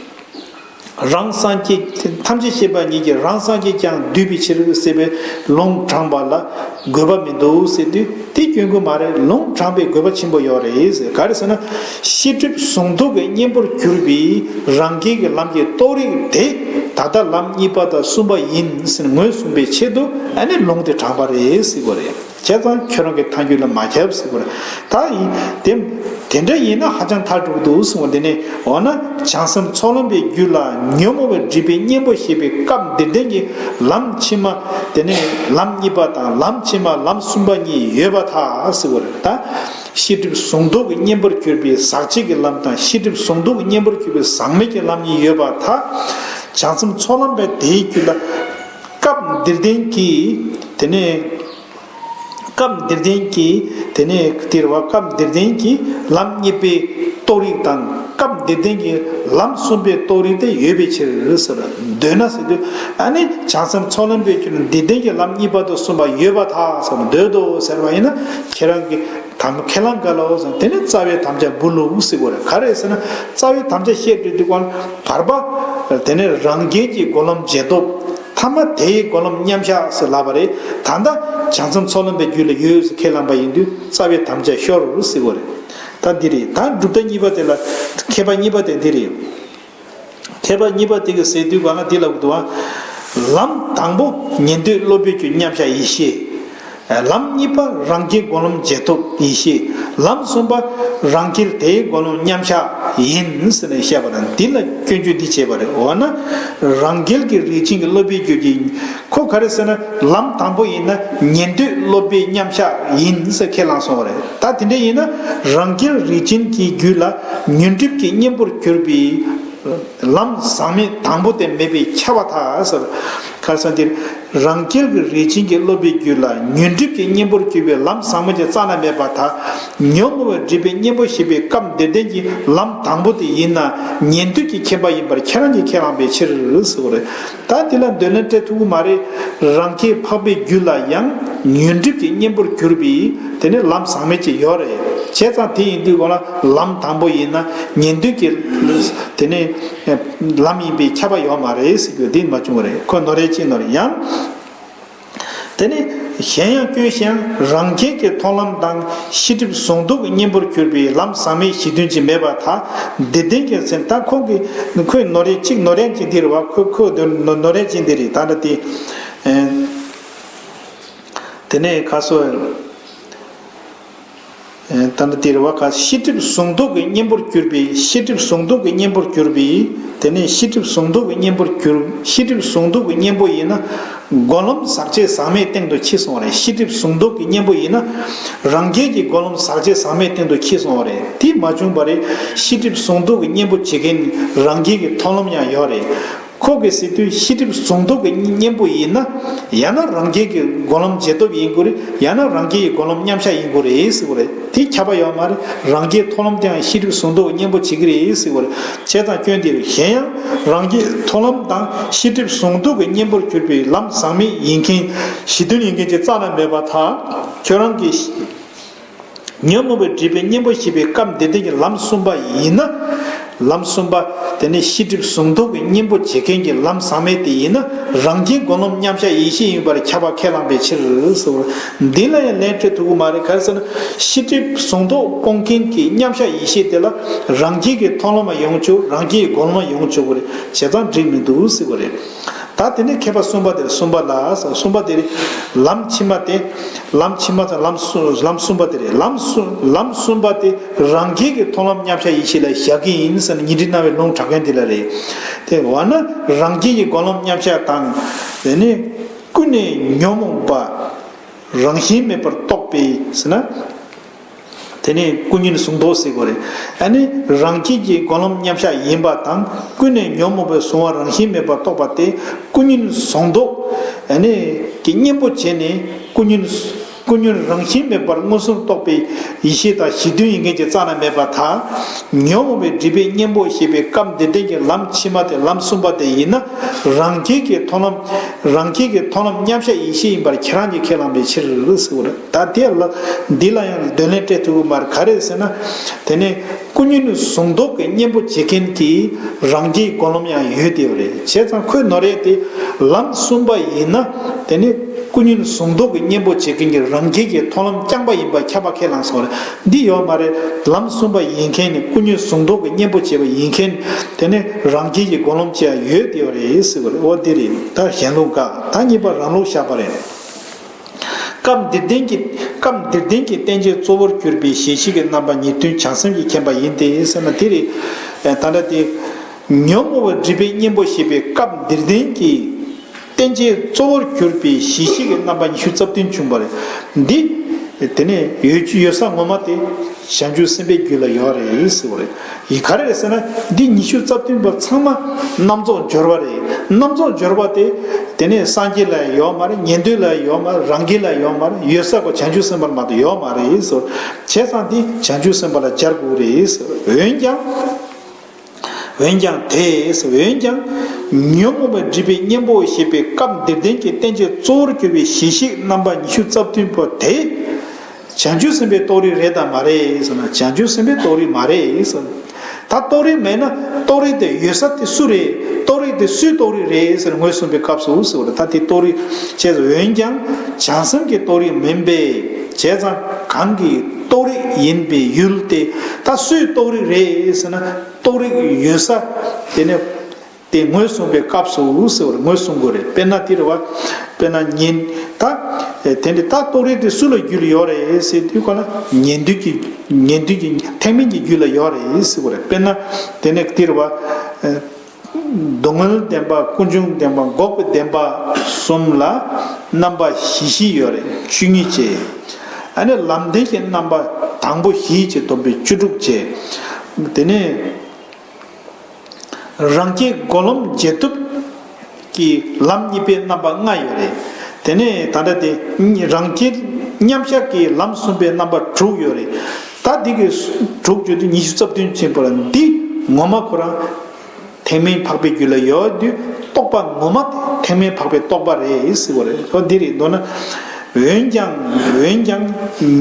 རང་སངས་རྒྱས། ཐམས་ཅད་མཁྱེན་པ་ཉིད་ཀྱིས་རང་སངས་རྒྱས་ཀྱང་བསྡུས་པའི་ཕྱིར་ཟེར་བའི་ལུང་དྲངས་པ་ལ་དགོས་པ་མི་འདུག་ཟེར་དུས། དེ་སྐྱོན་གྱི་མ་རེད། ལུང་དྲངས་པའི་དགོས་པ་ཆེན་པོ་ཡོད་རེད་ཟེར། ག་རེ་ཟེར་ན། ཤེས་སྒྲིབ་ཟུང་དུ་གི་གཉེན་པོར་གྱུར་པའི་རང་རྒྱལ་གྱི་ལམ་གྱི་རྟོགས་རིགས་དེ། ད་ལྟ་ལམ་གཉིས་པ་དང་གསུམ་པ་ཡིན་ཟེར་ངོས་བཟུང་བའི་ཆེད་དུ། ཨ་ནི་ལུང་དེ་དྲངས་པ་རེད་ཟེར་བ་རེད། བྱས་ཙང་ཁྱོད་རང་གི་ཐལ་འགྱུར་ལ་མ་ཁྱབ་ཟེར་བ་རེད། ད་ཡིན་དེ། དེ་འདྲ་ཡིན་ན་ཧ་ཅང་ཐལ་འགྲོ་གི་འདུག་གསུངས་པ། དེ་ནས་འོ་ན་བྱང་སེམས་ཚོགས་ལམ་པའི་རྒྱུད་ལ་ཉོན་མོངས་པ་སྒྲིབ་པའི་གཉེན་པོ་ཞེས་པའི་སྐབས་འདིར་བསྟན་གྱི་ལམ་ཕྱི་མ། དེ་ནས་ལམ་གཉིས་པ་དང་ལམ་ཕྱི་མ་ལམ་གསུམ་པ་གཉིས་ཡོད་པར་ཐལ་ཟེར་བ་རེད། ད་ཤེས་སྒྲིབ་ཟུང་དུ་གི་གཉེན་པོར་གྱུར་པའི་ཟག་བཅས་ཀྱི་ལམ་དང་ཤེས་སྒྲིབ་ཟུང་དུ་གི་གཉེན་པོར་གྱུར་པའི་ཟག་མེད་ཀྱི་ལམ་གཉིས་ཡོད་པར་ཐལ། བྱང་སེམས་ཚོགས་ལམ་པ་དེའི་རྒྱུད་ལ་སྐབས་འདིར་བསྟན་གྱི། དེ་ནས། སྐབས་འདིར་ལྡན་གྱི་དེ་ནས་དེར་བ་སྐབས་འདིར་ལྡན་གྱི་ལམ་གཉིས་པའི་རྟོགས་རིགས་དང་སྐབས་འདིར་ལྡན་གྱི་ལམ་གསུམ་པའི་རྟོགས་རིགས་དེ་ཡོད་པའི་ཕྱིར་ཟེར། འདོད་ན་ཟེར་དུས་ཨ་ནི་བྱང་སེམས་ཚོགས་ལམ་པའི་རྒྱུད་ལ་འདིར་ལྡན་གྱི་ལམ་གཉིས་པ་དང་གསུམ་པ་ཡོད་པར་ཐལ་ཟེར་ན། འདོད་དོ་ཟེར་བ་ཡིན་ན་ཁྱེད་རང་གི་དམ་ཁས་བླངས་ག་ལ་འོ་ཟེར་དེ་ནི་རྩ་བའི་དམ་བཅའ་འབུལ་ལོ་ཟེར་བ་རེད། ག་རེ་ཟེར་ན་རྩ་བའི་དམ་བཅའ་བཤད་དུས་དུས་གོང་བར་པ་དེ་ནི་རང་རྒྱལ་གྱི་སྒོམ་ལམ་རྗེས་ཐོབ། ཐ་མ་དེའི་སྒོམ་ལམ་མཉམ་བཞག་ཟེར་ལབ་པ་རེད། ད་ལྟ་བྱང་སེམས་ཚོགས་ལམ་པའི་རྒྱུད་ལ་ཡོད་ཟེར་ཁས་བླངས་པ་ཡིན་དུས་རྩ་བའི་དམ་བཅའ་ཤོར་ཟེར་བ་རེད། ད་འདི་རེད། ད་གྲུབ་མཐའ་གཉིས་པ་དེ་ལ་མཁས་པ་གཉིས་པ་དེ་འདི་རེད། མཁས་པ་གཉིས་པ་དེ་གིས་ཟེར་དུས་གང་ལ་འདི་ལབ་དགོས་འདུག་བ། ལམ་དང་པོ་ཉན་ཐོས་སློབ་པའི་རྒྱུ་མཉམ་བཞག་ཡེ་ཤེས། ལམ་གཉིས་པ་རང་རྒྱལ་སྒོམ་ལམ་རྗེས་ཐོབ་ཡེ་ཤེས། ལམ་གསུམ་པ་རང་རྒྱལ་དེའི་སྒོམ་ལམ་མཉམ་བཞག་ཡིན་ཟེར་ནས་བཤད་པ་དང་འདི་ལ་སྐྱོན་བརྗོད་འདི་བྱས་པ་རེད། འོ་ན་རང་རྒྱལ་གྱི་རིགས་ཅན་གྱི་སློབ་པའི་རྒྱུ་གྱི་ཁོ་ག་རེ་ཟེར་ན་ལམ་དང་པོ་ཡིན་ན་ཉན་ཐོས་སློབ་པའི་མཉམ་བཞག་ཡིན་ཟེར་ཁས་བླངས་སོང་བ་རེད། ད་དེ་འདྲ་ཡིན་ན་རང་རྒྱལ་རིགས་ཅན་གྱི་རྒྱུད་ལ་ཉོན་སྒྲིབ་ཀྱི་གཉེན་པོར་གྱུར་པའི་ལམ་ཟག་མེད་དང་པོ་དེ་མེད་པས་ཁྱབ་པར་ཐལ་ཟེར། ཁ་སང་འདིར་རང་རྒྱལ་གྱི་རིགས་ཅན་གྱི་སློབ་པའི་རྒྱུད་ལ་ཉོན་སྒྲིབ་ཀྱི་གཉེན་པོར་གྱུར་པའི་ལམ་ཟག་མེད་ཀྱི་རྩ་ན་མེད་པར་ཐལ། ཉོན་མོངས་པའི་སྒྲིབ་པའི་གཉེན་པོ་ཞེས་པའི་སྐབས་འདིར་ལྡན་གྱི་ལམ་དང་པོ་དེ་ཡིན་ན་ཉན་ཐོས་ཀྱི་ཁྱད་པར་ཡིན་པར་ཁྱེད་རང་གིས་ཁས་བླངས་པའི་ཕྱིར་ཟེར་བ་རེད། ད་འདི་ལ་འདོད་ལན་སྤྲད་ཐུབ་ཀྱི་མ་རེད། རང་རྒྱལ་འཕགས་པའི་རྒྱུད་ལ་ཡང་ཉོན་སྒྲིབ་ཀྱི་གཉེན་པོར་གྱུར་པའི་དེ་ནི་ལམ་ཟག་མེད་ཅིག་ཡོད་རེད། བྱས་ཙང་དེ་ཡིན་དུས་གོང་ལ་ལམ་དང་པོ་ཡིན་ན་ཉན་ཐོས་ཀྱི་དེ་ནི་ལམ་ཡིན་པའི་ཁྱབ་པ་ཡོད་མ་རེད་ཟེར་རྒྱུ་འདི་མ་བྱུང་བ་རེད། ཁོ་ནོར་རེ་ཅི་ནོར་ཡང་། དེ་ནི་གཞན་ཡང་སྐྱོན་གཞན་རང་རྒྱལ་གྱི་མཐོང་ལམ་དང་ཤེས་སྒྲིབ་ཟུང་འཇུག་གི་གཉེན་པོར་གྱུར་པའི་ལམ་ཟག་མེད་གཞི་མཐུན་ཅིག་མེད་པར་ཐལ། འདིར་ལྡན་གྱི་སེམས་ད་ཁོང་གི་ཁོས་ནོར་རེ་གཅིག་ནོར་རེ་གཅིག་འདི་རེད་བ། ཁོ་ཁོ་ནོར་རེ་གཅིག་འདི་རེད། ད་ལྟ་དེ་དེ་ནས་ཁ་སོ། ད་ལྟ་དེ་རེད་བ། ཁ་ཤེས་སྒྲིབ་ཟུང་འཇུག་གི་གཉེན་པོར་གྱུར་པའི་ཤེས་སྒྲིབ་ཟུང་འཇུག་གི་གཉེན་པོར་གྱུར་པའི་དེ་ནས་ཤེས་སྒྲིབ་ཟུང་འཇུག་གི་གཉེན་པོར་གྱུར་ཤེས་སྒྲིབ་ཟུང་འཇུག་གི་གཉེན་པོ་ཡིན་ན་སྒོམ་ལམ་ཟག་བཅས་ཟག་མེད་སྟེང་དུ་འཁྱིལ་སོང་བ་རེད། ཤེས་སྒྲིབ་ཟུང་འཇུག་གི་གཉེན་པོ་ཡིན་ན་རང་རྒྱལ་གྱི་སྒོམ་ལམ་ཟག་བཅས་ཟག་མེད་སྟེང་དུ་འཁྱིལ་སོང་བ་རེད། དེ་མ་བྱུང་བ་རེད། ཤེས་སྒྲིབ་ཟུང་འཇུག་གི་གཉེན་པོ་བྱེད་མཁན་རང་རྒྱལ་གྱི་མཐོང་ལམ་ཡང་ཡོད་རེད། ཁོ་གིས་ཟེར་དུས་ཤེས་སྒྲིབ་ཟུང་འཇུག་གི་གཉེན་པོ་ཡིན་ན་ཡང་ན་རང་རྒྱལ་གྱི་སྒོམ་ལམ་རྗེས་ཐོབ་ཡིན་དགོས་རེད། ཡང་ན་རང་རྒྱལ་གྱི་སྒོམ་ལམ་མཉམ་བཞག་ཡིན་དགོས་རེད་ཟེར་དགོས་རེད། དེ་ཁྱབ་པ་ཡོད་མ་རེད། རང་རྒྱལ་མཐོང་ལམ་དེའང་ཤེས་སྒྲིབ་ཟུང་འཇུག་གི་གཉེན་པོ་བྱེད་ཀྱི་རེད་ཟེར་དགོས་རེད། བྱས་ཙང་སྐྱོན་འདི་རེད། གཞན་ཡང་རང་རྒྱལ་མཐོང་ལམ་དང་ཤེས་སྒྲིབ་ཟུང་འཇུག་གི་གཉེན་པོར་གྱུར་པའི་ལམ་ཟག་མེད་ཡིན་མཁན་གཞི་མཐུན་ཡིན་མཁན་གྱི་རྩ་ལ་མེད་པར་ཐལ། ཁྱོད་རང་གིས་ཉོན་མོངས་པའི་སྒྲིབ་པའི་གཉེན་པོ་ཞེས་པའི་སྐབས་འདིར་ལྡན་གྱི་ལམ་གསུམ་པ་ཡིན་ན། ལམ་གསུམ་པ་དེ་ནི་ཤེས་སྒྲིབ་ཟུང་འཇུག་གི་གཉེན་པོ་བྱེད་མཁན་གྱི་ལམ་ཟག་མེད་དེ་ཡིན་ན་རང་རྒྱལ་སྒོམ་ལམ་མཉམ་བཞག་ཡེ་ཤེས་ཡིན་པར་ཁྱབ་པ་ཁས་བླངས་པའི་ཕྱིར་ཟེར། འདི་ལ་ཡང་ལན་སྤྲད་ཐུབ་ཀྱི་མ་རེད། ག་རེ་ཟེར་ན་ཤེས་སྒྲིབ་ཟུང་འཇུག་སྤོང་མཁན་གྱི་མཉམ་བཞག་ཡེ་ཤེས་དེ་ལ་རང་རྒྱལ་གྱི་མཐོང་ལམ་ཡོང་ཆོག་རང་རྒྱལ་གྱི་སྒོམ་ལམ་ཡོང་ཆོག་གི་རེད། བྱས་ཙང་འགྲིག་མི་འདུག་ཟེར་བ་རེད། ད་དེ་ནས་མཁས་པ་གསུམ་པ་དེ་རེད། གསུམ་པ་ལ་གསུམ་པ་དེ་རེད། ལམ་ཕྱི་མ་དེ། ལམ་ཕྱི་མ་དང་ལམ་གསུམ་ལམ་གསུམ་པ་དེ་རེད། ལམ་གསུམ་ལམ་གསུམ་པ་དེ་རང་རྒྱལ་གྱི་མཐོང་ལམ་མཉམ་བཞག་ཡེ་ཤེས་ལ་བཞག་གི་ཡིན་ཟེར་ནས་ཉི་ཁྲི་རྣ་བའི་ལུང་དྲངས་མཁན་དེ་ལ་རེད། དེ་འོ་ན་རང་རྒྱལ་གྱི་སྒོམ་ལམ་མཉམ་བཞག་དང་། དེ་ནས་ཀུན་ནས་ཉོན་མོངས་པ་རང་བཞིན་མེད་པར་རྟོགས་པའི་ཟེར་ན། དེ་ནས་ཀུན་ཉོན་ཟུང་འཇུག་ཟེར་དགོས་རེད། ཨ་ནི་རང་རྒྱལ་གྱི་སྒོམ་ལམ་མཉམ་བཞག་ཡིན་པ་དང་ཀུན་ནས་ཉོན་མོངས་པའི་གཟུང་བ་རང་བཞིན་མེད་པར་རྟོགས་པ་དེ་ཀུན་ཉོན་ཟུང་འཇུག་ཨ་ནི་གི་གཉེན་པོ་བྱས་ནས་ཀུན་ཉོན་ཀུན་ཉོན་རང་བཞིན་མེད་པར་མངོན་སུམ་རྟོགས་པའི་ཡེ་ཤེས་དང་གཞི་མཐུན་ཡིན་མཁན་གྱི་རྩ་ན་མེད་པར་ཐལ། ཉོན་མོངས་པའི་སྒྲིབ་པའི་གཉེན་པོ་ཞེས་པའི་སྐབས་འདིར་ལྡན་གྱི་ལམ་ཕྱི་མ་དེ་ལམ་གསུམ་པ་དེ་ཡིན་ན་རང་རྒྱལ་གྱི་མཐོང་ལམ་རང་རྒྱལ་གྱི་མཐོང་ལམ་མཉམ་བཞག་ཡེ་ཤེས་ཡིན་པར་ཁྱེད་རང་གིས་ཁས་བླངས་པའི་ཕྱིར་ཟེར་བ་རེད། ད་དེ་ལ་འདི་ལ་ཡང་འདོད་ལན་སྤྲད་ཐུབ་ཀྱི་མ་རེད། ག་རེ་ཟེར་ན། དེ་ནས་ཀུན་ཉོན་ཟུང་འཇུག་གི་གཉེན་པོ་བྱེད་མཁན་གྱི་རང་རྒྱལ་སྒོམ་ལམ་ཡང་ཡོད་དེ་བ་རེད། བྱས་ཙང་ཁོས་ནོར་རེད་དེ། ལམ་གསུམ་པ་ཡིན་ན་དེ་ནི་ཀུན་ཉོན་ཟུང་འཇུག་གི་གཉེན་པོ་བྱེད་མཁན་གྱི་རང་རྒྱལ་གྱི་མཐོང་ལམ་རྐྱང་པ་ཡིན་པ་ཁྱབ་པ་ཁས་བླངས་སོང་རེད། འདི་ཡོད་མ་རེད། ལམ་གསུམ་པ་ཡིན་མཁན་ནི་ཀུན་ཉོན་ཟུང་འཇུག་གི་གཉེན་པོ་བྱེད་པ་ཡིན་མཁན་དེ་ནི་རང་རྒྱལ་གྱི་སྒོམ་ལམ་ཅིག་ཡང་ཡོད་དེ་བ་རེད་ཟེར་བ་རེད། འོ་དེ་རེད། ད་གཞན་ལུགས་འགའ་ད་གཉིས་པ་རང་ལུགས་བཞག་པ་རེད། སྐབས་འདིར་ལྡན་གྱི་སྐབས་འདིར་ལྡན་གྱི་བསྟན་བྱའི་གཙོ་བོར་གྱུར་པའི་གཞི་ཤེས་ཀྱི་རྣམ་པ་ཉེར་བདུན་བྱང་སེམས་ཀྱི་མཁྱེན་པ་ཡིན་ཏེ་ཟེར་ན་དེ་རེད། ད་ལྟ་དེ་ཉོན་མོངས་པའི་སྒྲིབ་པའི་གཉེན་པོ་ཞེས་པའི་སྐབས་འདིར་ལྡན་གྱི་བསྟན་བྱའི་གཙོ་བོར་གྱུར་པའི་གཞི་ཤེས་ཀྱི་རྣམ་པ་ཉི་ཤུ་རྩ་བདུན་བྱུང་བ་རེད། འདི་དེ་ནས་ཡོད་ཡོད་ས་ངོ་མ་དེ། བྱང་ཆུབ་སེམས་དཔའི་རྒྱུད་ལ་ཡོད་རེད་ཟེར་བ་རེད། ཡིན་ག་རེ་རེད་ཟེར་ན། འདི་ཉི་ཤུ་རྩ་བདུན་པོ་ཚང་མ་རྣམ་རྫོགས་སྦྱོར་བ་རེད། རྣམ་རྫོགས་སྦྱོར་བ་དེ་དེ་ནས་སངས་རྒྱས་ལ་ཡོད་མ་རེད། ཉན་ཐོས་ལ་ཡོད་མ་རེད། རང་རྒྱལ་ལ་ཡོད་མ་རེད། ཡོད་ས་གོ་བྱང་ཆུབ་སེམས་དཔའ་ལ་མ་གཏོགས་ཡོད་མ་རེད་ཟེར། བྱས་ཙང་འདི་བྱང་ཆུབ་སེམས་དཔའ་ལ་སྦྱར་དགོས་རེད་ཟེར། འོན་ཀྱང་། འོན་ཀྱང་དེས། འོན་ཀྱང་ཉོན་མོངས་པའི་སྒྲིབ་པའི་གཉེན་པོ་ཞེས་པའི་སྐབས་འདིར་ལྡན་གྱི་བསྟན་བཅོས་གཙོ་བོར་གྱུར་པའི་གཞི་ཤེས་རྣམ་པ་ཉི་ཤུ་རྩ་བདུན་པོ་དེ། བྱང་ཆུབ་སེམས་དཔའི་རྟོགས་རིགས་རེད་དམ་མ་རེད་ཟེར་ན། བྱང་ཆུབ་སེམས་དཔའི་རྟོགས་རིགས་མ་རེད་ཟེར། ད་རྟོགས་རིགས་མེད་ན་རྟོགས་རིགས་དེ་ཡོད་ས་དེ་སུ་རེད། རྟོགས་རིགས་དེ་སུའི་རྟོགས་རིགས་རེད་ཟེར་ངོས་བཟུང་བའི་སྐབས་སུ་ཟེར་བ་རེད། ད་དེ་རྟོགས་རིགས་བྱས། འོན་ཀྱང་བྱང་སེམས་ཀྱི་རྟོགས་རིགས་མིན་པས། བྱས་ཙང་གང་གི་རྟོགས་རིགས་ཡིན་པའི་ཡུལ་དེ་ད་སུའི་རྟོགས་རིགས་རེད་ཟེར་ན། རྟོགས་རིགས་ཡོད་ས་དེ་ནས་དེ་ངོས་བཟུང་བའི་སྐབས་སུ་ཟེར་བར་ངོས་བཟུང་དགོས་རེད། དཔེར་ན་དེ་རེད་བ། དཔེར་ན་ཉན། ད་དེ་འདྲ་ད་རྟོགས་རིགས་དེ་སུ་ལ་རྒྱུས་ཡོད་རེད་ཟེར་དུས་ག་ལ་ཉན་ཐོས་ཀྱི་ཉན་ཐོས་ཀྱི་ཐེག་དམན་གྱི་རྒྱུད་ལ་ཡོད་རེད་ཟེར་བ་རེད། དཔེར་ན་དེ་ནས་དེ་རེད་བ། སྡུག་བསྔལ་བདེན་པ། ཀུན་འབྱུང་བདེན་པ། འགོག་པའི་བདེན་པ་གསུམ་ལ་རྣམ་པ་བཞི་བཞི་ཡོད་རེད། བཅུ་གཉིས་བྱས། ཨ་ནི་ལམ་བདེན་གྱི་རྣམ་པ་དང་པོ་བཞི་བྱས་བསྡོམས་པས་བཅུ་དྲུག་བྱས། དེ་ནས། རང་རྒྱལ་སྒོམ་ལམ་འབྱེད་ཐབས་ཀྱི་ལམ་གཉིས་པའི་རྣམ་པ་ལྔ་ཡོད་རེད། དེ་ནས་ད་ལྟ་དེ་རང་རྒྱལ་མཉམ་བཞག་གི་ལམ་གསུམ་པའི་རྣམ་པ་དྲུག་ཡོད་རེད། ད་འདི་གི་དྲུག་བརྗོད་དུས་ཉི་ཤུ་རྩ་བདུན་ཕྱིན་པ་ལ། འདི་ངོ་མ་ཁོ་རང་ཐེག་དམན་འཕགས་པའི་རྒྱུད་ལ་ཡོད་དུས། རྟོགས་པ་ངོ་མ་དེ་ཐེག་དམན་འཕགས་པའི་རྟོགས་པ་རེད་ཟེར་བ་རེད། འོ་འདི་རེད་འདོད་ན། འོན་ཀྱང་། འོན་ཀྱང་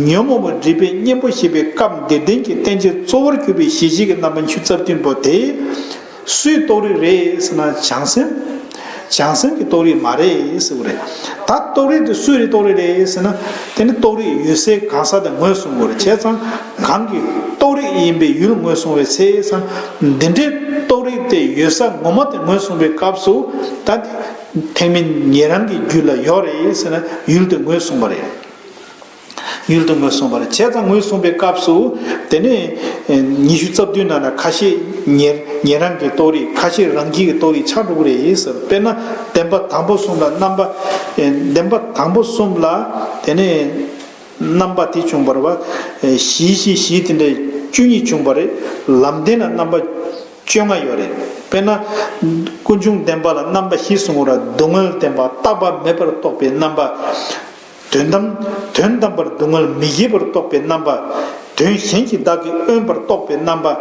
ཉོན་མོངས་པ་སྒྲིབ་པའི་གཉེན་པོ་ཞེས་པའི་སྐབས་འདིར་ལྡན་གྱི་བསྟན་བཅོས་གཙོ་བོར་གྱུར་པའི་གཞི་ཤེས་ཀྱི་རྣམ་པ་ཉི་ཤུ་རྩ་བདུན་པོ་དེ་སུའི་རྟོགས་རིགས་རེད་ཟེར་ན། བྱང་སེམས། བྱང་སེམས་ཀྱི་རྟོགས་རིགས་མ་རེད་ཟེར་བ་རེད། ད་རྟོགས་རིགས་དེ་སུའི་རེད། རྟོགས་རིགས་རེད་ཟེར་ན། དེ་ནི་རྟོགས་རིགས་ཡོད་སའི་གང་ཟག་དེ་ངོས་བཟུང་དགོས་རེད། བྱས་ཙང་གང་གི་རྟོགས་རིགས་ཡིན་པའི་ཡུལ་ངོས་བཟུང་བའི་ཚེ་ཟེར་ན། འདི་འདྲའི་རྟོགས་རིགས་དེ་ཡོད་ས་ངོ་མ་དེ་ངོས་བཟུང་བའི་སྐབས་སུ། ད་དེ་ཐེག་དམན་ཉན་རང་གི་རྒྱུད་ལ་ཡོད་རེད་ཟེར་ན། ཡུལ་དེ་ངོས་བཟུང་བ་རེད། ཡུལ་དུ་ངོས་བཟུང་བ་རེད། བྱས་ཙང་ངོས་བཟུང་བའི་སྐབས་སུ། དེ་ནས་ཉི་ཤུ་རྩ་བདུན་ནང་ལ་ཁ་ཤས་ཉན་ཉན་རང་གི་རྟོགས་རིགས། ཁ་ཤས་རང་རྒྱལ་གྱི་རྟོགས་རིགས་ཆགས་འགྲོ་གི་རེད་ཟེར། དཔེར་ན་བདེན་པ་དང་པོ་གསུམ་ལ་རྣམ་པ། བདེན་པ་དང་པོ་གསུམ་ལ་དེ་ནས་རྣམ་པ་དེ་བྱུང་བ་རེད་བ། བཞི་བཞི་བཞི་དེ་འདྲའི་བཅུ་གཉིས་བྱུང་བ་རེད། ལམ་བདེན་ལ་རྣམ་པ་བཅོ་ལྔ་ཡོད་རེད། དཔེར་ན་ཀུན་འབྱུང་བདེན་པ་ལ་རྣམ་པ་བཞི་གསུངས་པ་རེད། སྡུག་བསྔལ་བདེན་པ། རྟག་པ་མེད་པར་རྟོགས་པའི་རྣམ་པ། དོན་དམ། དོན་དམ་པར་སྡུག་བསྔལ་མི་བཞེད་པར་རྟོགས་པའི་རྣམ་པ། དོན་གཞན་གྱིས་བདག་གིས་དབེན་པར་རྟོགས་པའི་རྣམ་པ།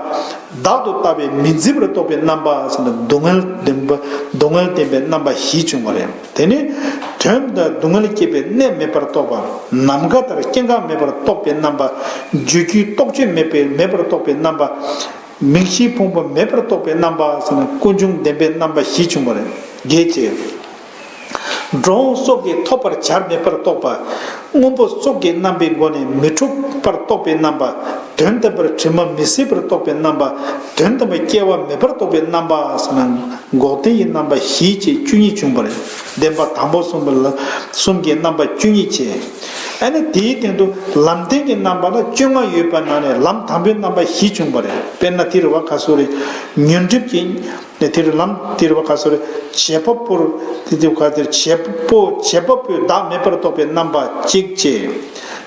བདག་ཏུ་ལྟ་བས་མི་འཛིན་པར་རྟོགས་པའི་རྣམ་པ་ཟེར་ན། སྡུག་བསྔལ་བདེན་པ། སྡུག་བསྔལ་བདེན་པའི་རྣམ་པ་བཞི་བྱུང་བ་རེད། དེ་ནི་དོན་དང་སྡུག་བསྔལ་སྐྱེད་པའི་གནས་མེད་པར་རྟོགས་པ། ནམ་མཁའ་ལྟར་སྐྱེ་འགག་མེད་པར་རྟོགས་པའི་རྣམ་པ། བརྗོད་རྒྱུའི་རྟོག་དཔྱོད་མེད་པའི་མེད་པར་རྟོགས་པའི་རྣམ་པ། མིག་ཤེས་ཕུང་པོ་མེད་པར་རྟོགས་པའི་རྣམ་པ་ཟེར་ན། ཀུན་འབྱུང་བདེན་པའི་རྣམ་པ་བཞི་བྱུང་བ་རེད། རྒྱས་བྱས། འགྲོ་འོང་སོགས་ཀྱིས་ཐོབ་པར་བྱར་མེད་པར་རྟོགས་པ། སྔོན་པོ་སོགས་ཀྱི་རྣམ་པའི་སྒོ་ནས་མི་འཁྲུགས་པར་རྟོགས་པའི་རྣམ་པ། དོན་དམ་པར་དྲི་མ་མི་ཟད་པར་རྟོགས་པའི་རྣམ་པ། དོན་དམ་པར་སྐྱེ་བ་མེད་པར་རྟོགས་པའི་རྣམ་པ་ཟེར་ན། འགོག་བདེན་གྱི་རྣམ་པ་བཞི་བཅས་བཅུ་གཉིས་བྱུང་བ་རེད། བདེན་པ་དང་པོ་གསུམ་པ་ལ་གསུམ་གྱི་རྣམ་པ་བཅུ་གཉིས་བྱས། ཨ་ནི་དེའི་སྟེང་དུ་ལམ་བདེན་གྱི་རྣམ་པ་ལ་བཅོ་ལྔ་ཡོད་པ་ནང་ནས་ལམ་དང་པོའི་རྣམ་པ་བཞི་བྱུང་བ་རེད། དཔེར་ན་དེ་རུ་བ་ག་སོ་རེ། ཉོན་སྒྲིབ་ཀྱི། དེ་རུ་ལམ་དེ་རུ་བ་ག་སོ་རེ། བྱེད་པ་པོར། དེ་དེ་ག་དེར་བྱེད་པོ་བྱེད་པ་པོས་བདག་མེད་པར་རྟོགས་པའི་རྣམ་པ་གཅིག་བྱས།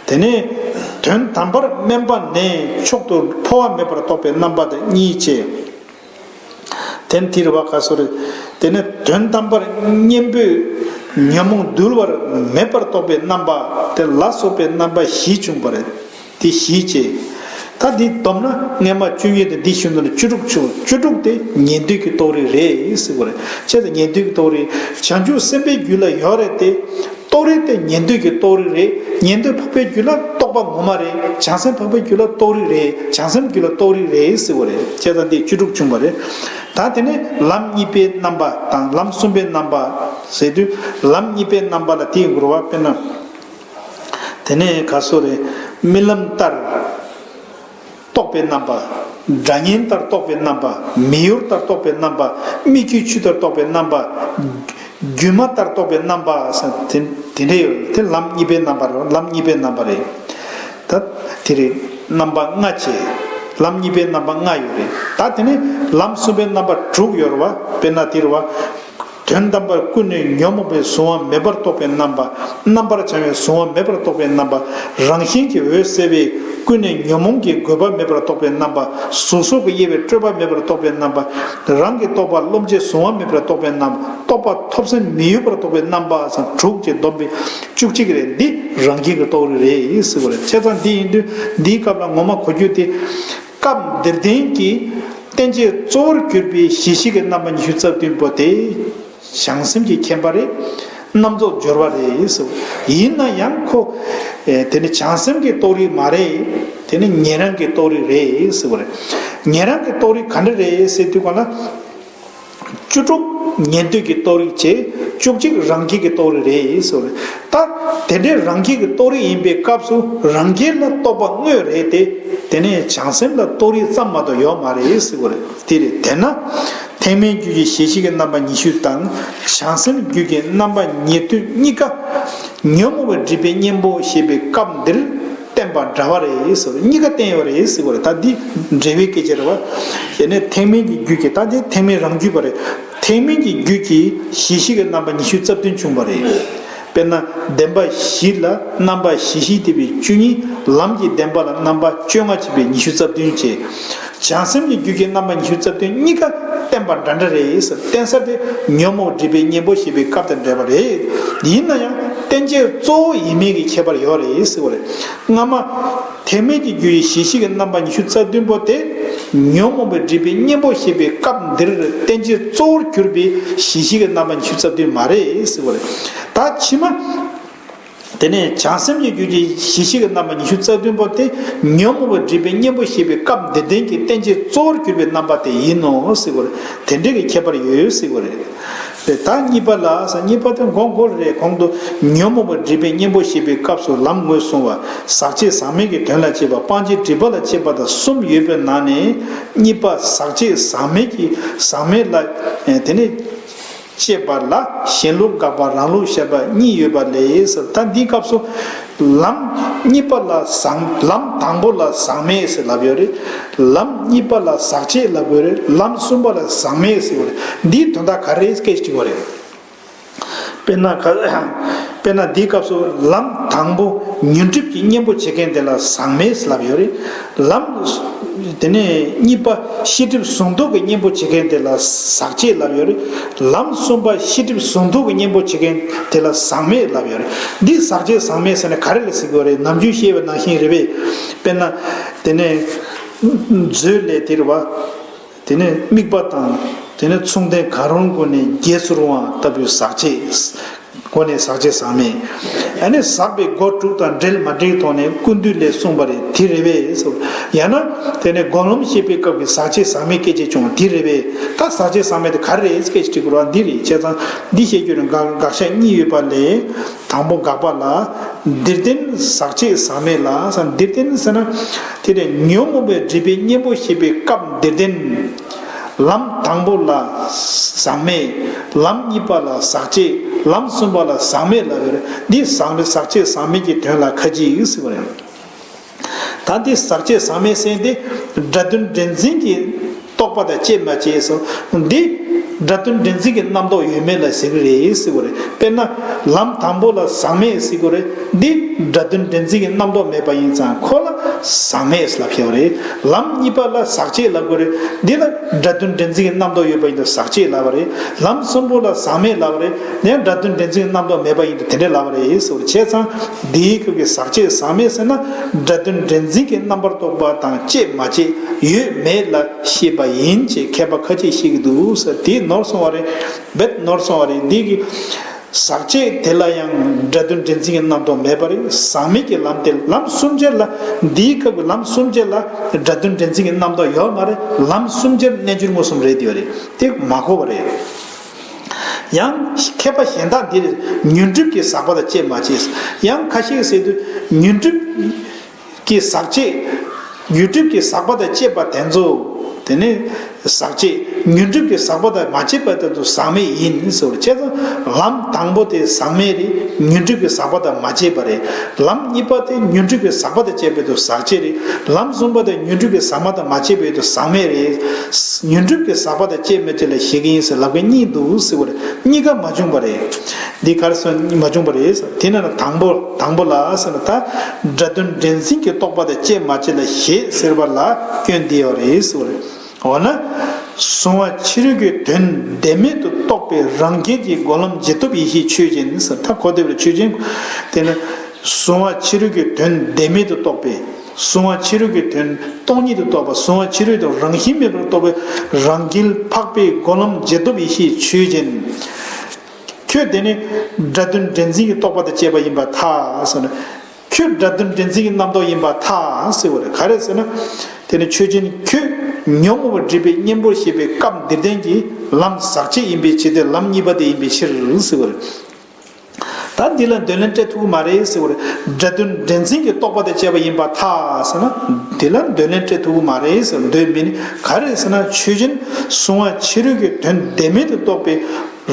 དེ་ནས་དོན་དམ་པར་དམན་པ་ནས་མཆོག་ཏུ་འཕོ་བ་མེད་པར་རྟོགས་པའི་རྣམ་པ་དེ་གཉིས་བྱས། དེ་ནས་དེ་རུ་བ་ག་སོ་རེ། དེ་ནས་དོན་དམ་པར་གཉེན་པོས་ཉོན་མོངས་འདུལ་བར་མེད་པར་རྟོགས་པའི་རྣམ་པ་དེ་ལ་སོགས་པའི་རྣམ་པ་བཞི་བྱུང་བ་རེད། དེ་བཞི་བྱས། ད་འདི་བསྡོམས་ན་སྔས་མ་བཅུ་གཉིས་དང་འདི་བཞི་བསྡོམས་ན་བཅུ་དྲུག་བྱུང་། བཅུ་དྲུག་དེ་ཉན་ཐོས་ཀྱི་རྟོགས་རིགས་རེད་ཟེར་བ་རེད། བྱས་ཙང་ཉན་ཐོས་ཀྱི་རྟོགས་རིགས་བྱང་ཆུབ་སེམས་དཔའི་རྒྱུད་ལ་ཡོད་རེད་དེ། རྟོགས་རིགས་དེ་ཉན་ཐོས་ཀྱི་རྟོགས་རིགས་རེད། ཉན་ཐོས་འཕགས་པའི་རྒྱུད་ལ་རྟོགས་པ་ངོ་མ་རེད། བྱང་སེམས་འཕགས་པའི་རྒྱུད་ལ་རྟོགས་རིགས་རེད། བྱང་སེམས་རྒྱུད་ལ་རྟོགས་རིགས་རེད་ཟེར་བ་རེད། བྱས་ཙང་འདི་བཅུ་དྲུག་བྱུང་བ་རེད། ད་དེ་ནས་ལམ་གཉིས་པའི་རྣམ་པ་དང་ལམ་གསུམ་པའི་རྣམ་པ་ཟེར་དུས། ལམ་གཉིས་པའི་རྣམ་པ་ལ་དེའི་འགོར་བ་དཔེར་ན། དེ་ནས་ག་སོ་རེ། རྨི་ལམ་ལྟར་རྟོགས་པའི་རྣམ་པ། སྒྲ་བརྙན་ལྟར་རྟོགས་པའི་རྣམ་པ། མེ་ཡོར་ལྟར་རྟོགས་པའི་རྣམ་པ། མིག་གི་ཆུ་ལྟར་རྟོགས་པའི་རྣམ་པ། སྒྱུ་མ་ལྟར་རྟོགས་པའི་རྣམ་པ་ཟེར་དེ་དེ་འདྲ་ཡོད་རེད། དེ་ལམ་གཉིས་པའི་རྣམ་པ་རེད། ལམ་གཉིས་པའི་རྣམ་པ་རེད། ད་དེ་རེད། རྣམ་པ་ལྔ་བྱས། ལམ་གཉིས་པའི་རྣམ་པ་ལྔ་ཡོད་རེད། ད་དེ་ནས་ལམ་གསུམ་པའི་རྣམ་པ་དྲུག་ཡོད་རེད་བ། དཔེར་ན་དེ་རེད་བ། དོན་དམ་པར་ཀུན་ནས་ཉོན་མོངས་པའི་གཟུང་བ་མེད་པར་རྟོགས་པའི་རྣམ་པ། རྣམ་པར་བྱང་བའི་གཟུང་བ་མེད་པར་རྟོགས་པའི་རྣམ་པ། རང་བཞིན་གྱིས་འོད་གསལ་བའི་ཀུན་ནས་ཉོན་མོངས་ཀྱི་རྒོད་པ་མེད་པར་རྟོགས་པའི་རྣམ་པ། གཟུགས་སོགས་ཀྱི་དབྱེ་བའི་སྤྲོས་པ་མེད་པར་རྟོགས་པའི་རྣམ་པ། རང་གི་རྟོག་པ་རློམ་བྱེད་གཟུང་བ་མེད་པར་རྟོགས་པའི་རྣམ་པ། རྟོག་པ་ཐོབ་སེམས་མི་གཡོ་བར་རྟོགས་པའི་རྣམ་པ་སོགས་དྲུག་ཅེས་བསྡོམས་པས་བཅུ་གཅིག་རེད། འདི་རང་རྒྱལ་གྱི་རྟོགས་རིགས་རེད་ཟེར་བ་རེད། བྱས་ཙང་འདི་ཡིན་དུས་འདིའི་སྐབས་ལ་ངོ་མ་གོ་རྒྱུ་དེ། སྐབས་འདིར་ལྡན་གྱི་བསྟན་བྱའི་གཙོ་བོར་གྱུར་པའི་གཞི་ཤེས་ཀྱི་རྣམ་པ་ཉི་ཤུ་རྩ་བདུན་པོ་དེ། བྱང་སེམས་ཀྱི་ཁྱད་པར་རེད། རྣམ་རྫོགས་སྦྱོར་བ་རེད་ཟེར། ཡིན་ན་ཡང་ཁོ། ཨེ། དེ་ནི་བྱང་སེམས་ཀྱི་རྟོགས་རིགས་མ་རེད། དེ་ནི་ཉན་རང་གི་རྟོགས་རིགས་རེད་ཟེར་བ་རེད། ཉན་རང་གི་རྟོགས་རིགས་ག་འདྲ་རེད་ཟེར་དུས་ག་ལ། བཅུ་དྲུག་ཉན་ཐོས་ཀྱི་རྟོགས་རིགས་བྱས། བཅུ་གཅིག་རང་རྒྱལ་གྱི་རྟོགས་རིགས་རེད་ཟེར་བ་རེད། ད་དེ་འདྲའི་རང་རྒྱལ་གྱི་རྟོགས་རིགས་ཡིན་པའི་སྐབས་སུ་རང་རྒྱལ་ལ་རྟོགས་པ་དངོས་རེད་དེ། དེ་ནས་བྱང་སེམས་ལ་རྟོགས་རིགས་ཙམ་མ་གཏོགས་ཡོད་མ་རེད་ཟེར་བ་རེད། དེ་རེད། དེས་ན། ཐེག་དམན་རྒྱུད་ཀྱི་གཞི་ཤེས་ཀྱི་རྣམ་པ་ཉི་ཤུ་དང་། བྱང་སེམས་རྒྱུད་ཀྱི་རྣམ་པ་ཉན་ཐོས་གཉིས་ཀ། ཉོན་མོངས་པའི་སྒྲིབ་པའི་གཉེན་པོ་ཞེས་པའི་སྐབས་འདིར་བསྟན་པ་འདྲ་བ་རེད་ཟེར། གཉིས་ཀ་བསྟན་ཡོད་རེད་ཟེར་བ་རེད། ད་འདི་འབྲེལ་བའི་སྐད་ཆ་རེད་བ། དེ་ནས་ཐེག་དམན་གྱི་རྒྱུད་ཀྱི། ད་འདི་ཐེག་དམན་རང་རྒྱུད་པ་རེད། ཐེག་དམན་གྱི་རྒྱུད་ཀྱི་གཞི་ཤེས་ཀྱི་རྣམ་པ་ཉི་ཤུ་རྩ་བདུན་བྱུང་བ་རེད། དཔེར་ན་བདེན་པ་བཞི་ལ་རྣམ་པ་བཞི་བཞི་བསྡུས་པའི་བཅུ་གཉིས། ལམ་གྱི་བདེན་པ་ལ་རྣམ་པ་བཅོ་ལྔ་བྱས་པའི་ཉི་ཤུ་རྩ་བདུན་བྱས། བྱང་སེམས་ཀྱི་རྒྱུད་ཀྱི་རྣམ་པ་ཉི་ཤུ་རྩ་བདུན་གཉིས་ཀ་བསྟན་པ་འདྲ་འདྲ་རེད་ཟེར། བསྟན་ས་དེ་ཉོན་མོངས་སྒྲིབ་པའི་གཉེན་པོ་ཞེས་པའི་སྐབས་དང་འབྲེལ་བ་རེད། ཡིན་ན་ཡང་བསྟན་བྱའི་གཙོ་བོ་ཡིན་མིན་གྱི་ཁྱད་པར་ཡོད་རེད་ཟེར་བ་རེད། སྔ་མ། ཐེག་དམན་གྱི་རྒྱུད་ཀྱི་གཞི་ཤེས་ཀྱི་རྣམ་པ་ཉི་ཤུ་རྩ་བདུན་པོ་དེ། ཉོན་མོངས་པའི་སྒྲིབ་པའི་གཉེན་པོ་ཞེས་པའི་སྐབས་འདིར་བསྟན་བྱའི་གཙོ་བོར་གྱུར་པའི་གཞི་ཤེས་ཀྱི་རྣམ་པ་ཉི་ཤུ་རྩ་བདུན་མ་རེད་ཟེར་བ་རེད། ད་ཕྱི་མ། དེ་ནས་བྱང་སེམས་ཀྱི་རྒྱུད་ཀྱི་གཞི་ཤེས་ཀྱི་རྣམ་པ་ཉི་ཤུ་རྩ་བདུན་པོ་དེ། ཉོན་མོངས་པའི་སྒྲིབ་པའི་གཉེན་པོ་ཞེས་པའི་སྐབས་འདིར་ལྡན་གྱི་བསྟན་བྱའི་གཙོ་བོར་གྱུར་པའི་རྣམ་པ་དེ་ཡིན་ནོ་ཟེར་བ་རེད། དེ་འདྲའི་གི་ཁྱད་པར་ཡོད་ཟེར་བ་རེད། རེད། ད་གཉིས་པ་ལ་ཟེར། གཉིས་པ་དེ་གོང་གོང་རེད། གོང་དུ་ཉོན་མོངས་པའི་སྒྲིབ་པའི་གཉེན་པོ་ཞེས་པའི་སྐབས་སུ་ལམ་ངོས་བཟུང་བ། ཟག་བཅས་ཟག་མེད་ཀྱི་དོན་ལ་དཔྱད་པ། སྤང་བྱའི་སྒྲིབ་པ་ལ་དཔྱད་པ་དང་གསུམ་ཡོད་པའི་ནང་ནས་གཉིས་པ་ཟག་བཅས་ཟག་མེད་ཀྱི་ཟག་མེད་ལ། ཨེ། དེ་ནས་དཔྱད་པ་ལ་གཞན་ལུགས་དགག་པ་རང་ལུགས་བཤད་པ་གཉིས་ཡོད་པ་ལས་ཟེར། ད་འདིའི་སྐབས་སུ་ལམ་གཉིས་པ་ལ་ཟག་ལམ་དང་པོ་ལ་ཟག་མེད་ཟེར་ལབ་ཡོད་རེད། ལམ་གཉིས་པ་ལ་ཟག་བཅས་ལབ་ཡོད་རེད། ལམ་གསུམ་པ་ལ་ཟག་མེད་ཟེར་ཡོད་རེད། འདིའི་དོན་དག་ག་རེ་སྐད་ཅིག་དྲི་བ་རེད། དཔེར་ན་ག་དཔེར་ན་འདིའི་སྐབས་སུ་ལམ་དང་པོ་ཉོན་སྒྲིབ་ཀྱི་གཉེན་པོ་བྱེད་མཁན་དེ་ལ་ཟག་མེད་ལབ་ཡོད་རེད། ལམ། དེ་ནས་གཉིས་པ་ཤེས་སྒྲིབ་གཟུང་རྟོག་གི་གཉེན་པོ་བྱེད་མཁན་དེ་ལ་ཟག་བཅས་ལབ་ཡོད་རེད། ལམ་གསུམ་པ་ཤེས་སྒྲིབ་གཟུང་རྟོག་གི་གཉེན་པོ་བྱེད་མཁན་དེ་ལ་ཟག་མེད་ལབ་ཡོད་རེད། འདི་ཟག་བཅས་ཟག་མེད་ཟེར་ནས་ག་རེ་ལ་ཟེར་དགོས་རེད། ནམ་རྒྱུན་བཤད་པ་ནང་བཞིན་རེད་པས། དཔེར་ན། དེ་ནས་མཛོད་ལས་དེ་རེད་བ། དེ་ནས་དམིགས་པ་དང་། དེ་ནས་མཚུངས་ལྡན་གང་རུང་སྒོ་ནས་རྗེས་སུ་རུང་བ་ལྟ་བུའི་ཟག་བཅས། སྒོ་ནས་ཟག་བཅས་ཟག་མེད། ཨ་ནི་ཟག་པའི་སྒོ་དྲུག་དང་འབྲེལ་མ་འབྲེལ་གྱི་ཐོག་ནས་ཀུན་བཏུས་ལས་གསུངས་པ་རེད། དེ་རེད་པས་སོ། ཡང་ན། དེ་ནས་སྒོམ་ལམ་བཤད་པའི་སྐབས་ཀྱི་ཟག་བཅས་ཟག་མེད་སྐད་ཅིག་བྱུང་བ་དེ་རེད་པས། ད་ཟག་བཅས་ཟག་མེད་དེ་ག་རེ་རེད་སྐད་ཅིག་དྲི་དགོས་རེད་བ། འདི་རེད། བྱས་ཙང་འདི་བཤད་རྒྱུ་ནི་དགག་དགག་བཞག་གཉིས་ཡོད་པ་ལས། དང་པོ་དགག་པ་ལ། འདིར་བསྟན་ཟག་བཅས་ཟག་མེད་ལ་ཟེར། འདིར་བསྟན་ཟེར་ན། དེ་ནས་ཉོན་མོངས་པའི་སྒྲིབ་པའི་གཉེན་པོ་ཞེས་པའི་སྐབས་འདིར་བསྟན། ལམ་དང་པོ་ལ་ཟག་མེད། ལམ་གཉིས་པ་ལ་ཟག་བཅས། ལམ་གསུམ་པ་ལ་ཟག་མེད་ལབ་ཡོད་རེད། འདི་ཟག་མེད་ཟག་བཅས་ཟག་མེད་ཀྱི་དོན་ལ་ཁ་ཅིག་ཡོད་ཟེར་བ་རེད། ད་འདི་ཟག་བཅས་ཟག་མེད་ཟེར་འདི་སྒྲ་དོན་འདྲེན་འཛིན་གྱི་རྟོག་པ་དང་བཅས་མ་བཅས་སོ། འདི་སྒྲ་དོན་འདྲེན་འཛིན་གྱི་རྣམ་རྟོག་ཡོད་མེད་ལ་ཟེར་གྱི་རེད་ཟེར་གྱི་རེད། དཔེར་ན་ལམ་དང་པོ་ལ་ཟག་མེད་ཟེར་གྱི་རེད། འདི་སྒྲ་དོན་འདྲེན་འཛིན་གྱི་རྣམ་རྟོག་མེད་པ་ཡིན་ཙང་ཁོ་ལ་ཟག་མེད་ལབ་ཀྱི་རེད། ལམ་གཉིས་པ་ལ་ཟག་བཅས་ལབ་ཀྱི་རེད། འདི་ལ་སྒྲ་དོན་འདྲེན་འཛིན་གྱི་རྣམ་རྟོག་ཡོད་པ་ཡིན་ཙང་ཟག་བཅས་ལབ་པ་རེད། ལམ་གསུམ་པོ་ལ་ཟག་མེད་ལབ་པ་རེད། ཡང་སྒྲ་དོན་འདྲེན་འཛིན་གྱི་རྣམ་རྟོག་མེད་པ་ཡིན་དུས་དེ་འདྲས་ལབ་པ་རེད་ཟེར་བ་བྱས་ཙང་འདིའི་སྐབས་ཀྱི་ཟག་བཅས་ཟག་མེད་ཟེར་ན་སྒྲ་དོན་འདྲེན་འཛིན་གྱི་རྣམ་པར་རྟོག་པ་དང་བཅས་མ་བཅས་ཡོད་མེད་ལ་བཤད་པ་ཡིན་ཅེས་མཁས་པ་ཁ་ཅིག་བཤད་ཀྱི་འདུག་ཟེར། དེ་ནོར་སོང་བ་རེད། རྦད་ནོར་སོང་བ་རེད། འདི་གི་ཟག་བཅས་དེ་ལ་ཡང་སྒྲ་དོན་འདྲེན་འཛིན་གྱི་རྣམ་རྟོག་མེད་པ་རེད། ཟག་མེད་ཀྱི་ལམ་དེ་ལམ་གསུམ་ཆར་ལ་འདིའི་སྐབས་ཀྱི་ལམ་གསུམ་ཆར་ལ་སྒྲ་དོན་འདྲེན་འཛིན་གྱི་རྣམ་རྟོག་ཡོད་མ་རེད། ལམ་གསུམ་ཆར་རྣལ་འབྱོར་མངོན་སུམ་རེད་དེ་ཡོད་རེད། དེ་མ་གོ་བ་རེད། ཡང་མཁས་པ་གཞན་དག་འདིར་ཉོན་སྒྲིབ་ཀྱི་ཟག་པ་དང་བཅས་མ་བཅས། ཡང་ཁ་ཤས་ཟེར་དུས་ཉོན་སྒྲིབ་ཀྱི་ཟག་བཅས། ཉོན་སྒྲིབ་ཀྱི་ཟག་པ་དང་བཅས་པ་དེ་ཚོ་ དེ་ནས་ཟག་བཅས། ཉོན་སྒྲིབ་ཀྱི་ཟག་པ་དང་མ་བཅས་པ་དེ་ཚོ་ཟག་མེད་ཡིན་ཟེར་བ་རེད། བྱས་ཙང་ལམ་དང་པོ་དེ་ཟག་མེད་རེད། ཉོན་སྒྲིབ་ཀྱི་ཟག་པ་དང་མ་བཅས་པ་རེད། ལམ་གཉིས་པ་དེ་ཉོན་སྒྲིབ་ཀྱི་ཟག་པ་དང་བཅས་པའི་དུ་ཟག་བཅས་རེད། ལམ་གསུམ་པ་དེ་ཉོན་སྒྲིབ་ཀྱི་ཟག་མ་དང་མ་བཅས་པའི་དུ་ཟག་མེད་རེད། ཉོན་སྒྲིབ་ཀྱི་ཟག་པ་དང་བཅས་མི་བཅས་ལ་བཞེད་ཀྱི་ཡིན་ཟེར་ལབ་མཁན་གཉིས་འདུག་ཟེར་བ་རེད། གཉིས་ཀ་མ་བྱུང་བ་རེད། འདི་ག་རེ་ཟེར་མ་བྱུང་བ་རེད། དེ་ན་དང་པོ་དང་པོ་ལ་ཟེར་ན་ད་སྒྲ་དོན་འདྲེན་འཛིན་གྱི་རྟོག་པ་དང་བཅས་མ་བཅས་ལ་བཞེད་ཟེར་བ་ལ་སྐྱོན་འདི་ཡོད་རེད་ཟེར་བ་རེད། འོ་ན། གཟུང་བ་ཕྱི་རོལ་གྱི་དོན་བདེན་མེད་དུ་རྟོགས་པའི་རང་རྒྱལ་གྱི་སྒོ་ལམ་རྗེས་ཐོབ་ཡེ་ཤེས་ཆོས་ཅན་ཟེར། ད་གོ་བདེ་བའི་ཆོས་ཅན། དེ་ནི་གཟུང་བ་ཕྱི་རོལ་གྱི་དོན་བདེན་མེད་དུ་རྟོགས་པའི། གཟུང་བ་ཕྱི་རོལ་གྱི་དོན་སྟོང་ཉིད་དུ་རྟོགས་པ། གཟུང་བ་ཕྱི་རོལ་དུ་རང་བཞིན་མེད་པར་རྟོགས་པའི་རང་རྒྱལ་འཕགས་པའི་སྒོ་ལམ་རྗེས་ཐོབ་ཡེ་ཤེས་ཆོས་ཅན། ཁྱོད་དེ་ནི་སྒྲ་དོན་འདྲེན་འཛིན་གྱི་རྟོག་པ་དང་བཅས་པ་ཡིན་པར་ཐལ་ཟེར་ན། ཁྱོད་སྒྲ་དོན་འདྲེན་འཛིན་གྱི་རྣམ་རྟོག་ཡིན་པར་ཐལ་ཟེར་བ་རེད། ག་རེ་ཟེར་ན། དེ་ནི་ཆོས་ཅན་ཁྱོད་ཉོན་མོངས་པ་སྒྲིབ་པའི་གཉེན་པོར་བྱེད་པའི་སྐབས་འདིར་བསྟན་གྱི་ལམ་ཟག་བཅས་ཡིན་པའི་ཕྱིར་ཏེ། ལམ་གཉིས་པ་དེ་ཡིན་པའི་ཕྱིར་ཟེར་བ་རེད། ད་འདི་ལ་འདོད་ལན་སྤྲད་ཐུབ་ཀྱི་མ་རེད་ཟེར་བ་རེད། སྒྲ་དོན་འདྲེན་འཛིན་གྱི་རྟོག་པ་དང་བཅས་པ་ཡིན་པར་ཐལ་ཟེར་ན། འདི་ལ་འདོད་ལན་སྤྲད་ཐུབ་ཀྱི་མ་རེད་ཟེར། འདོད་མིན། ག་རེ་ཟེར་ན་ཆོས་ཅན་གཟུང་བ་ཕྱི་རོལ་གྱི་དོན་བདེན་མེད་དུ་རྟོགས་པའི་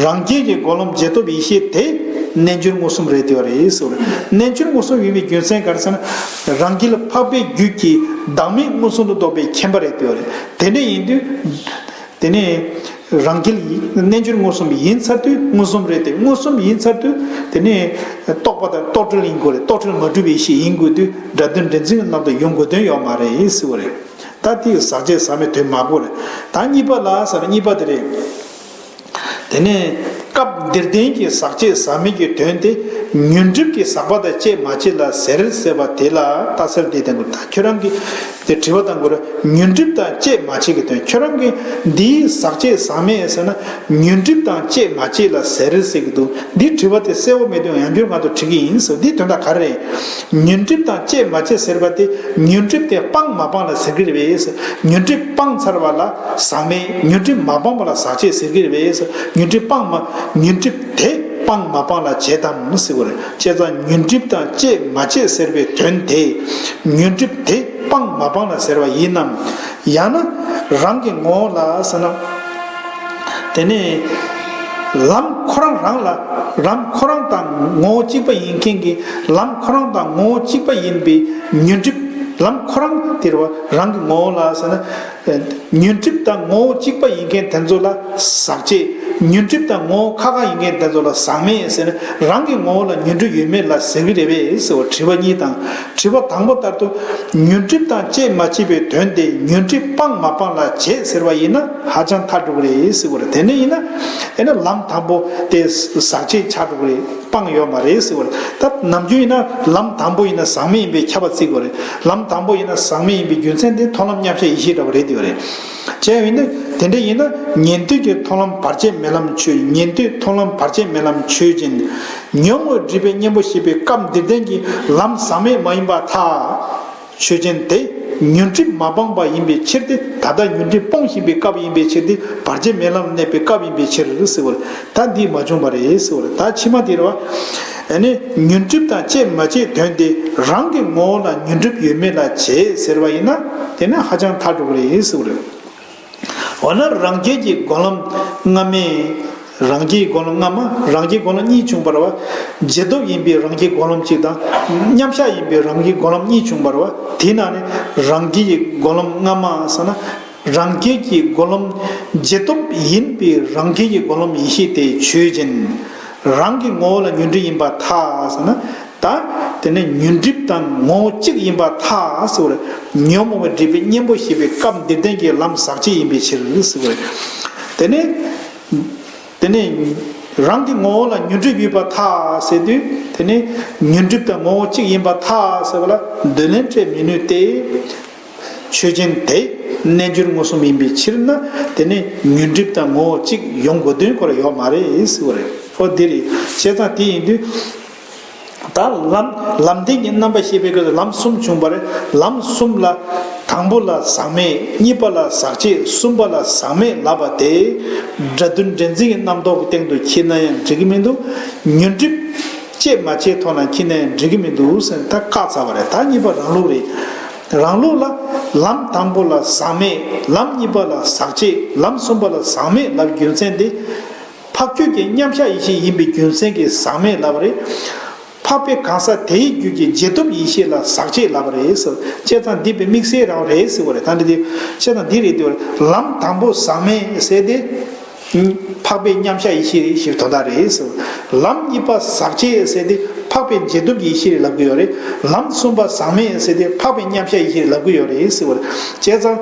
རང་རྒྱལ་གྱི་སྒོ་ལམ་རྗེས་ཐོབ་ཡེ་ཤེས་དེ་རྣལ་འབྱོར་མངོན་སུམ་རེད་དེ་བ་རེད་ཟེར་བ་རེད། རྣལ་འབྱོར་མངོན་སུམ་ཡིན་པའི་རྒྱུ་མཚན་ག་རེ་ཟེར་ན། རང་རྒྱལ་འཕགས་པའི་རྒྱུད་ཀྱི་བདག་མེད་མངོན་སུམ་དུ་རྟོགས་པའི་མཁྱེན་པ་རེད་དེ་བ་རེད། དེ་འདྲ་ཡིན་དུས། དེ་ནས་རང་རྒྱལ་ཡིན། རྣལ་འབྱོར་མངོན་སུམ་ཡིན་ཚར་དུས་མངོན་སུམ་རེད་དེ། མངོན་སུམ་ཡིན་ཚར་དུས་དེ་ནས་རྟོགས་པ་དང་རྟོག་བྲལ་ཡིན་དགོས་རེད། རྟོག་བྲལ་མ་གྲུབ་པའི་ཤེས་ཡིན་དགོས་དུས་སྒྲ་དོན་འདྲེན་འཛིན་གྱི་རྣམ་དུ་ཡོང་དགོས་དོན་ཡོད་མ་རེད་ཟེར་བ་རེད། ད་དེ་ཟག་བཅས་ཟག་མེད་དོན་མ་གོ་རེད། ད་གཉིས་པ་ལ་ཟེར་ན་གཉིས་པ་དེ་རེད། དེ་ནས་སྐབས་འདིར་བསྟན་གྱི་ཟག་བཅས་ཟག་མེད་ཀྱི་དོན་དེ་ཉོན་སྒྲིབ་ཀྱི་ཟག་པ་དང་བཅས་མ་བཅས་ལ་ཟེར་ཟེར་བ་དེ་ལ་ལྟ་ཚུལ་འདི་བསྟན་དགོས། ད་ཁྱོད་རང་གིས་དེ་དྲི་བ་བཏང་དགོས་རེད། ཉོན་སྒྲིབ་དང་བཅས་མ་བཅས་ཀྱི་དོན། ཁྱོད་རང་གིས་འདིའི་ཟག་བཅས་ཟག་མེད་ཟེར་ན་ཉོན་སྒྲིབ་དང་བཅས་མ་བཅས་ལ་ཟེར་ཟེར་གྱི་འདུག་འདིའི་དྲི་བ་དེ་གསལ་བོ་མེད་དུས་ཡང་བསྐྱར་ང་ཚོ་དྲི་གི་ཡིན་ཟེར། འདིའི་དོན་དག་ག་རེ་རེད། ཉོན་སྒྲིབ་དང་བཅས་མ་བཅས་ཟེར་བ་དེ་ཉོན་སྒྲིབ་དེ་སྤངས་མ་སྤངས་ལ་ཟེར་གྱི་རེད་པས། ཉོན་སྒྲིབ་སྤངས་ཚར་བ་ལ་ཟག་མེད། ཉོན་སྒྲིབ་མ་སྤངས་པ་ལ་ཟག་བཅས་ཟེར་གྱི་རེད་པས། ཉོན་སྒྲིབ་སྤངས་མ། ཉོན་སྒྲིབ་དེ་སྤངས་མ་སྤངས་ལ་བྱེད་དམ་ཟེར་བ་རེད། བྱས་ཙང་ཉོན་སྒྲིབ་དང་བཅས་མ་བཅས་ཟེར་བའི་དོན་དེ་ཉོན་སྒྲིབ་དེ་སྤངས་མ་སྤངས་ལ་ཟེར་བ་ཡིན་ནམ། ཡང་ན་རང་གི་ངོ་བོ་ལ་ཟེར་ན། དེ་ནས་ལམ་ཁོ་རང་རང་ལ། ལམ་ཁོ་རང་དང་ངོ་བོ་གཅིག་པ་ཡིན་མཁན་གྱི། ལམ་ཁོ་རང་དང་ངོ་བོ་གཅིག་པ་ཡིན་པའི་ཉོན་སྒྲིབ། ལམ་ཁོ་རང་དེ་རེད་བ། རང་གི་ངོ་བོ་ལ་ཟེར་ན། ཉོན་སྒྲིབ་དང་ངོ་བོ་གཅིག་པ་ཡིན་མཁན་དེ་ཚོ་ལ་ཟག་བཅས། ཉོན་སྒྲིབ་དང་ངོ་བོ་ཁ་ཁ་ཡིན་མཁན་དེ་ཚོ་ལ་ཟག་མེད་ཟེར་ན། རང་གི་ངོ་བོ་ལ་ཉོན་སྒྲིབ་ཡོད་མེད་ལ་ཟེར་གྱི་རེད་པས་ཟེར་བ་དྲི་བ་གཉིས་དང་། དྲི་བ་དང་པོ་ལྟར་དུ། ཉོན་སྒྲིབ་དང་བཅས་མ་བཅས་པའི་དོན་དེ་ཉོན་སྒྲིབ་སྤངས་མ་སྤངས་ལ་བྱེད་ཟེར་བ་ཡིན་ན་ཧ་ཅང་ཐལ་འགྲོ་གི་རེད་ཟེར་བ་རེད། དེ་འདྲ་ཡིན་ན་ཨེ་ན་ལམ་དང་པོ་དེ་ཟག་བཅས་ཆགས་འགྲོ་གི་རེད། སྤངས་ཡོད་མ་རེད་ཟེར་བ་རེད། ད་ནམ་རྒྱུན་ཡིན་ན་ལམ་དང་པོ་ཡིན་ན་ཟག་མེད་ཡིན་པའི་ཁྱབ་པ་བརྩི་དགོས་རེད། ལམ་དང་པོ་ཡིན་ན་ཟག་མེད་ཡིན་པའི་རྒྱུ་མཚན་དེ་མཐོང་ལམ་མཉམ་གཞག་ཡེ་ཤེས་འདྲ་བ་རེད་དེ་བ་རེད། བྱས་ཡིན་ན་དེ་འདྲ་ཡིན་ན་ཉན་ཐོས་ཀྱི་མཐོང་ལམ་བར་ཆད་མེད་ལམ་ཆོས། ཉན་ཐོས་མཐོང་ལམ་བར་ཆད་མེད་ལམ་ཆོས་ཅན། ཉོན་མོངས་སྒྲིབ་པའི་གཉེན་པོ་ཞེས་པའི་སྐབས་འདིར་བསྟན་གྱི་ལམ་ཟག་མེད་མ་ཡིན་པར་ཐལ། ཆོས་ཅན་དེ་ཉོན་སྒྲིབ་མ་སྤངས་པ་ཡིན་པའི་ཕྱིར་ཏེ། ད་ལྟ་ཉོན་སྒྲིབ་སྤོང་བཞིན་པའི་སྐབས་ཡིན་པའི་ཕྱིར་ཏེ། བར་ཆད་མེད་ལམ་གནས་པའི་སྐབས་ཡིན་པའི་ཕྱིར་ཟེར་བ་རེད། ད་འདི་མ་བྱུང་བ་རེད་ཟེར་བ་རེད། ད་ཕྱི་མ་དེ་རེད་བ། ཨ་ནི་ཉོན་སྒྲིབ་དང་བཅས་མ་བཅས་དོན་དེ་རང་གི་ངོ་བོ་ལ་ཉོན་སྒྲིབ་ཡོད་མེད་ལ་བྱེད་ཟེར་བ་ཡིན་ན་དེ་ནི་ཧ་ཅང་ཐལ་འགྲོ་གི་རེད་ཟེར་བ་རེད། འོ་ན་རང་རྒྱལ་གྱི་སྒོ་ལམ་སྔ་མའི། རང་རྒྱལ་གྱི་སྒོ་ལམ་སྔ་མ། རང་རྒྱལ་སྒོ་ལམ་གཉིས་བྱུང་བ་རེད་བ། རྗེས་ཐོབ་ཡིན་པའི་རང་རྒྱལ་སྒོ་ལམ་གཅིག་དང་། མཉམ་གཞག་ཡིན་པའི་རང་རྒྱལ་སྒོ་ལམ་གཉིས་བྱུང་བ་རེད་བ། དེའི་ནང་ནས་རང་རྒྱལ་གྱི་སྒོ་ལམ་སྔ་མ་ཟེར་ན། རང་རྒྱལ་གྱི་སྒོ་ལམ་རྗེས་ཐོབ་ཡིན་པའི་རང་རྒྱལ་གྱི་སྒོ་ལམ་ཡེ་ཤེས་དེ་ཆོས་ཅན། རང་གི་ངོ་བོ་ལ་ཉོན་སྒྲིབ་ཡིན་པར་ཐལ་ཟེར་ན། ད་དེ་ནས་ཉོན་སྒྲིབ་དང་ངོ་བོ་གཅིག་ཡིན་པར་ཐལ་ཟེར་བ་རེད། ཉོན་མོངས་པ་སྒྲིབ་པའི་གཉེན་པོ་ཞེས་པའི་སྐབས་འདིར་བསྟན་གྱི་ལམ་ཟག་བཅས་ཡིན་པའི་ཕྱིར་ཟེར་བ་རེད། དེ་ནས། དེ་ནས་རང་གི་ངོ་བོ་ལ་ཉོན་སྒྲིབ་ཡོད་པར་ཐལ་ཟེར་དུས། དེ་ནས་ཉོན་སྒྲིབ་དང་ངོ་བོ་གཅིག་ཡིན་པར་ཐལ་ཟེར་བ་ལ་འདོད་ལན་སྤྲད་མི་ནུས་ཏེ། ཆོས་ཅན་དེ་རྣལ་འབྱོར་མངོན་སུམ་ཡིན་པའི་ཕྱིར་ན། དེ་ནས་ཉོན་སྒྲིབ་དང་ངོ་བོ་གཅིག་ཡོང་དགོས་དོན་ཁོ་ར་ཡོད་མ་རེད་ཟེར་བ་རེད། ཨོ་དེ་རེད། བྱས་ཙང་དེ་ཡིན་དུས། ད་ལམ་ལམ་བདེན་གྱི་རྣམ་པ་ཤེས་པའི་སྐབས་སུ་ལམ་གསུམ་བྱུང་བ་རེད། ལམ་གསུམ་ལ་དང་པོ་ལ་ཟག་མེད། གཉིས་པ་ལ་ཟག་བཅས། གསུམ་པ་ལ་ཟག་མེད་ལབ་པ་དེ། སྒྲ་དོན་འདྲེན་འཛིན་གྱི་རྣམ་རྟོག་གི་སྟེང་དུ་འཁྱེར་ན་ཡང་འགྲིག་གི་མི་འདུག་ཉོན་སྒྲིབ་བཅས་མ་བཅས་ཐོག་ན་འཁྱེར་ན་ཡང་འགྲིག་གི་མི་འདུག་ཟེར་ནས་ད་བཀག་ཚར་བ་རེད། ད་གཉིས་པ་རང་ལུགས་རེད། རང་ལུགས་ལ་ལམ་དང་པོ་ལ་ཟག་མེད། ལམ་གཉིས་པ་ལ་ཟག་བཅས། ལམ་གསུམ་པ་ལ་ཟག་མེད་ལབ་རྒྱུ་མཚན་དེ། འཕགས་རྒྱུད་ཀྱི་མཉམ་གཞག་ཡེ་ཤེས་ཡིན་པའི་རྒྱུ་མཚན་གྱིས་ཟག་མེད་ལབ་པ་རེད། འཕགས་པའི་གང་ཟག་དེའི་རྒྱུད་ཀྱི་རྗེས་ཐོབ་ཡེ་ཤེས་ལ་ཟག་བཅས་ལབ་པ་རེད་ཟེར། བྱས་ཙང་འདི་དཔེ་དམིགས་བསལ་རང་རེད་ཟེར་བ་རེད། ད་འདི་དེ་བྱས་ཙང་འདི་རེད་དེ། ལམ་དང་པོ་ཟག་མེད་ཟེར་དེ། འཕགས་པའི་མཉམ་གཞག་ཡེ་ཤེས་རེད་ཞེས་དོན་དག་རེད་ཟེར། ལམ་གཉིས་པ་ཟག་བཅས་ཟེར་དེ་འཕགས་པའི་རྗེས་ཐོབ་ཀྱི་ཡེ་ཤེས་རེད་ལབ་ཀྱི་ཡོད་རེད། ལམ་གསུམ་པ་ཟག་མེད་ཟེར་དེ་འཕགས་པའི་མཉམ་གཞག་ཡེ་ཤེས་རེད་ལབ་ཀྱི་ཡོད་རེད་ཟེར་བ་རེད། བྱས་ཙང་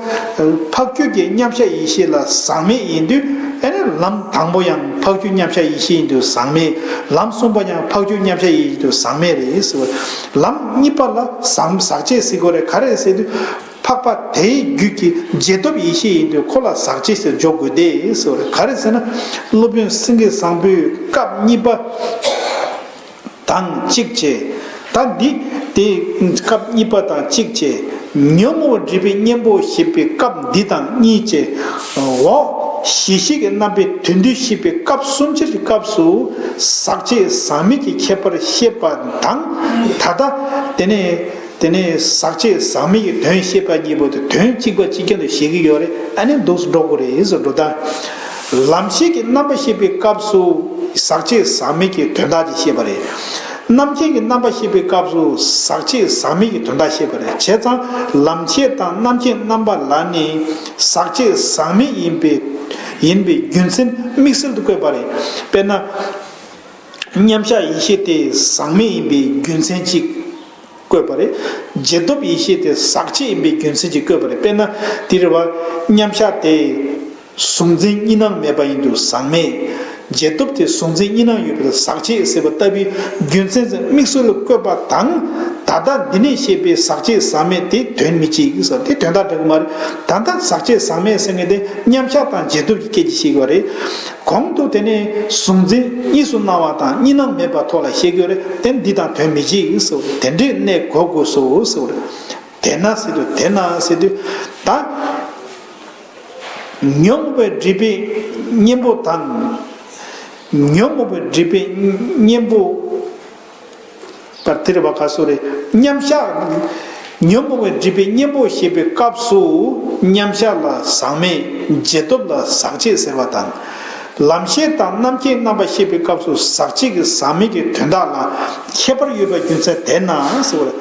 འཕགས་རྒྱུད་ཀྱི་མཉམ་གཞག་ཡེ་ཤེས་ལ་ཟག་མེད་ཡིན་དུས། ཨ་ནི་ལམ་དང་པོ་ཡང་འཕགས་རྒྱུད་མཉམ་གཞག་ཡེ་ཤེས་ཡིན་དུས་ཟག་མེད། ལམ་གསུམ་པ་ཡང་འཕགས་རྒྱུད་མཉམ་གཞག་ཡིན་དུས་ཟག་མེད་རེད་ཟེར་བ་རེད། ལམ་གཉིས་པ་ལ་ཟག་ཟག་བཅས་ཟེར་དགོས་རེད། ག་རེ་ཟེར་དུས། འཕགས་པ་དེའི་རྒྱུད་ཀྱི་རྗེས་ཐོབ་ཡེ་ཤེས་ཡིན་དུས་ཁོ་ལ་ཟག་བཅས་ཟེར་འཇོག་དགོས་ཏེ་ཟེར་བ་རེད། ག་རེ་ཟེར་ན། སློབ་དཔོན་སེང་གེ་བཟང་པོས་སྐབས་གཉིས་པ་དང་གཅིག་བྱས། ད་འདི་དེ་སྐབས་གཉིས་པ་དང་གཅིག་བྱས། ཉོན་མོངས་པའི་སྒྲིབ་པའི་གཉེན་པོ་ཞེས་པའི་སྐབས་འདི་དང་གཉིས་བྱས། འོག་གཞི་ཤེས་ཀྱི་རྣམ་པའི་དོན་བསྡུས་ཤེས་པའི་སྐབས་སུམ་ཅུ་པའི་སྐབས་སུ་ཟག་བཅས་ཟག་མེད་ཀྱི་ཁྱད་པར་བཤད་པ་དང་། ད་ལྟ་དེ་ནས། དེ་ནས་ཟག་བཅས་ཟག་མེད་ཀྱི་དོན་བཤད་པ་གཉིས་པོ་དེ་དོན་གཅིག་པ་གཅིག་རྐྱང་དུ་བཤད་ཀྱི་ཡོད་རེད། ཨ་ནི་འདུག་སེ་འགྲོ་དགོས་རེད་ཟེར་འགྲོ་ད། ལམ་ཤེས་ཀྱི་རྣམ་པ་བཤད་པའི་སྐབས་སུ་ཟག་བཅས་ཟག་མེད་ཀྱི་དོན་དག་ཅིག་བཤད་པ་རེད། རྣམ་མཁྱེན་གྱི་རྣམ་པ་བཤད་པའི་སྐབས་སུ་ཟག་བཅས་ཟག་མེད་ཀྱི་དོན་དག་བཤད་པ་རེད། བྱས་ཙང་ལམ་ཤེས་དང་རྣམ་མཁྱེན་རྣམ་པ་ལ་ནི་ཟག་བཅས་ཟག་མེད་ཡིན་པའི་ཡིན་པའི་རྒྱུ་མཚན་དམིགས་བསལ་དུ་བཀོད་པ་རེད། དཔེར་ན། མཉམ་གཞག་ཡེ་ཤེས་དེ་ཟག་མེད་ཡིན་པའི་རྒྱུ་མཚན་གཅིག་བཀོད་པ་རེད། རྗེས་ཐོབ་ཡེ་ཤེས་དེ་ཟག་བཅས་ཡིན་པའི་རྒྱུ་མཚན་གཅིག་བཀོད་པ་རེད། དཔེར་ན། འདིར་བ། མཉམ་གཞག་དེ་གཟུང་འཛིན་གཉིས་སྣང་མེད་པ་ཡིན་དུས་ཟག་མེད། རྗེས་ཐོབ་དེ་གཟུང་འཛིན་གཉིས་སྣང་ཡོད་པའི་ཟག་བཅས་ཟེར་བ་ལྟ་བུའི་རྒྱུ་མཚན་དམིགས་བསལ་བཀོད་པ་དང་། ད་ལྟ་འདི་ནས་བཤད་པའི་ཟག་བཅས་ཟག་མེད་དེ་དོན་མི་གཅིག་ཟེར་དེ་དོན་དག་འདྲ་གི་མ་རེད། ད་ལྟ་ཟག་བཅས་ཟག་མེད་ཟེར་མཁན་དེ་མཉམ་གཞག་དང་རྗེས་ཐོབ་ཀྱི་སྐད་ཆ་བཤད་ཀྱི་ཡོད་རེད། གོང་དུ་དེ་ནས་གཟུང་འཛིན་གཉིས་སུ་སྣང་བ་དང་གཉིས་སྣང་མེད་པ་ཐོག་ལ་བཤད་ཀྱི་ཡོད་རེད། དེ་འདི་དང་དོན་མི་གཅིག་ཟེར་བ་རེད། དེ་འདྲའི་གནས་གོ་དགོས་སོ་ཟེར་བ་རེད། དེས་ན་ཟེར་དུས་དེས་ན་ཟེར་དུས་ད། ཉོན་མོངས་པའི་སྒྲིབ་པའི་གཉེན་པོ་དང་། ཉོན་མོངས་པའི་སྒྲིབ་པའི་གཉེན་པོ། པར་དེར་བ་ཁ་སོ་རེ། མཉམ་གཞག་ཉོན་མོངས་པའི་སྒྲིབ་པའི་གཉེན་པོ་ཞེས་པའི་སྐབས་སུ་མཉམ་གཞག་ལ་ཟག་མེད། རྗེས་ཐོབ་ལ་ཟག་བཅས་ཟེར་བ་དང་། ལམ་ཤེས་དང་རྣམ་མཁྱེན་རྣམ་པ་བཤད་པའི་སྐབས་སུ་ཟག་བཅས་ཀྱི་ཟག་མེད་ཀྱི་དོན་དག་ལ་ཁྱད་པར་ཡོད་པའི་རྒྱུ་མཚན་དེས་ན་ཟེར་བ་ལ།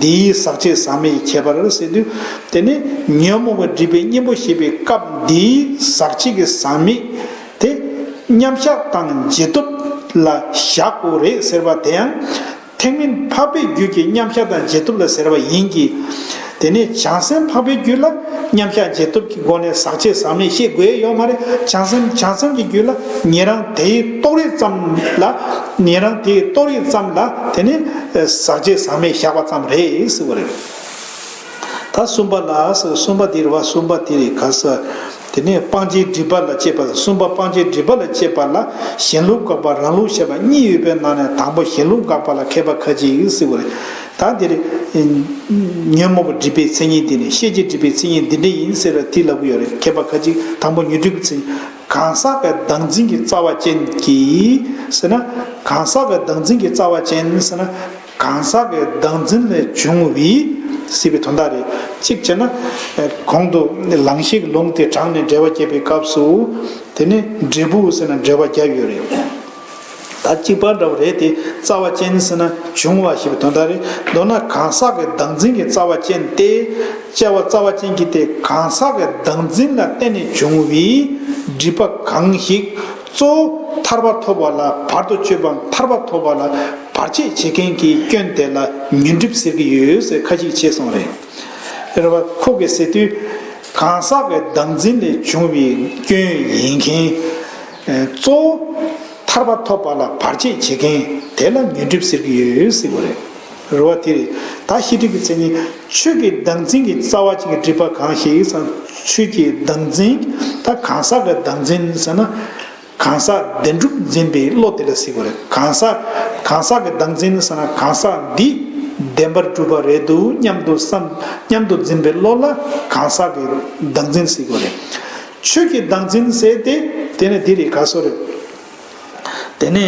འདིའི་ཟག་བཅས་ཟག་མེད་ཀྱི་ཁྱད་པར་ཟེར་དུས། དེ་ནི་ཉོན་མོངས་པའི་སྒྲིབ་པའི་གཉེན་པོ་ཞེས་པའི་སྐབས་འདིའི་ཟག་བཅས་ཀྱི་ཟག་མེད་དེ་མཉམ་གཞག་དང་རྗེས་ཐོབ་ལ་བཞག་དགོས་རེད་ཟེར་བ་དེ་ཡང་། ཐེག་དམན་འཕགས་པའི་རྒྱུད་ཀྱི་མཉམ་གཞག་དང་རྗེས་ཐོབ་ལ་ཟེར་བ་ཡིན་གྱི། དེ་ནས་བྱང་སེམས་འཕགས་པའི་རྒྱུད་ལ་མཉམ་གཞག་རྗེས་ཐོབ་ཀྱི་སྒོ་ནས་ཟག་བཅས་ཟག་མེད་བཤད་དགོས་ཡོད་མ་རེད། བྱང་སེམས་བྱང་སེམས་ཀྱི་རྒྱུད་ལ་ཉན་རང་དེའི་རྟོགས་རིགས་ཙམ་ལ། ཉན་རང་དེའི་རྟོགས་རིགས་ཙམ་ལ་དེ་ནས་ཟག་བཅས་ཟག་མེད་བཞག་པ་ཙམ་རེད་ཟེར་བ་རེད། ད་གསུམ་པ་ལ་ཟེར། གསུམ་པ་དེ་རེད་བ། གསུམ་པ་དེ་རེད་ག་ཟེར། དེ་ནས་སྤང་བྱའི་སྒྲིབ་པ་ལ་དཔྱད་པ་ལ། གསུམ་པ་སྤང་བྱའི་སྒྲིབ་པ་ལ་དཔྱད་པ་ལ་ཞེན་ལུགས་དགག་པ་རང་ལུགས་བཤད་པ་གཉིས་ཡོད་པའི་ནང་ནས་དང་པོ་ཞེན་ལུགས་དགག་པ་ལ་མཁས་པ་ཁ་ཅིག་ཟེར་བ་རེད། ད་དེ་རེད། ཉོན་མོངས་པའི་སྒྲིབ་པའི་མཚན་ཉིད་འདི་ནི་ཤེས་བྱའི་སྒྲིབ་པའི་མཚན་ཉིད་འདི་འདྲ་ཡིན་ཟེར་བ་དེ་ལབ་ཀྱི་ཡོད་རེད། མཁས་པ་ཁ་ཅིག་དང་པོ་ཉོན་སྒྲིབ་ཀྱི་མཚན་ཉིད། གང་ཟག་གི་བདག་འཛིན་གྱི་རྩ་བ་ཅན་གྱིས་ཟེར་ན། གང་ཟག་གི་བདག་འཛིན་གྱི་རྩ་བ་ཅན་ཟེར་ན། གང་ཟག་གི་བདག་འཛིན་ལས་བྱུང་བའི་ཟེར་བའི་དོན་དག་རེད། གཅིག་བྱས་ན། གོང་དུ་ལང་གཤེགས་ལུང་དེ་དྲངས་ནས་འགྲེལ་བ་བརྒྱབ་པའི་སྐབས་སུ། དེ་ནི་འབྲས་བུ་ཟེར་ན་འགྲེལ་བ་བརྒྱབ་ཡོད་རེད། ད་གཅིག་པ་འདྲ་བ་རེད་དེ། རྩ་བ་ཅན་ཟེར་ན་བྱུང་བ་ཞེས་པའི་དོན་དག་རེད། མདོར་ན་གང་ཟག་གི་བདག་འཛིན་གྱི་རྩ་བ་ཅན་ཏེ། དཔྱལ་བ་རྩ་བ་ཅན་གྱི་སྟེ། གང་ཟག་གི་བདག་འཛིན་ལ་བརྟེན་ནས་བྱུང་བའི་སྒྲིབ་པ་གང་ཞིག་གཙོ་བོ་ཐར་པ་ཐོབ་པ་ལ་བར་དུ་གཅོད་པའམ་ཐར་པ་ཐོབ་པ་ལ་བར་ཆད་བྱེད་མཁན་གྱི་སྐྱོན་དེ་ལ་ཉོན་སྒྲིབ་ཟེར་གྱི་ཡོད་ཟེར་ཁ་ཅིག་བྱས་སོང་རེད། རེད་བ། ཁོ་གིས་ཟེར་དུས། གང་ཟག་གི་བདག་འཛིན་ལས་བྱུང་བའི་སྐྱོན་ཡིན་མཁན། གཙོ་བོ་ཐར་པ་ཐོབ་པ་ལ་བར་ཆད་བྱེད་མཁན་དེ་ལ་ཉོན་སྒྲིབ་ཟེར་གྱི་ཡོད་ཟེར་བ་རེད། རེད་བ། དེ་རེད། ད་ཤེས་སྒྲིབ་ཀྱི་མཚན་ཉིད། ཆོས་ཀྱི་བདག་འཛིན་གྱི་རྩ་བ་ཅན་གྱི་སྒྲིབ་པ་གང་ཞིག་ཟེར་ན། ཆོས་ཀྱི་བདག་འཛིན། ད་གང་ཟག་གི་བདག་འཛིན་ཟེར་ན། གང་ཟག་བདེན་གྲུབ་འཛིན་པའི་བློ་དེ་ལ་ཟེར་གྱི་རེད། གང་ཟག་གང་ཟག་གི་བདག་འཛིན་ཟེར་ན། གང་ཟག་འདི་བདེན་པར་གྲུབ་པ་རེད་འདུག་སྙམ་དུ་བསམ། སྙམ་དུ་འཛིན་པའི་བློ་ལ་གང་ཟག་གི་བདག་འཛིན་ཟེར་གྱི་རེད། ཆོས་ཀྱི་བདག་འཛིན་ཟེར་ཏེ། དེ་ནི་འདི་རེད་ག་ཟེར་རེད། དེ་ནི།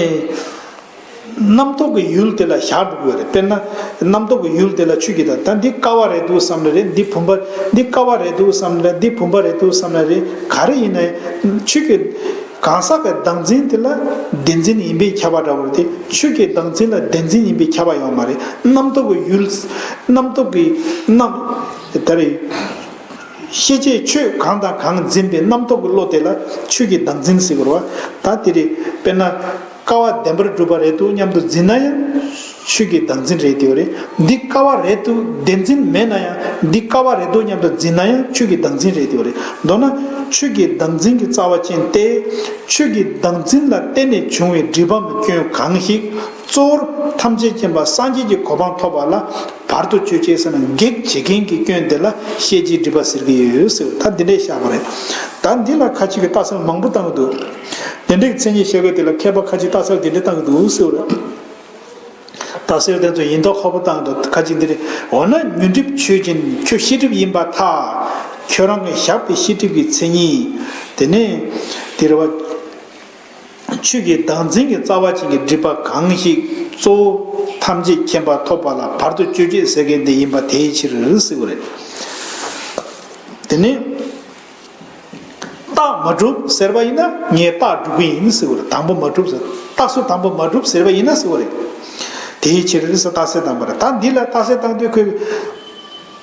རྣམ་རྟོག་གི་ཡུལ་དེ་ལ་བཞག་འགྲོ་གི་ཡོད་རེད། དཔེར་ན་རྣམ་རྟོག་གི་ཡུལ་དེ་ལ་ཆོས་ཀྱི་བདག་ད་འདི་ཀ་བ་རེད་འདུག་བསམ་ན་རེད། འདི་བུམ་པ་འདི་ཀ་བ་རེད་འདུག་བསམ་ན་རེད། འདི་བུམ་པ་རེད་འདུག་བསམ་ན་རེད། ག་རེ་ཡིན་ན་ཆོས་ཀྱི་གང་ཟག་གི་བདག་འཛིན་དེ་ལ་བདེན་འཛིན་ཡིན་པས་ཁྱབ་པ་འདྲ་བོ་རེད་དེ། ཆོས་ཀྱི་བདག་འཛིན་ལ་བདེན་འཛིན་ཡིན་པས་ཁྱབ་པ་ཡོད་མ་རེད། རྣམ་རྟོག་གི་ཡུལ། རྣམ་རྟོག་གི་རྣམ་ད་རེད། ཤེས་བྱའི་ཆོས་གང་དང་གང་འཛིན་པའི་རྣམ་རྟོག་གི་བློ་དེ་ལ་ཆོས་ཀྱི་བདག་འཛིན་ཟེར་གི་རེད་བ། ད་དེ་རེད། དཔེར་ན། ཀ་བ་བདེན་པར་གྲུབ་པ་རེད་འདུག་སྙམ་དུ་འཛིན་ན་ཡང་ཆོས་ཀྱི་བདག་འཛིན་རེད་དེ་བ་རེད། འདི་ཀ་བ་རེད་འདུག་བདེན་འཛིན་མེད་ན་ཡང་འདི་ཀ་བ་རེད་འདུག་སྙམ་དུ་འཛིན་ན་ཡང་ཆོས་ཀྱི་བདག་འཛིན་རེད་དེ་བ་རེད། མདོར་ན་ཆོས་ཀྱི་བདག་འཛིན་གྱི་རྩ་བ་ཅན་ཏེ། ཆོས་ཀྱི་བདག་འཛིན་ལ་བརྟེན་ནས་བྱུང་བའི་སྒྲིབ་པ་མི་སྐྱོན་གང་ཞིག་གཙོ་བོར་ཐམས་ཅད་མཁྱེན་པ་སངས་རྒྱས་ཀྱི་གོ་འཕང་ཐོབ་པ་ལ་བར་དུ་གཅོད་བྱེད་ཟེར་ན་གེགས་བྱེད་མཁན་གྱི་སྐྱོན་དེ་ལ་ཤེས་བྱའི་སྒྲིབ་པ་ཟེར་གྱི་ཡོད་ཟེར། ད་འདི་འདྲས་བཞག་པ་རེད། ད་འདི་ལ་ཁ་ཅིག་གིས་རྟགས་གསལ་མང་པོ་བཏང་གི་འདུག་དེ་འདྲའི་མཚན་ཉིད་བཤད་སྐབས་དེ་ལ་མཁས་པ་ཁ་ཅིག་རྟགས་གསལ་དེ་འདྲས་བཏང་གི་འདུག་ཟེར་བ་རེད། རྟགས་གསལ་དེ་ཚོ་ཡིན་མདོག་ཁ་པོ་བཏང་གི་འདུག་ཁ་ཅིག་འདི་རེད། འོ་ན་ཉོན་སྒྲིབ་ཆོས་ཅན་ཁྱོད་ཤེས་སྒྲིབ་ཡིན་པར་ཐལ། ཁྱོད་རང་གིས་བཞག་པའི་ཤེས་སྒྲིབ་ཀྱི་མཚན་ཉིད་དེ་ནས་དེ་རེད་བ། ཆོས་ཀྱི་བདག་འཛིན་གྱི་རྩ་བ་ཅན་གྱི་སྒྲིབ་པ་གང་ཞིག་གཙོ་བོ་ཐམས་ཅད་མཁྱེན་པ་ཐོབ་པ་ལ་བར་དུ་གཅོད་བྱེད་ཟེར་མཁན་དེ་ཡིན་པ་དེའི་ཕྱིར་ཟེར་བ་རེད། དེ་ནས་རྟགས་མ་གྲུབ་ཟེར་བ་ཡིན་ན་ངས་རྟགས་སྒྲུབ་ཀྱི་ཡིན་ཟེར་བ་རེད། དང་པོ་མ་གྲུབ་ཟེར། རྟགས་ཟུར་དང་པོ་མ་གྲུབ་ཟེར་བ་ཡིན་ན་ཟེར་བ་རེད། དེའི་ཕྱིར་ཟེར་རྟགས་གསལ་བཏང་པ་རེད། ད་འདི་ལ་རྟགས་གསལ་བཏང་དུས་ཁོས་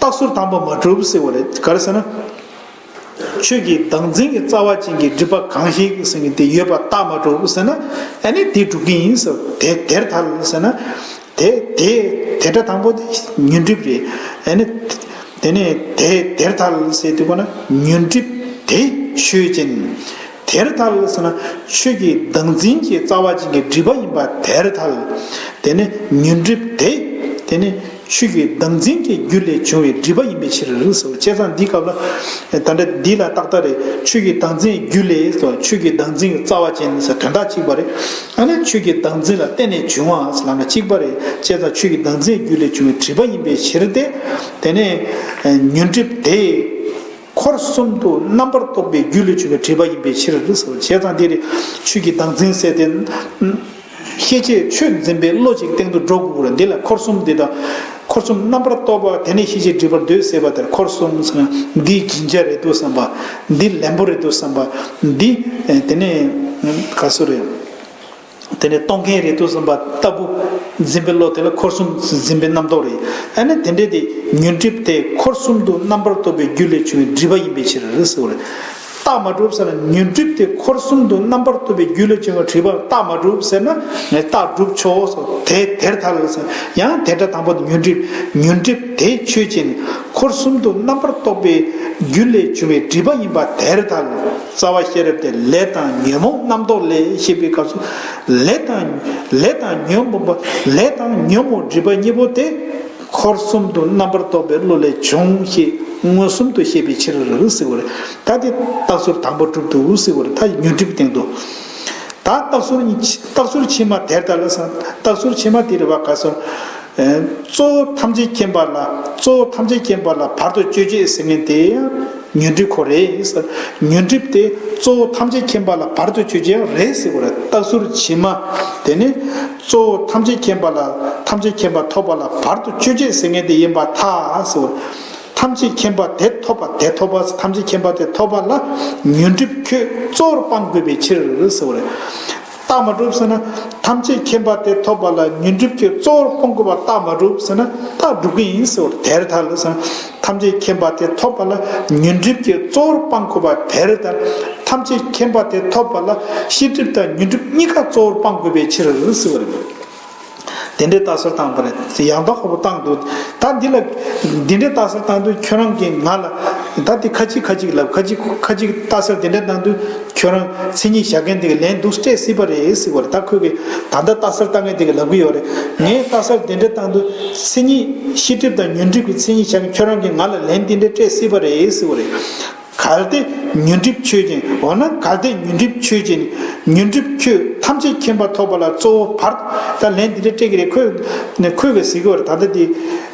རྟགས་ཟུར་དང་པོ་མ་གྲུབ་ཟེར་བ་རེད། ག་རེ་ཟེར་ན། ཆོས་ཀྱི་བདག་འཛིན་གྱི་རྩ་བ་ཅན་གྱི་སྒྲིབ་པ་གང་ཞིག་ཟེར་མཁན་དེ་ཡོད་པ་རྟགས་མ་གྲུབ་ཟེར་ན། ཨ་ནི་དེ་གྲུབ་ཀྱི་ཡིན་ཟེར། དེ་དེར་ཐལ་ཟེར་ན། དེ་དེ་དེ་སྒྲ་དང་པོ་དེ་ཉོན་སྒྲིབ་རེད། ཨ་ནི་དེ་ནས་དེ་དེར་ཐལ་ཟེར་དུས་གོ་ན་ཉོན་སྒྲིབ་དེ་ཆོས་ཅན། དེར་ཐལ་ཟེར་ན་ཆོས་ཀྱི་བདག་འཛིན་གྱི་རྩ་བ་ཅན་གྱི་སྒྲིབ་པ་ཡིན་པ་དེར་ཐལ། དེ་ནི་ཉོན་སྒྲིབ་དེ་དེ་ནི་ཆོས་ཀྱི་བདག་འཛིན་གྱི་རྒྱུ་ལས་བྱུང་བའི་སྒྲིབ་པ་ཡིན་པའི་ཕྱིར་ཟེར། བྱས་ཙང་འདིའི་སྐབས་ལ་ད་ལྟ་འདི་ལ་ཏག་ཏག་རེད། ཆོས་ཀྱི་བདག་འཛིན་རྒྱུ་ལས་ཟེར། ཆོས་ཀྱི་བདག་འཛིན་གྱི་རྩ་བ་ཅན་ཟེར་དོན་དག་གཅིག་པ་རེད། ཨ་ནི་ཆོས་ཀྱི་བདག་འཛིན་ལ་བརྟེན་ནས་བྱུང་བ་ཟེར་ལབ་ན་གཅིག་པ་རེད། བྱས་ཙང་ཆོས་ཀྱི་བདག་འཛིན་རྒྱུ་ལས་བྱུང་བའི་སྒྲིབ་པ་ཡིན་པའི་ཕྱིར་ཏེ། དེ་ནས་ཉོན་སྒྲིབ་དེ་འཁོར་གསུམ་དུ་རྣམ་པར་རྟོག་པའི་རྒྱུ་ལས་བྱུང་བའི་སྒྲིབ་པ་ཡིན་པའི་ཕྱིར་ཟེར། བྱས་ཙང་འདི་རེད། ཆོས་ཀྱི་བདག་འཛིན་ཟེར་ཏེ། ཤེས་བྱའི་ཆོས་འཛིན་པའི་བློ་གཅིག་སྟེང་དུ་འགྲོ་དགོས་ཀྱི་རེད། འདི་ལ་འཁོར་གསུམ་འདི་དང་། འཁོར་གསུམ་རྣམ་པར་རྟོག་པ་དེ་ནས་ཤེས་བྱའི་སྒྲིབ་པར་འདོད་ཟེར་བ་དེར་འཁོར་གསུམ་ཟེར་ན་འདི་སྦྱིན་བྱ་རེད་འདུག་བསམ་པ། འདི་ལེན་པོ་རེད་འདུག་བསམ་པ། འདི་དེ་ནས་ག་སུ་རེད། དེ་ནས་གཏོང་མཁན་རེད་འདུག་བསམ་པ་ལྟ་བུ་འཛིན་པའི་བློ་དེ་ལ་འཁོར་གསུམ་འཛིན་པའི་རྣམ་རྟོག་རེད། ཨ་ནི་དེ་འདྲས་དེ་ཉོན་སྒྲིབ་དེ་འཁོར་གསུམ་དུ་རྣམ་པར་རྟོག་པའི་རྒྱུ་ལས་བྱུང་བའི་སྒྲིབ་པ་ཡིན་པའི་ཕྱིར་ཟེར་བ་རེད། རྟགས་མ་གྲུབ་ཟེར་ན་ཉོན་སྒྲིབ་དེ་འཁོར་གསུམ་དུ་རྣམ་པར་རྟོག་པའི་རྒྱུ་ལས་བྱུང་བའི་སྒྲིབ་པ་རྟགས་མ་གྲུབ་ཟེར་ན་ངས་རྟགས་གྲུབ་ཆོག་ཟེར། དེ་དེར་ཐལ་ཟེར། ཡང་དེ་སྒྲ་དང་པོ་དེ་ཉོན་སྒྲིབ། ཉོན་སྒྲིབ་དེ་ཆོས་ཅན། འཁོར་གསུམ་དུ་རྣམ་པར་རྟོག་པའི་རྒྱུ་ལས་བྱུང་བའི་སྒྲིབ་པ་ཡིན་པ་དེར་ཐལ། རྩ་བ་ཤེས་རབ་སྟེ་ལས་དང་ཉོན་མོངས་རྣམ་རྟོག་ལས་ཞེས་པའི་སྐབས་སུ་ལས་དང་ལས་དང་ཉོན་མོངས་པ་ལས་དང་ཉོན་མོངས་སྒྲིབ་པ་གཉིས་པོ་དེ། འཁོར་གསུམ་དུ་རྣམ་པར་རྟོག་པའི་བློ་ལས་བྱུང་ཞེས་མངོན་སུམ་དུ་བཤད་པའི་ཕྱིར་ཟེར་བ་རེད། ད་དེ་རྟགས་ཟུར་དང་པོ་གྲུབ་འདུག་ཟེར་བ་རེད། ད་ཉོན་སྒྲིབ་སྟེང་དུ། ད་རྟགས་ཟུར་གཉིས་རྟགས་ཟུར་ཕྱི་མ་དེར་ཐལ་ལ་སོང་། རྟགས་ཟུར་ཕྱི་མ་དེ་རེད་བ། ག་སོང་། གཙོ་བོ་ཐམས་ཅད་མཁྱེན་པ་ལ་གཙོ་བོ་ཐམས་ཅད་མཁྱེན་པ་ལ་བར་དུ་གཅོད་བྱེད་ཟེར་མཁན་དེ་ཡང་ཉོན་སྒྲིབ་ཁོ་རེད་ཟེར། ཉོན་སྒྲིབ་དེ་གཙོ་བོ་ཐམས་ཅད་མཁྱེན་པ་ལ་བར་དུ་གཅོད་བྱེད་ཡང་རེད་ཟེར་བ་རེད། རྟགས་ཟུར་ཕྱི་མ་དེ་ནི། གཙོ་བོ་ཐམས་ཅད་མཁྱེན་པ་ལ་ཐམས་ཅད་མཁྱེན་པ་ཐོབ་པ་ལ་བར་དུ་གཅོད་བྱེད་ཟེར་མཁན་དེ་ཡིན་པར་ཐལ་ཟེར་བ་རེད། ཐམས་ཅད་མཁྱེན་པ་དེ་ཐོབ་པ་དེ་ཐོབ་པ་ཐམས་ཅད་མཁྱེན་པ་དེ་ཐོབ་པ་ལ་ཉོན་སྒྲིབ་ཁྱོད་གཙོ་བོར་སྤང་དགོས་པའི་ཕྱིར་ཟེར་བ་རེད། རྟགས་མ་གྲུབ་ཟེར་ན་ཐམས་ཅད་མཁྱེན་པ་དེ་ཐོབ་པ་ལ་ཉོན་སྒྲིབ་ཁྱོད་གཙོ་བོར་སྤང་དགོས་པ་རྟགས་མ་གྲུབ་ཟེར་ན་རྟགས་གྲུབ་ཀྱི་ཡིན་ཟེར་བ་རེད། དེར་ཐལ་ཟེར་ན་ཐམས་ཅད་མཁྱེན་པ་དེ་ཐོབ་པ་ལ་ཉོན་སྒྲིབ་ཁྱོད་གཙོ་བོར་སྤང་དགོས་པ་དེར་ཐལ། ཐམས་ཅད་མཁྱེན་པ་དེ་ཐོབ་པ་ལ་ཤེས་སྒྲིབ་དང་ཉོན་སྒྲིབ་གཉིས་ཀ་གཙོ་བོར་སྤང་དགོས་པའི་ཕྱིར་ཟེར་བ་རེད། དེ་འདྲའི་རྟགས་གསལ་བཏང་པ་རེད། ཡང་དག་ཁོ་བོ་བཏང་འདུག་ད་འདི་ལ་འདི་འདྲའི་རྟགས་གསལ་བཏང་དུས་ཁྱོད་རང་གིས་ང་ལ་ད་འདི་ཁ་ཅིག་ཁ་ཅིག་ལབ། ཁ་ཅིག་ཁ་ཅིག་རྟགས་གསལ་དེ་འདྲ་བཏང་དུས་ཁྱོད་རང་མཚན་ཉིད་བཞག་མཁན་དེ་ག་ལན་འདུག་སྤྲད་སྲིད་པ་རེད་ཟེར་བ་རེད། ད་ཁོས་གི་ད་ལྟ་རྟགས་གསལ་བཏང་མཁན་དེ་ག་ལབ་གི་ཡོད་རེད། ངས་རྟགས་གསལ་དེ་འདྲ་བཏང་དུས་མཚན་ཉིད་ཤེས་སྒྲིབ་དང་ཉོན་སྒྲིབ་ཀྱི་མཚན་ཉིད་བཞག་མཁན་ཁྱོད་རང་གིས་ང་ལ་ལན་དེ་འདྲ་སྤྲད་སྲིད་པ་རེད་ཟེར་བ་རེད། གལ་ཏེ་ཉོན་སྒྲིབ་ཆོས་ཅན། འོ་ན་གལ་ཏེ་ཉོན་སྒྲིབ་ཆོས་ཅན། ཉོན་སྒྲིབ་ཁྱོད་ཐམས་ཅད་མཁྱེན་པ་ཐོབ་པ་ལ་གཙོ་བོ་བར། ད་ལན་འདི་འདྲ་སྤྲད་ཀྱི་རེད། ཁོས་ནས་ཁོས་གི་ཟེར་གི་བར་ད་ལྟ་དེ།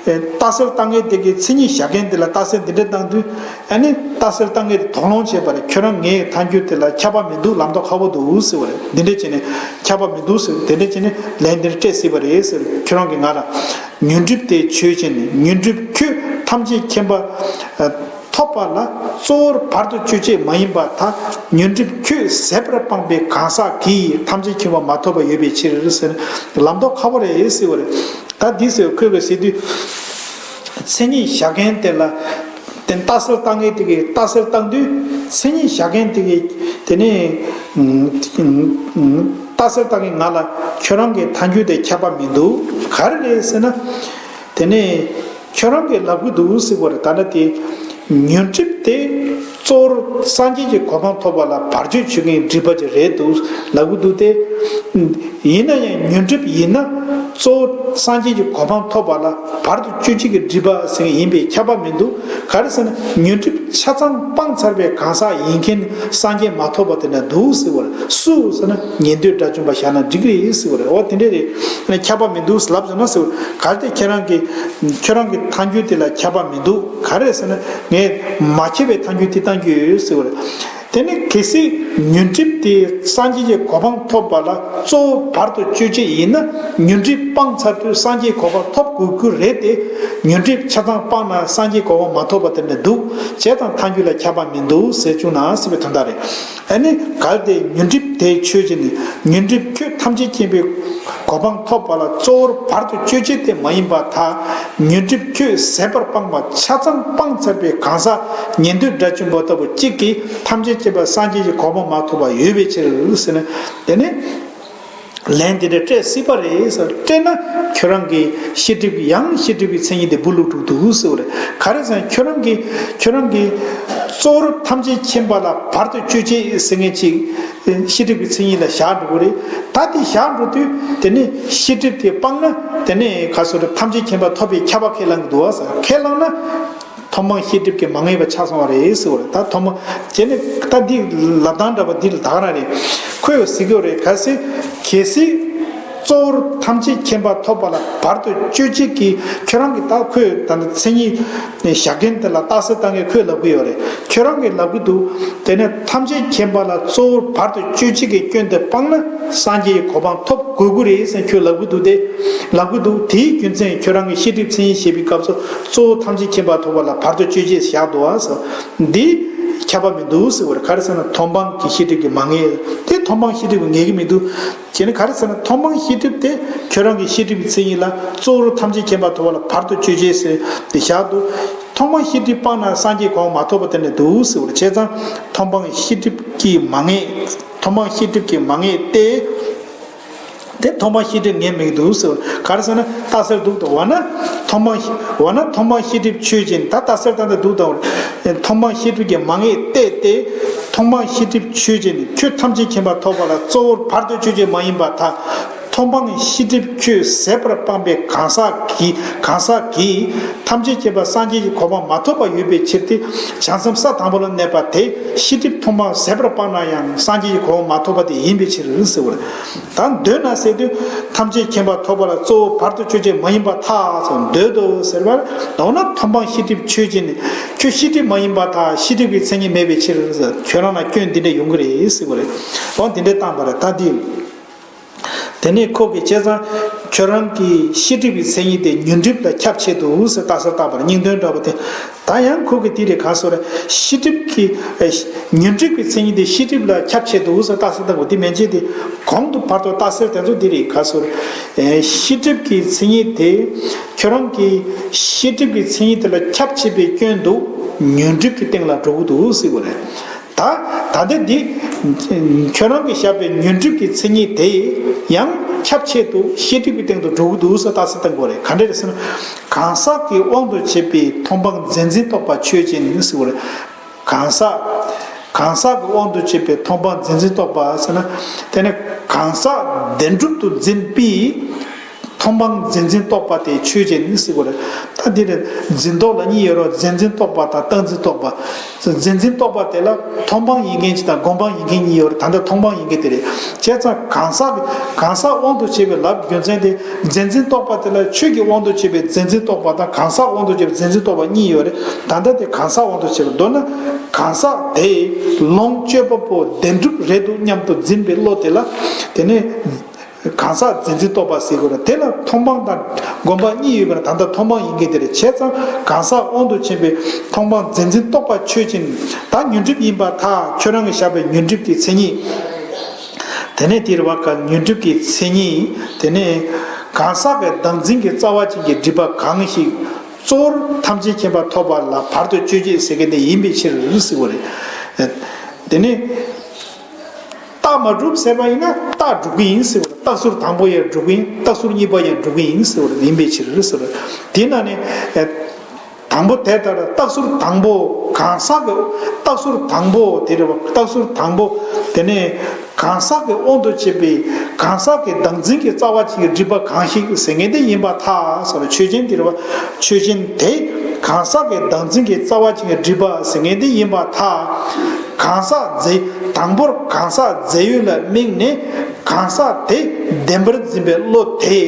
རྟགས་གསལ་བཏང་མཁན་དེ་གི་མཚན་ཉིད་བཞག་མཁན་དེ་ལ་རྟགས་གསལ་འདི་འདྲ་བཏང་དུས། ཨ་ནི་རྟགས་གསལ་བཏང་མཁན་དེ་དོགས་སློང་བྱས་པ་རེད། ཁྱོད་རང་ངའི་ཐལ་འགྱུར་དེ་ལ་ཁྱབ་པ་མི་འདུག་ལམ་དོག་ཁ་པོ་འདུག་ཟེར་བ་རེད། འདི་འདྲ་བྱས་ནས་ཁྱབ་པ་མི་འདུག་ཟེར། དེ་འདྲ་བྱས་ནས་ལན་འདི་འདྲ་སྤྲད་སྲིད་པ་རེད་ཟེར། ཁྱོད་རང་གིས་ང་ལ་ཉོན་སྒྲིབ་དེ་ཆོས་ཅན། ཉོན་སྒྲིབ་ཁྱོད་ཐམས་ཅད་མཁྱེན་པ། ཐོབ་པ་ལ་གཙོ་བོར་བར་དུ་གཅོད་བྱེད་མ་ཡིན་པར་ཐལ། ཉོན་སྒྲིབ་ཁྱོད་ཟད་པར་སྤངས་པའི་གང་ཟག་གིས་ཐམས་ཅད་མཁྱེན་པ་མ་ཐོབ་པ་ཡོད་པའི་ཕྱིར་ཟེར། ལམ་དོག་ཁ་པོ་རེད་ཟེར་བ་རེད། ད་འདི་ཟེར་ཁོས་གི་ཟེར་དུས། མཚན་ཉིད་བཞག་མཁན་དེ་ལ། དེ་རྟགས་གསལ་བཏང་མཁན་དེ་གིས་རྟགས་གསལ་བཏང་དུས་མཚན་ཉིད་བཞག་མཁན་དེ་གིས་དེ་ནས་རྟགས་གསལ་བཏང་མཁན་ང་ལ་ཁྱོད་རང་གི་ཐལ་འགྱུར་དེ་ཁྱབ་པ་མི་འདུག་ག་རེ་རེད་ཟེར་ན། དེ་ནས་ཁྱོད་རང་གིས་ལབ་གི་འདུག་ཟེར་བ་རེད། ད་ལྟ་དེ་ཉོན་སྒྲིབ་དེ་གཙོ་བོར་སངས་རྒྱས་ཀྱི་གོ་འཕང་ཐོབ་པ་ལ་བར་གཅོད་བྱེད་མཁན་སྒྲིབ་པ་ཅིག་རེད་འདུག་ལབ་གི་འདུག་སྟེ། ཡིན་ན་ཡང་ཉོན་སྒྲིབ་ཡིན་ན་གཙོ་བོ་སངས་རྒྱས་ཀྱི་གོ་འཕང་ཐོབ་པ་ལ་བར་དུ་གཅོད་བྱེད་ཀྱི་སྒྲིབ་པ་ཟེར་མཁན་ཡིན་པས་ཁྱབ་པ་མི་འདུག་ག་རེ་ཟེར་ན་ཉོན་སྒྲིབ་ཆ་ཚང་སྤངས་ཚར་བའི་གང་ཟག་ཡིན་མཁན་སངས་རྒྱས་མ་ཐོབ་པ་དེ་འདྲ་འདུག་ཟེར་བ་རེད། སུ་ཟེར་ན་ཉན་ཐོས་དགྲ་བཅོམ་པ་བཞག་ན་འགྲིག་གི་རེད་ཟེར་བ་རེད། འོ་དེ་འདྲ་རེད། ཁྱབ་པ་མི་འདུག་ལབ་ཟེར་ན་ཟེར་བ་གལ་ཏེ་ཁྱེད་རང་གི་ཁྱོད་རང་གི་ཐལ་འགྱུར་དེ་ལ་ཁྱབ་པ་མི་འདུག་ག་རེ་ཟེར་ན་ངས་མ་ཁྱབ་པའི་ཐལ་འགྱུར་དེ་བཏང་གི་ཡོད་ཟེར་བ་རེད། དེ་ནི་གལ་སྲིད་ཉོན་སྒྲིབ་དེ་སངས་རྒྱས་ཀྱི་གོ་འཕང་ཐོབ་པ་ལ་གཙོ་བོ་བར་དུ་གཅོད་བྱེད་ཡིན་ན་ཉོན་སྒྲིབ་སྤངས་ཚར་དུས་སངས་རྒྱས་གོ་འཕང་ཐོབ་དགོས་ཀྱི་རེད་དེ། ཉོན་སྒྲིབ་ཆ་ཚང་སྤངས་ན་སངས་རྒྱས་གོ་འཕང་མ་ཐོབ་པ་དེ་འདྲ་འདུག་བྱས་ཙང་ཐལ་འགྱུར་ལ་ཁྱབ་པ་མི་འདུག་ཟེར་བཅུག་ན་ཟེར་བའི་དོན་དག་རེད། ཨ་ནི་གལ་ཏེ་ཉོན་སྒྲིབ་དེ་ཆོས་ཅན། ཉོན་སྒྲིབ་ཁྱོད་ཐམས་ཅད་མཁྱེན་པའི་གོ་འཕང་ཐོབ་པ་ལ་གཙོ་བོར་བར་དུ་གཅོད་བྱེད་དེ་མ་ཡིན་པར་ཐལ། ཉོན་སྒྲིབ་ཁྱོད་ཟད་པར་སྤངས་པ་ཆ་ཚང་སྤངས་ཚར་བའི་གང་ཟག་ཉན་ཐོས་དགྲ་བཅོམ་པ་ལྟ་བུ་གཅིག་གིས་ཐམས་ཅད་མཁྱེན་པ་སངས་རྒྱས་ཀྱི་གོ་འཕང་མ་ཐོབ་པ་ཡོད་པའི་ཕྱིར་ཟེར་ནས། དེ་ནི་ལན་དེ་འདྲ་སྤྲད་སྲིད་པ་རེད་ཟེར། སྤྲད་ན་ཁྱོད་རང་གི་ཤེས་སྒྲིབ་ཀྱི་ཡང་ཤེས་སྒྲིབ་ཀྱི་མཚན་ཉིད་དེ་སྦུ་ལུག་འགྲོ་གི་འདུག་ཟེར་བ་རེད། ག་རེ་ཟེར་ན་ཁྱོད་རང་གི་ཁྱོད་རང་གི་གཙོ་བོར་ཐམས་ཅད་མཁྱེན་པ་ལ་བར་དུ་གཅོད་བྱེད་ཟེར་མཁན་ཅིག་ཤེས་སྒྲིབ་ཀྱི་མཚན་ཉིད་ལ་བཞག་འགྲོ་གི་རེད། ད་དེ་བཞག་འགྲོ་དུས་དེ་ནི་ཤེས་སྒྲིབ་དེ་སྤངས་ན་དེ་ནི་ག་སོ་རེད། ཐམས་ཅད་མཁྱེན་པ་ཐོབ་པའི་ཁྱབ་པ་ཁས་བླང་གི་འདུག་བ་ཟེར། ཁས་བླངས་ན། མཐོང་སྤང་ཤེས་སྒྲིབ་ཀྱིས་མ་ངེས་པ་ཆགས་སོང་བ་རེད་ཟེར་བ་རེད། ད་མཐོང་སྤང་བྱས་ནས་ད་འདི་ལབ་སྟངས་འདྲ་པོ་འདི་ལ་ད་ག་རང་རེད། ཁོས་ཟེར་གྱི་རེད། གལ་སྲིད་གལ་སྲིད་གཙོ་བོར་ཐམས་ཅད་མཁྱེན་པ་ཐོབ་པ་ལ་བར་དུ་གཅོད་བྱེད་ཀྱི་ཁྱོད་རང་གི་ད་ཁོས་ད་ནི་མཚན་ཉིད་བཞག་མཁན་དེ་ལ་རྟགས་གསལ་བཏང་མཁན་ཁོས་ལབ་གི་ཡོད་རེད། ཁྱོད་རང་གིས་ལབ་གི་འདུག་དེ་ནས་ཐམས་ཅད་མཁྱེན་པ་ལ་གཙོ་བོར་བར་དུ་གཅོད་བྱེད་ཀྱི་སྐྱོན་དེ་སྤངས་ན་སངས་རྒྱས་ཀྱི་གོ་འཕང་ཐོབ་དགོས་ཀྱི་རེད་ཟེར་ཁྱོད་ལབ་གི་འདུག་སྟེ། ལབ་གི་འདུག་དེའི་རྒྱུ་མཚན་ཁྱོད་རང་གི་ཤེས་སྒྲིབ་མཚན་ཉིད་བཤད་པའི་སྐབས་སུ་གཙོ་བོ་ཐམས་ཅད་མཁྱེན་པ་ཐོབ་པ་ལ་བར་དུ་གཅོད་བྱེད་བཞག་འདུག་བ་ཟེར། འདི་ཁྱབ་པ་མི་འདུག་ཟེར་བ་རེད། ག་རེ་ཟེར་ན་མཐོང་སྤང་གི་ཤེས་སྒྲིབ་ཀྱིས་མ་ངེས་ཏེ། མཐོང་སྤང་ཤེས་སྒྲིབ་ཀྱིས་ངེས་ཀྱི་མི་འདུག་བྱས་ནས་ག་རེ་ཟེར་ན་མཐོང་སྤང་ཤེས་སྒྲིབ་དེ་ཁྱོད་རང་གི་ཤེས་སྒྲིབ་ཀྱི་མཚན་ཉིད་ལ་གཙོ་བོར་ཐམས་ཅད་མཁྱེན་པ་ཐོབ་པ་ལ་བར་དུ་གཅོད་བྱེད་ཟེར་དེ་བཞག་འདུག་མཐོང་སྤང་ཤེས་སྒྲིབ་སྤངས་ན་སངས་རྒྱས་གོ་འཕང་མ་ཐོབ་པ་དེ་འདྲ་འདུག་ཟེར་བ་རེད། བྱས་ཙང་མཐོང་སྤང་ཤེས་སྒྲིབ་ཀྱིས་མ་ངེས། མཐོང་སྤང་ཤེས་སྒྲིབ་ཀྱིས་མ་ངེས་ཏེ། དེ་མཐོང་སྤང་ཤེས་སྒྲིབ་ངེས་མི་འདུག་ཟེར། ག་རེ་ཟེར་ན་རྟགས་གསལ་འདུག་དང་། འོ་ན་མཐོང་སྤང་ཤེས། འོ་ན་མཐོང་སྤང་ཤེས་སྒྲིབ་ཆོས་ཅན། ད་རྟགས་གསལ་ད་འདི་འདུག་དང་། མཐོང་སྤང་ཤེས་སྒྲིབ་ཀྱིས་མ་ངེས་ཏེ་སྟེ། མཐོང་སྤང་ཤེས་སྒྲིབ་ཆོས་ཅན། ཁྱོད་ཐམས་ཅད་མཁྱེན་པ་ཐོབ་པ་ལ་གཙོ་བོར་བར་དུ་གཅོད་བྱེད་མ་ཡིན་པར་ཐལ། མཐོང་སྤང་ཤེས་སྒྲིབ་ཁྱོད་ཟད་པར་སྤངས་པའི་གང་ཟག་གི་གང་ཟག་གིས་ཐམས་ཅད་མཁྱེན་པ་སངས་རྒྱས་ཀྱི་གོ་འཕང་མ་ཐོབ་པ་ཡོད་པའི་ཕྱིར་ཏེ། བྱང་སེམས་ས་དང་པོ་ལ་གནས་པ་དེ་ཤེས་སྒྲིབ་མཐོང་སྤང་ཟད་པར་སྤངས་ན་ཡང་སངས་རྒྱས་ཀྱི་གོ་འཕང་མ་ཐོབ་པ་དེ་ཡིན་པའི་ཕྱིར་ཟེར་བ་རེད། ད་འདོད་ན་ཟེར་དུས་ཐམས་ཅད་མཁྱེན་པ་ཐོབ་པ་ལ་གཙོ་བོ་བར་དུ་གཅོད་བྱེད་མ་ཡིན་པར་ཐལ་ཟེར། འདོད་དོ་ཟེར་བར་འོ་ན་མཐོང་སྤང་ཤེས་སྒྲིབ་ཆོས་ཅན། ཁྱོད་ཤེས་སྒྲིབ་མ་ཡིན་པར་ཐལ། ཤེས་སྒྲིབ་ཀྱི་མཚན་ཉིད་མེད་པའི་ཕྱིར་ཟེར། ཁྱོད་རང་ལ་སྐྱོན་འདི་འདྲ་ཡོང་གི་རེད་ཟེར་བ་རེད། འོ་འདི་འདྲ་བཏང་པ་རེད། ད་འདི། དེ་ནས་ཁོ་གིས་བྱས་ཙང་ཁྱོད་རང་གི་ཤེས་སྒྲིབ་ཀྱི་མཚན་ཉིད་དེ་ཉོན་སྒྲིབ་ལ་ཁྱབ་ཆེད་དུ་ཟེར་རྟགས་གསལ་བཏང་པ་རེད། སྙིང་དོན་འདྲ་པོ་དེ། ད་ཡང་ཁོ་གིས་དེ་རེད་ག་སོ་རེད། ཤེས་སྒྲིབ་ཀྱི་ཨེ་ཉོན་སྒྲིབ་ཀྱི་མཚན་ཉིད་དེ་ཤེས་སྒྲིབ་ལ་ཁྱབ་ཆེད་དུ་ཟེར་རྟགས་གསལ་བཏང་པ་དེ་མན་ཆད་དེ་གོང་དུ་བར་དུ་རྟགས་གསལ་དེ་ཚོ་དེ་རེད་ག་སོ་རེད། ཨེ་ཤེས་སྒྲིབ་ཀྱི་མཚན་ཉིད་དེ་ཁྱོད་རང་གི་ཤེས་སྒྲིབ་ཀྱི་མཚན་ཉིད་དེ་ལ་ཁྱབ་ཆེས་པའི་སྐྱོན་དུ་ཉོན་སྒྲིབ་ཀྱི་སྟེང་ལ་འགྲོ་གི་འདུག་ཟེར་བ་རེད། ད་ད་ལྟ་འདི་ཁྱོད་རང་གིས་བཞག་པའི་ཉོན་སྒྲིབ་ཀྱི་མཚན་ཉིད་དེ་ཡང་ཁྱབ་ཆེད་དུ་ཤེས་སྒྲིབ་ཀྱི་སྟེང་དུ་འགྲོ་གི་འདུག་ཟེར་རྟགས་གསལ་བཏང་དགོས་རེད། ག་འདྲ་རེད་ཟེར་ན། གང་ཟག་གི་དབང་དུ་བྱས་པའི་མཐོང་སྤང་མཛེས་འཛིན་རྟོག་པ་ཆོས་ཅན་ཟེར་བ་རེད། གང་ཟག་གང་ཟག་གི་དབང་དུ་བྱས་པའི་མཐོང་སྤང་མཛེས་འཛིན་རྟོག་པ་ཟེར་ན། དེ་ནི་གང་ཟག་བདེན་གྲུབ་ཏུ་འཛིན་པའི། མཐོང་སྤང་རྫས་འཛིན་རྟོག་པ་དེ་ཆོས་ཅན་ཟེར་དགོས་རེད། ད་འདི་རེད། འཛིན་རྟོག་ལ་གཉིས་ཡོད་རེད། རྫས་འཛིན་རྟོག་པ་དང་རྟག་འཛིན་རྟོག་པ། རྫས་འཛིན་རྟོག་པ་དེ་ལ་མཐོང་སྤང་ཡིན་མཁན་གཅིག་དང་སྒོམ་སྤང་ཡིན་མཁན་གཉིས་ཡོད་རེད། ད་ལྟ་མཐོང་སྤང་ཡིན་མཁན་དེ་རེད། བྱས་ཙང་གང་ཟག་གང་ཟག་དབང་དུ་བྱས་པའི་ལབ་རྒྱུ་མཚན་དེ། རྫས་འཛིན་རྟོག་པ་དེ་ལ་ཆོས་ཀྱི་དབང་དུ་བྱས་པའི་རྫས་འཛིན་རྟོག་པ་དང་གང་ཟག་དབང་དུ་བྱས་པའི་རྫས་འཛིན་རྟོག་པ་གཉིས་ཡོད་རེད། ད་ལྟ་དེ་གང་ཟག་དབང་དུ་བྱས་པ། མདོར་ན་གང་ཟག་དེ་ལོངས་སྤྱོད་པ་པོ་བདེན་གྲུབ་རེད་འདུག་སྙམ་དུ་འཛིན་པའི་བློ་དེ་ལ། དེ་ནས་གང་ཟག་རྫས་འཛིན་རྟོག་པ་ཟེར་དགོས་རེད། དེ་ལ་མཐོང་སྤང་དང་སྒོམ་སྤང་གཉིས་ཡོད་པར། ད་ལྟ་མཐོང་སྤང་ཡིན་མཁན་དེ་རེད། བྱས་ཙང་གང་ཟག་དབང་དུ་བྱས་པའི་མཐོང་སྤང་རྫས་འཛིན་རྟོག་པ་ཆོས་ཅན། ད་ཉོན་སྒྲིབ་ཡིན་པར་ཐལ། ཁྱོད་རང་གིས་བཞག་པའི་ཉོན་སྒྲིབ་ཀྱི་མཚན་ཉིད། དེ་ནས་དེ་རེད་བ། ག་ཉོན་སྒྲིབ་ཀྱི་མཚན་ཉིད། དེ་ནས་གང་ཟག་གི་བདག་འཛིན་གྱི་རྩ་བ་ཅན་གྱི་སྒྲིབ་པ་གང་ཞིག་གཙོ་བོར་ཐམས་ཅད་མཁྱེན་པ་ཐོབ་པ་ལ་བར་དུ་གཅོད་བྱེད་ཟེར་མཁན་དེ་ཡིན་པའི་ཕྱིར་ཟེར་བ་རེད། དེ་ནས། རྟགས་མ་གྲུབ་ཟེར་བ་ཡིན་ན་རྟགས་གྲུབ་ཀྱི་ཡིན་ཟེར་བ། རྟགས་ཟུར་དང་པོ་ཡང་གྲུབ་ཀྱི་ཡིན། རྟགས་ཟུར་གཉིས་པ་ཡང་གྲུབ་ཀྱི་ཡིན་ཟེར་བ་ཡིན་པའི་ཕྱིར་ཟེར་བ། དེ་ན་ནི། ཨེ། དང་པོ་དེ་ལྟར་རྟགས་ཟུར་དང་པོ་གང་ཟག་གི་རྟགས་ཟུར་དང་པོ་དེ་རེད་བ། རྟགས་ཟུར་དང་པོ། དེ་ནས་གང་ཟག་གི་དབང་དུ་བྱས་པའི་གང་ཟག་གི་བདག་འཛིན་གྱི་རྩ་བ་ཅན་གྱི་སྒྲིབ་པ་གང་ཞིག་ཟེར་མཁན་དེ་ཡིན་པར་ཐལ་ཟེར་བ། ཆོས་ཅན་དེ་རེད་བ། ཆོས་ཅན་དེ་གང་ཟག་གི་བདག་འཛིན་གྱི་རྩ་བ་ཅན་གྱི་སྒྲིབ་པ་ཟེར་མཁན་དེ་ཡིན་པར་ཐལ། གང་ཟག་རྫས། དང་པོར་གང་ཟག་རྫས་ཡོད་ལ་དམིགས་ནས་གང་ཟག་དེ་བདེན་པར་འཛིན་པའི་བློ་དེ།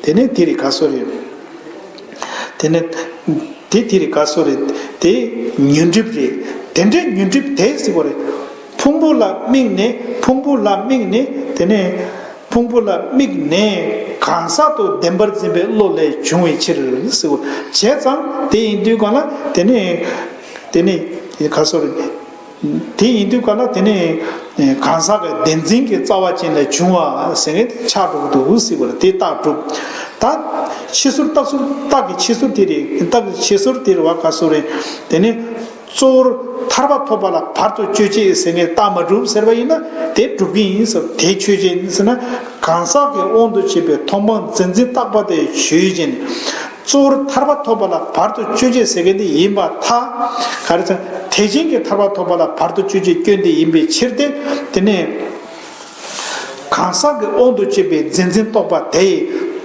དེ་ནི་དེ་རེད་ག་སོ་རེད། དེ་ནི་དེ་དེ་རེད་ག་སོ་རེད། དེ་ཉོན་སྒྲིབ་རེད། དེ་འདྲའི་ཉོན་སྒྲིབ་དེ་ཟེར་བ་རེད། ཕུང་པོ་ལ་དམིགས་ནས། ཕུང་པོ་ལ་དམིགས་ནས། དེ་ནི་ཕུང་པོ་ལ་དམིགས་ནས་གང་ཟག་ཏུ་བདེན་པར་འཛིན་པའི་བློ་ལས་བྱུང་བའི་ཕྱིར་ཟེར་བ། བྱས་ཙང་དེ་ཡིན་དུས་གང་ལ་དེ་ནི། དེ་ནི་ག་སོ་རེད། དེ་ཡིན་དུས་ག་ལ་དེ་ནི་གང་ཟག་གི་བདེན་འཛིན་གྱི་རྩ་བ་ཅན་ལས་བྱུང་བ་ཟེར་མཁན་དེ་ཆགས་འགྲོ་གི་འདུག་ཟེར་བ་རེད། དེ་རྟགས་གྲུབ། ད་ཕྱི་ཟུར། རྟགས་ཟུར། རྟགས་ཀྱི་ཕྱི་ཟུར་དེ་རེད། རྟགས་ཀྱི་ཕྱི་ཟུར་དེ་རེད་བ། ག་ཟུར་རེད། དེ་ནི་གཙོ་བོར་ཐར་པ་ཐོབ་པ་ལ་བར་དུ་གཅོད་བྱེད་ཟེར་མཁན་རྟགས་མ་གྲུབ་ཟེར་བ་ཡིན་ན་དེ་གྲུབ་ཀྱི་ཡིན་ཟེར། དེ་ཆོས་ཅན་ཟེར་ན་གང་ཟག་གི་དབང་དུ་བྱས་པའི་མཐོང་སྤང་རྫས་འཛིན་རྟོག་པ་དེ་ཆོས་ཅན། གཙོ་བོར་ཐར་པ་ཐོབ་པ་ལ་བར་དུ་གཅོད་བྱེད་ཟེར་མཁན་དེ་ཡིན་པར་ཐལ། ག་རེ་ཟེར་ན་དེ་ཅན་གྱི་ཐར་པ་ཐོབ་པ་ལ་བར་དུ་གཅོད་བྱེད་སྐྱོན་དེ་ཡིན་པའི་ཕྱིར་ཏེ། དེ་ནས་གང་ཟག་གི་དབང་དུ་བྱས་པའི་རྫས་འཛིན་རྟོག་པ་དེ་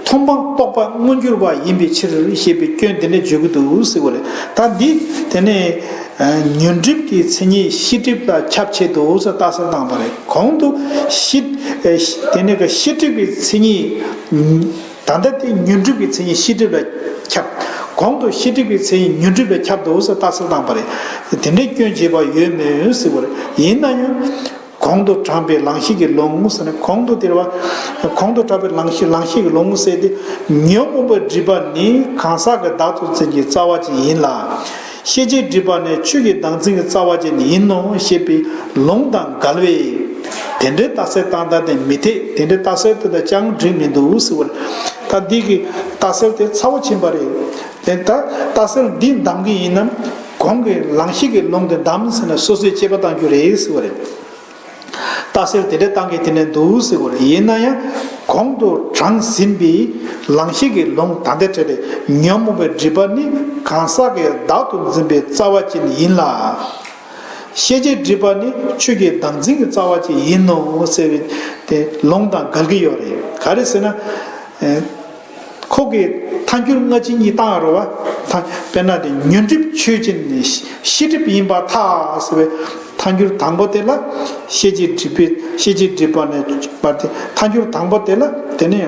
མཐོང་སྤང་རྟོག་པ་མངོན་གྱུར་པ་ཡིན་པའི་ཕྱིར་ཞེས་པའི་སྐྱོན་དེ་འདྲ་བརྗོད་ཀྱི་འདུག་ཟེར་བ་རེད། ད་འདི་དེ་ནས་ཉོན་སྒྲིབ་ཀྱི་མཚན་ཉིད་ཤེས་སྒྲིབ་ལ་ཁྱབ་ཆེད་དུ་ཟེར་རྟགས་གསལ་བཏང་བ་རེད། གོང་དུ་ཤེས། དེ་ནས་ཀྱི་ཤེས་སྒྲིབ་ཀྱི་མཚན་ཉིད། ད་ལྟ་དེ་ཉོན་སྒྲིབ་ཀྱི་མཚན་ཉིད་ཤེས་སྒྲིབ་ལ་ཁྱབ། གོང་དུ་ཤེས་སྒྲིབ་ཀྱི་མཚན་ཉིད་ཉོན་སྒྲིབ་ལ་ཁྱབ་འདུག་ཟེར་རྟགས་གསལ་བཏང་བ་རེད། དེ་འདྲའི་སྐྱོན་བྱེད་པ་ཡོད་མོད་ཟེར་བ་རེད། ཡིན་ན་ཡང་གོང་དུ་དྲངས་པའི་ལང་གཤིས་ཀྱི་ལུང་ཟེར་ནས། གོང་དུ་དེ་རེད་བ། གོང་དུ་དྲངས་པའི་ལང་གཤིས། ལང་གཤིས་ཀྱི་ལུང་ཟེར་དེ། ཉོན་མོངས་པའི་སྒྲིབ་པ་ནི་གང་ཟག་གི་བདག་ཏུ་འཛིན་གྱི་རྩ་བ་ཅན་ཡིན་ལ། ཤེས་བྱའི་སྒྲིབ་པ་ནི་ཆོས་ཀྱི་བདག་འཛིན་གྱི་རྩ་བ་ཅན་ཡིན་ནོ་ཞེས་པའི་ལུང་དང་འགལ་བས། དེ་འདྲའི་རྟགས་གསལ་བཏང་སྟངས་དེ་མི་འཐད། དེ་འདྲའི་རྟགས་གསལ་དེ་དང་ཅང་འགྲིག་མི་འདུག་ཟེར་བ་རེད། ད་འདི་གི་རྟགས་གསལ་དེ་ཚ་བོ་ཕྱིན་པ་རེད། དེ་ད་རྟགས་གསལ་འདི་འདམ་གྱི་ཡིན་ན་གོང་གི་ལང་གཤིས་ཀྱི་ལུང་དེ་འདམ་ཟེར་ན་སོ་སོའི་དཔྱད་པ་གཏང་རྒྱུ་རེད་ཟེར་བ་རེད། རྟགས་གསལ་དེ་འདྲའི་གཏང་གི་དེ་འདྲ་འདུག་ཟེར་བ་རེད། ཡིན་ན་ཡང་གོང་དུ་དྲངས་ཟིན་པའི་ལང་གཤིས་ཀྱི་ལུང་ད་ལྟའི་འཕྲལ་དེ། ཉོན་མོངས་པའི་སྒྲིབ་པ་ནི་གང་ཟག་གི་བདག་ཏུ་འཛིན་པའི་རྩ་བ་ཅན་ཡིན་ལ། ཤེས་བྱའི་སྒྲིབ་པ་ནི་ཆོས་ཀྱི་བདག་འཛིན་གྱི་རྩ་བ་ཅན་ཡིན་ནོ་ཟེར་བའི་དེ་ལུང་དང་འགལ་གྱི་ཡོད་རེད། ག་རེ་ཟེར་ན། ཨེ། ཁོ་གིས་ཐལ་འགྱུར་སྔ་ཕྱི་གཉིས་བཏང་ཡོད་རེད་བ། ཐ། དཔེར་ན་དེ་ཉོན་སྒྲིབ་ཆོས་ཅན་ནི་ཤེས་སྒྲིབ་ཡིན་པར་ཐལ་ཟེར་བའི་ཐལ་འགྱུར་དང་པོ་དེ་ལ་ཤེས་བྱའི་སྒྲིབ་པའི། ཤེས་བྱའི་སྒྲིབ་པ་ནི་མ་དེ། ཐལ་འགྱུར་དང་པོ་དེ་ལ་དེ་ནི་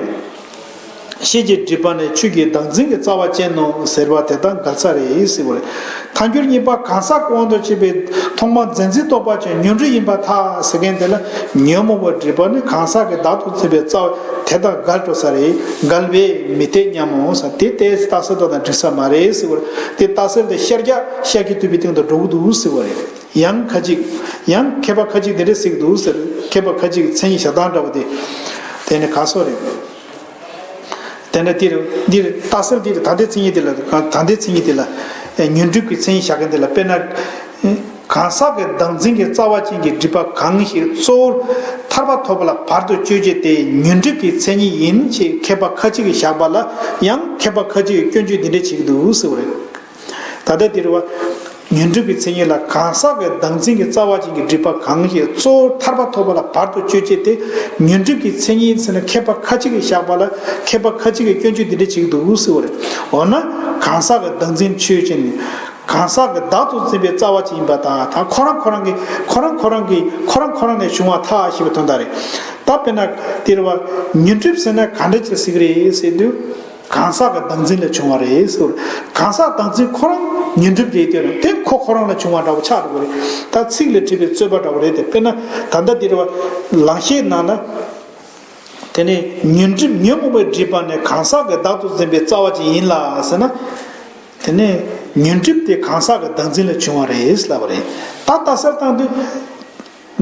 ཤེས་བྱའི་སྒྲིབ་པ་ནི་ཆོས་ཀྱི་བདག་འཛིན་གྱི་རྩ་བ་ཅན་ནོ་ཟེར་བ་དེ་དང་འགལ་ས་རེད་ཟེར་བ་རེད། ཐལ་འགྱུར་གཉིས་པ་གང་ཟག་གི་དབང་དུ་བྱས་པའི་མཐོང་སྤང་རྫས་འཛིན་རྟོག་པ་ཅན་ཉོན་སྒྲིབ་ཡིན་པར་ཐལ་ཟེར་མཁན་དེ་ལ་ཉོན་མོངས་པའི་སྒྲིབ་པ་ནི་གང་ཟག་གི་བདག་ཏུ་འཛིན་པའི་རྩ་བ་དེ་དང་འགལ་འགྲོ་ས་རེད། འགལ་བས་མི་འཐད་སྙམ་མོ་ཟེར། དེ་ལྟས་རྟགས་གསལ་དོན་དང་འགྲིག་ས་མ་རེད་ཟེར་བ་རེད། དེ་རྟགས་གསལ་དེ་ཤར་རྒྱག་ཤར་གྱི་བཏུས་པའི་སྟེང་དུ་འགྲོ་གི་འདུག་ཟེར་བ་རེད། ཡང་ཁ་ཅིག་ཡང་མཁས་པ་ཁ་ཅིག་དེ་འདྲ་ཟེར་གྱི་འདུག་ཟེར། མཁས་པ་ཁ་ཅིག་གི་མཚན་ཉིད་བཞག་སྟངས་འདྲ་བ་དེ། དེ་ནི་ག་སོ་རེད། དེ་ནས་འདིར། འདིར་རྟགས་གསལ་འདིར་ད་ལྟའི་མཚན་ཉིད་དེ་ལ། ད་ལྟའི་མཚན་ཉིད་དེ་ལ་ཉོན་སྒྲིབ་ཀྱི་མཚན་ཉིད་བཞག་མཁན་དེ་ལ། དཔེར་ན། གང་ཟག་གི་བདག་འཛིན་གྱི་རྩ་བ་ཅན་གྱི་སྒྲིབ་པ་གང་ཞིག་གཙོ་བོར་ཐར་པ་ཐོབ་པ་ལ་བར་དུ་གཅོད་བྱེད་དེ་ཉོན་སྒྲིབ་ཀྱི་མཚན་ཉིད་ཡིན་ཞེས་མཁས་པ་ཁ་ཅིག་གིས་བཞག་པ་ལ་ཡང་མཁས་པ་ཁ་ཅིག་གིས་སྐྱོན་བརྗོད་འདི་འདྲ་བྱེད་ཀྱི་འདུག་ཟེར་བ་རེད། ད་ལྟ་འདིར་བ། ཉོན་སྒྲིབ་ཀྱི་མཚན་ཉིད་ལ་གང་ཟག་གི་བདག་འཛིན་གྱི་རྩ་བ་ཅན་གྱི་སྒྲིབ་པ་གང་ཞིག་གཙོ་བོར་ཐར་པ་ཐོབ་པ་ལ་བར་དུ་གཅོད་བྱེད་དེ། ཉོན་སྒྲིབ་ཀྱི་མཚན་ཉིད་ཟེར་ན་མཁས་པ་ཁ་ཅིག་གིས་བཞག་པ་ལ་མཁས་པ་ཁ་ཅིག་གིས་སྐྱོན་བརྗོད་འདི་འདྲ་བྱེད་ཀྱི་འདུག་ཟེར་བ་རེད། འོ་ན་གང་ཟག་གི་བདག་འཛིན་ཆོས་ཅན། གང་ཟག་གི་བདག་ཏུ་འཛིན་པའི་རྩ་བ་ཅན་ཡིན་པར་ཐལ། ད་ཁོ་རང་ཁོ་རང་གི་ཁོ་རང་ཁོ་རང་གི་ཁོ་རང་ཁོ་རང་ནས་བྱུང་བར་ཐལ་ཞེས་པའི་དོན་དག་རེད། ད་དཔེར་ན་དེ་རེད་བ། ཉོན་སྒྲིབ་ཟེར་ན་ག་འདྲ་ཅིག་ཟེར་གྱི་རེད་ཟེར་དུས། གང་ཟག་གི་བདག་འཛིན་ལས་བྱུང་བ་རེད་ཟེར། གང་ཟག་བདག་འཛིན་ཁོ་རང་ཉོན་སྒྲིབ་རེད་དེ་རེད། དེ་ཁོ་ཁོ་རང་ལ་བྱུང་བ་འདྲ་བོ་ཆགས་འགྲོ་གི་རེད། ད་ཚིག་ལས་བྲིས་པའི་རྩོད་པ་འདྲ་བོ་རེད་དེ། དཔེར་ན་ད་ལྟ་འདི་རེད་བ། ལང་གཤེགས་ནང་ན། དེ་ནས་ཉོན་སྒྲིབ་ཉོན་མོངས་པའི་སྒྲིབ་པ་ནི་གང་ཟག་གི་བདག་ཏུ་འཛིན་པའི་རྩ་བ་ཅན་ཡིན་ལ་ཟེར་ན། དེ་ནས་ཉོན་སྒྲིབ་དེ་གང་ཟག་གི་བདག་འཛིན་ལས་བྱུང་བ་རེད་ལབ་པ་རེད། ད་ལྟ་གསལ་བཏང་དུས།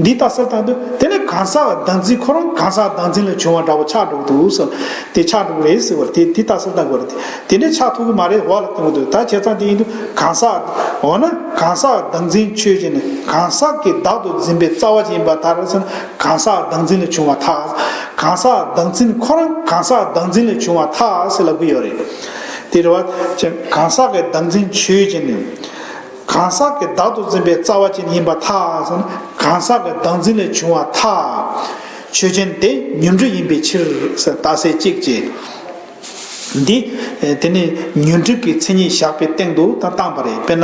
འདི་ལྟ་ཟེར་དང་དུ་དེ་ནི་གང་ཟག་བདག་འཛིན་ཁོ་རང་གང་ཟག་བདག་འཛིན་ལས་བྱུང་བ་འདྲ་བོ་ཆགས་འགྲོ་གི་འདུག་ཟེར། དེ་ཆགས་འགྲོ་གི་རེད་ཟེར་བར་དེ་འདི་ལྟ་ཟེར་དང་དགོས་རེད། དེ་འདྲ་ཆགས་ཐུབ་ཀྱི་མ་རེད། འོག་ལ་གཏོང་གི་འདུག་ད་བྱས་ཙང་དེ་ཡིན་དུས་གང་ཟག་འོ་ན་གང་ཟག་བདག་འཛིན་ཆོས་ཅན་ནི་གང་ཟག་གི་བདག་ཏུ་འཛིན་པའི་རྩ་བ་ཅན་ཡིན་པར་ཐལ་ཟེར་ན། གང་ཟག་བདག་འཛིན་ལས་བྱུང་བར་ཐལ། གང་ཟག་བདག་འཛིན་ཁོ་རང་གང་ཟག་བདག་འཛིན་ལས་བྱུང་བར་ཐལ་ཟེར་ལབ་ཀྱི་ཡོད་རེད། དེ་རེད་བ། གང་ཟག་གི་བདག་འཛིན་ཆོས་ཅན་ནི། གང་ཟག་གི་བདག་ཏུ་འཛིན་པའི་རྩ་བ་ཅན་ཡིན་པར་ཐལ་ཟེར་ན། གང་ཟག་གི་བདག་འཛིན་ལས་བྱུང་བར་ཐལ། ཆོས་ཅན་དེ་ཉོན་སྒྲིབ་ཡིན་པའི་ཕྱིར་ཟེར་རྟགས་གསལ་གཅིག་བྱས། འདི་དེ་ནི་ཉོན་སྒྲིབ་ཀྱི་མཚན་ཉིད་བཞག་པའི་སྟེང་དུ་ད་བཏང་བ་རེད། དཔེར་ན་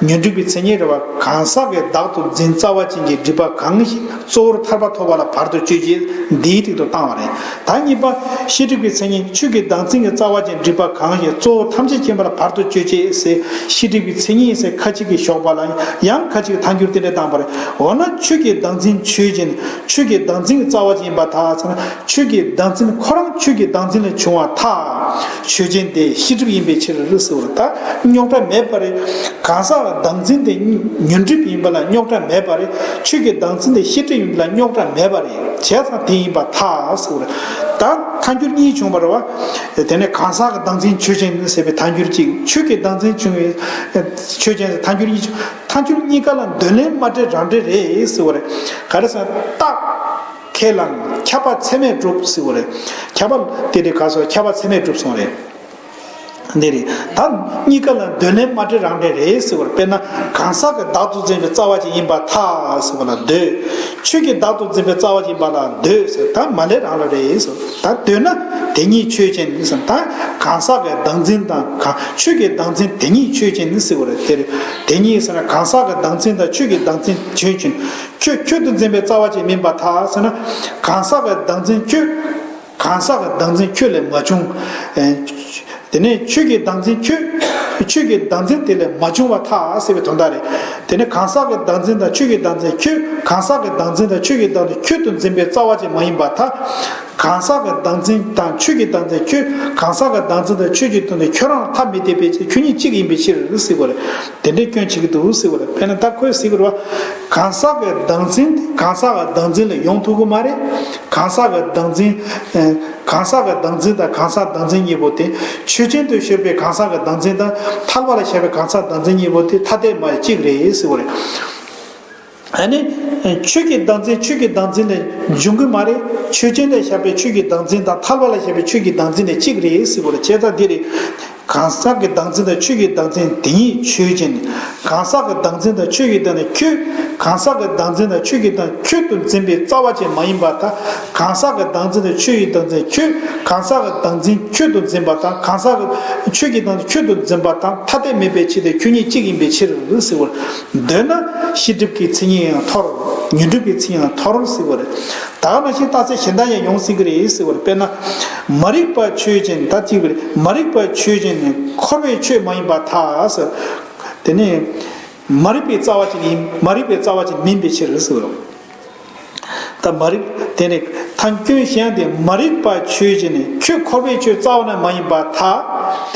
ཉོན་སྒྲིབ་ཀྱི་མཚན་ཉིད་རེད་བ། གང་ཟག་གི་བདག་ཏུ་འཛིན་རྩ་བ་ཅན་གྱི་སྒྲིབ་པ་གང་ཞིག་གཙོ་བོར་ཐར་པ་ཐོབ་པ་ལ་བར་དུ་གཅོད་བྱེད་འདིའི་སྟེང་དུ་བཏང་བ་རེད། ད་གཉིས་པ། ཤེས་སྒྲིབ་ཀྱི་མཚན་ཉིད་ཆོས་ཀྱི་བདག་འཛིན་གྱི་རྩ་བ་ཅན་སྒྲིབ་པ་གང་ཞིག་གཙོ་བོ་ཐམས་ཅད་མཁྱེན་པ་ལ་བར་དུ་གཅོད་བྱེད་ཟེར། ཤེས་སྒྲིབ་ཀྱི་མཚན་ཉིད་ཟེར་ཁ་ཅིག་གིས་ཞོགས་པ་ལ་ཡང་ཁ་ཅིག་ཐལ་འགྱུར་དེ་འདྲ་བཏང་བ་རེད། འོ་ན་ཆོས་ཀྱི་བདག་འཛིན་ཆོས་ཅན། ཆོས་ཀྱི་བདག་འཛིན་གྱི་རྩ་བ་ཅན་ཡིན་པར་ཐལ་ཟེར་ན། ཆོས་ཀྱི་བདག་འཛིན་ཁོ་རང་ཆོས་ཀྱི་བདག་འཛིན་ལས་བྱུང་བར་ཐལ། ཆོས་ཅན་དེ་ཤེས་སྒྲིབ་ཡིན་པའི་ཕྱིར་ཟེར་བ་རེད། ད་རྙོག་དྲ་མེད་པ་རེད། གང་ཟག་བདག་འཛིན་དེ་ཉོན་སྒྲིབ་ཡིན་པ་ལ་རྙོག་དྲ་མེད་པ་རེད། ཆོས་ཀྱི་བདག་འཛིན་དེ་ཤེས་སྒྲིབ་ཡིན་པ་ལ་རྙོག་དྲ་མེད་པ་རེད། བྱས་ཙང་དེ་ཡིན་པར་ཐལ་ཟེར་བ་རེད། ད་ཐལ་འགྱུར་གཉིས་བྱུང་བ་རེད་བ། དེ་ནས་གང་ཟག་གི་བདག་འཛིན་ཆོས་ཅན་ཟེར་བའི་ཐལ་འགྱུར་གཅིག་ཆོས་ཀྱི་བདག་འཛིན་བྱུང་བའི་ཆོས་ཅན་ཟེར་ཐལ་འགྱུར་གཉིས་བྱུང་། ཐལ་འགྱུར་གཉིས་ཀ་ལ་འདོད་ལན་མ་འདྲེས་རང་འདྲེས་རེད་ཟེར་བ་རེད། ག་རེ་ཟེར་ན་རྟགས་ཁས་བླངས་ཁྱབ་པ་ཚད་མས་གྲུབ་ཟེར་བ་རེད། ཁྱབ་པ་དེ་རེད། ག་སོ་ཁྱབ་པ་ཚད་མས་གྲུབ་སོང་རེད། འདི་རེད། ད་གཉིས་ཀ་ལ་འདོད་ལན་མ་འདྲེས་རང་འདྲེས་རེད་ཟེར་བར། དཔེར་ན་གང་ཟག་གི་བདག་ཏུ་འཛིན་པའི་རྩ་བ་ཅན་ཡིན་པར་ཐལ་ཟེར་བ་ལ་འདོད། ཆོས་ཀྱི་བདག་ཏུ་འཛིན་པའི་རྩ་བ་ཅན་ཡིན་པ་ལ་འདོད་ཟེར། ད་མ་ལན་རང་ལ་རེད་ཟེར། ད་འདོད་ན་དེ་ཉིད་ཆོས་ཅན་ཟེར། ད་གང་ཟག་གི་བདག་འཛིན་དང་གང་ཆོས་ཀྱི་བདག་འཛིན་དེ་ཉིད་ཆོས་ཅན་ཟེར་བ་རེད། དེ་རེད། དེ་ཉིད་ཟེར་ན་གང་ཟག་གི་བདག་འཛིན་དང་ཆོས་ཀྱི་བདག་འཛིན་ཆོས་ཅན། ཁྱོད་ཁྱོད་དུ་འཛིན་པའི་རྩ་བ་ཅན་མིན་པར་ཐལ་ཟེར་ན། གང་ཟག་གི་བདག་འཛིན་ཁྱོད། གང་ཟག་གི་བདག་འཛིན་ཁྱོད་ལས་མ་བྱུང་། ཨེ། དེ་ནས་ཆོས་ཀྱི་བདག་འཛིན་ཁྱོད། ཆོས་ཀྱི་བདག་འཛིན་དེ་ལས་མ་བྱུང་བར་ཐལ་ཟེར་བའི་དོན་དག་རེད། དེ་ནས་གང་ཟག་གི་བདག་འཛིན་དང་ཆོས་ཀྱི་བདག་འཛིན་ཁྱོད། གང་ཟག་གི་བདག་འཛིན་དང་ཆོས་ཀྱི་བདག་འཛིན་ཁྱོད་དུ་འཛིན་པའི་རྩ་བ་ཅན་མ་ཡིན་པར་ཐལ། གང་ཟག་གི་བདག་འཛིན་དང་ཆོས་ཀྱི་བདག་འཛིན་ཁྱོད། གང་ཟག་གི་བདག་འཛིན་དང་ཆོས་ཀྱི་བདག་འཛིན་ཁྱོད་རང་ཐ་མི་དད་པའི་ཕྱིར་ཁྱོད་ཉིད་གཅིག་ཡིན་པའི་ཕྱིར་ཟེར་བ་རེད། དེ་འདྲའི་སྐྱོན་བྱེད་ཀྱི་འདུག་ཟེར་བ་རེད། དཔེར་ན་ད་ཁོས་ཟེར་གྱི་རེད་བ། གང་ཟག་གི་བདག་འཛིན་གང་ཟག་གི་བདག་འཛིན་ལས་ཡོང་ཐུབ་ཀྱི་མ་རེད། གང་ཟག་གི་བདག་འཛིན། ཨ། གང་ཟག་གི་བདག་འཛིན་དང་གང་ཟག་བདག་འཛིན་གཉིས་པོ་དེ། ཆོས་ཅན་དུ་ཤེས་པའི་གང་ཟག་གི་བདག་འཛིན་དང་ཐལ་བ་ལ་ཤར་བའི་གང་ཟག་བདག་འཛིན་གཉིས་པོ་དེ་ཐ་དད་མ་ཡིན་གཅིག་རེད་ཟེར་བ་རེད། ཨ་ནི། ཆོས་ཀྱི་བདག་འཛིན་ཆོས་ཀྱི་བདག་འཛིན་ལས་འབྱུང་གི་མ་རེད། ཆོས་ཅན་ལ་ཤར་བའི་ཆོས་ཀྱི་བདག་འཛིན་དང་ཐལ་བ་ལ་ཤར་བའི་ཆོས་ཀྱི་བདག་འཛིན་ལས་གཅིག་རེད་ཟེར་བ་རེད། བྱས་ཙང་འདི་རེད། གང་ཟག་གི་བདག་འཛིན་དང་ཆོས་ཀྱི་བདག་འཛིན་དེ་ཉིད་ཆོས་ཅན། གང་ཟག་གི་བདག་འཛིན་དང་ཆོས་ཀྱི་བདག་འཛིན་ཁྱོད། གང་ཟག་གི་བདག་འཛིན་དང་ཆོས་ཀྱི་བདག་འཛིན་ཁྱོད་དུ་འཛིན་པའི་རྩ་བ་ཅན་མ་ཡིན་པར་ཐལ། གང་ཟག་གི་བདག་འཛིན་དང་ཆོས་ཀྱི་བདག་འཛིན་ཁྱོད། གང་ཟག་གི་བདག་འཛིན་ཁྱོད་དུ་འཛིན་པ་དང་གང་ཟག་གི་ཆོས་ཀྱི་བདག་འཛིན་ཁྱོད་དུ་འཛིན་པ་དང་ཐ་དད་མིན་པའི་ཕྱིར་ཏེ་ཁྱོད་ཉིད་གཅིག་ཡིན་པའི་ཕྱིར་ཟེར་བ། འདོད་ན་ཤེས་སྒྲིབ་ཀྱི་མཚན་ཉིད་ཡང་འཐོར། ཉོན་སྒྲིབ་ཀྱི་མཚན་ཉིད་ཡང་འཐོར་ཟེར་བ་རེད། ད་ག་ནང་བཞིན་རྟགས་གསལ་གཞན་དག་ཡང་ཡོང་སྲིད་ཀྱི་རེད་ཟེར་བ་རེད། དཔེར་ན། མ་རིག་པ་ཆོས་ཅན། ད་གཅིག་པ་རེད། མ་རིག་པ་ཆོས་ཅན་ནི་འཁོར་བའི་ཆོས་མ་ཡིན་པར་ཐལ་ཟེར། དེ་ནི། མ་རིག་པའི་རྩ་བ་ཅན་ཡིན། མ་རིག་པའི་རྩ་བ་ཅན་མིན་པའི་ཕྱིར་ཟེར་བ་རེད། ད་མ་རིག་དེ་ནི་ཐལ་སྐྱོན་གཞན་དེ་མ་རིག་པ་ཆོས་ཅན་ནི་ཁྱོད་འཁོར་བའི་ཆོས་རྩ་བ་ནས་མ་ཡིན་པར་ཐལ།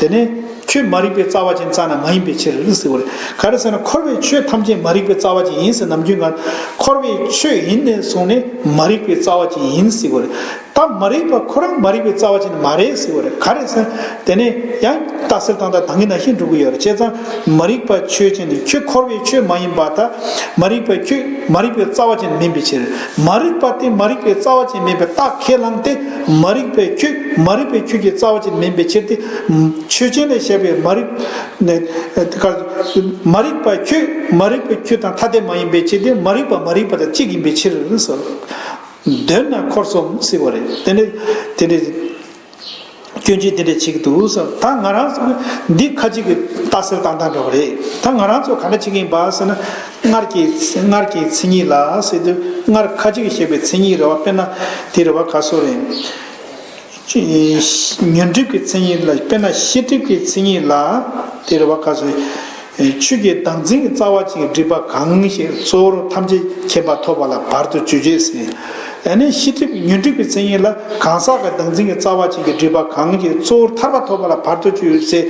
དེ་ནི་ཁྱོད་མ་རིག་པའི་རྩ་བ་ཅན་རྩ་ནས་མ་ཡིན་པའི་ཕྱིར་ཟེར་བ་རེད། ག་རེ་ཟེར་ན་འཁོར་བའི་ཆོས་ཐམས་ཅད་མ་རིག་པའི་རྩ་བ་ཅན་ཡིན་ཟེར། ནམ་རྒྱུན་ང་འཁོར་བའི་ཆོས་ཡིན་ནས་བཟུང་ནས་མ་རིག་པའི་རྩ་བ་ཅན་ཡིན་ཟེར་བ་རེད། ད་མ་རིག་པ་ཁོ་རང་མ་རིག་པའི་རྩ་བ་ཅན་མ་རེད་ཟེར་བ་རེད། ག་རེ་ཟེར་དེ་ནས་ཡང་རྟགས་གསལ་དང་ད་ད་གིན་ནང་བཞིན་འགྲོ་གི་ཡོད་རེད། བྱས་ཙང་མ་རིག་པ་ཆོས་ཅན་དེ་ཁྱོད་འཁོར་བའི་ཆོས་མ་ཡིན་པ་དང་མ་རིག་པ་ཁྱོད་མ་རིག་པའི་རྩ་བ་ཅན་མིན་པའི་ཕྱིར། མ་རིག་པ་དེ་མ་རིག་པའི་རྩ་བ་ཅན་མིན་པའི་རྟགས་ཁས་བླངས་ཏེ་མ་རིག་པའི་ཁྱོད་མ་རིག་པའི་ཁྱོད་ཀྱི་རྩ་བ་ཅན་མིན་པའི་ཕྱིར་ཏེ། ཆོས་ཅན་ལས་བཤད་པའི་མ་རིག་ནས་མ་རིག་པ་ཁྱོད་མ་རིག་པའི་ཁྱོད་དང་ཐ་དད་མ་ཡིན་པའི་ཕྱིར་ཏེ་མ་རིག་པ་མ་རིག་པ་དང་གཅིག་ཡིན་པའི་ཕྱིར་ཟེར། འདོད་ན་འཁོར་གསུམ་ཟེར་བ་རེད། དེ་ནི་དེ་འདྲའི་སྐྱོན་བརྗོད་དེ་འདྲ་བྱེད་ཀྱི་འདུག་ཟེར། ད་ང་རང་ཚོ་འདི་ཁ་ཅིག་གི་རྟགས་གསལ་བཏང་སྟངས་འདྲ་བ་རེད། ད་ང་རང་ཚོ་ག་འདྲ་བྱེད་ཀྱི་ཡིན་པ་ཟེར་ན། སྔར་གྱི་སྔར་གྱི་མཚན་ཉིད་ལ་ཟེར་དུས་སྔར་ཁ་ཅིག་གིས་བཤད་པའི་མཚན་ཉིད་རེད་བ། དཔེར་ན་དེ་རེད་བ། ག་སོ་རེད། ཉོན་སྒྲིབ་ཀྱི་མཚན་ཉིད་ལ་དཔེར་ན་ཤེས་སྒྲིབ་ཀྱི་མཚན་ཉིད་ལ་དེ་རེད་བ། ག་སོ། ཆོས་ཀྱི་བདག་འཛིན་གྱི་རྩ་བ་ཅན་གྱི་སྒྲིབ་པ་གང་ཞིག་གཙོ་བོར་ཐམས་ཅད་མཁྱེན་པ་ཐོབ་པ་ལ་བར་དུ་གཅོད་བྱེད་ཟེར། ཡང་ན་ཤེས་སྒྲིབ་ཉོན་སྒྲིབ་ཀྱི་མཚན་ཉིད་ལ་གང་ཟག་གི་བདག་འཛིན་གྱི་རྩ་བ་ཅན་གྱི་སྒྲིབ་པ་གང་ཞིག་གཙོ་བོར་ཐར་པ་ཐོབ་པ་ལ་བར་དུ་གཅོད་ཟེར།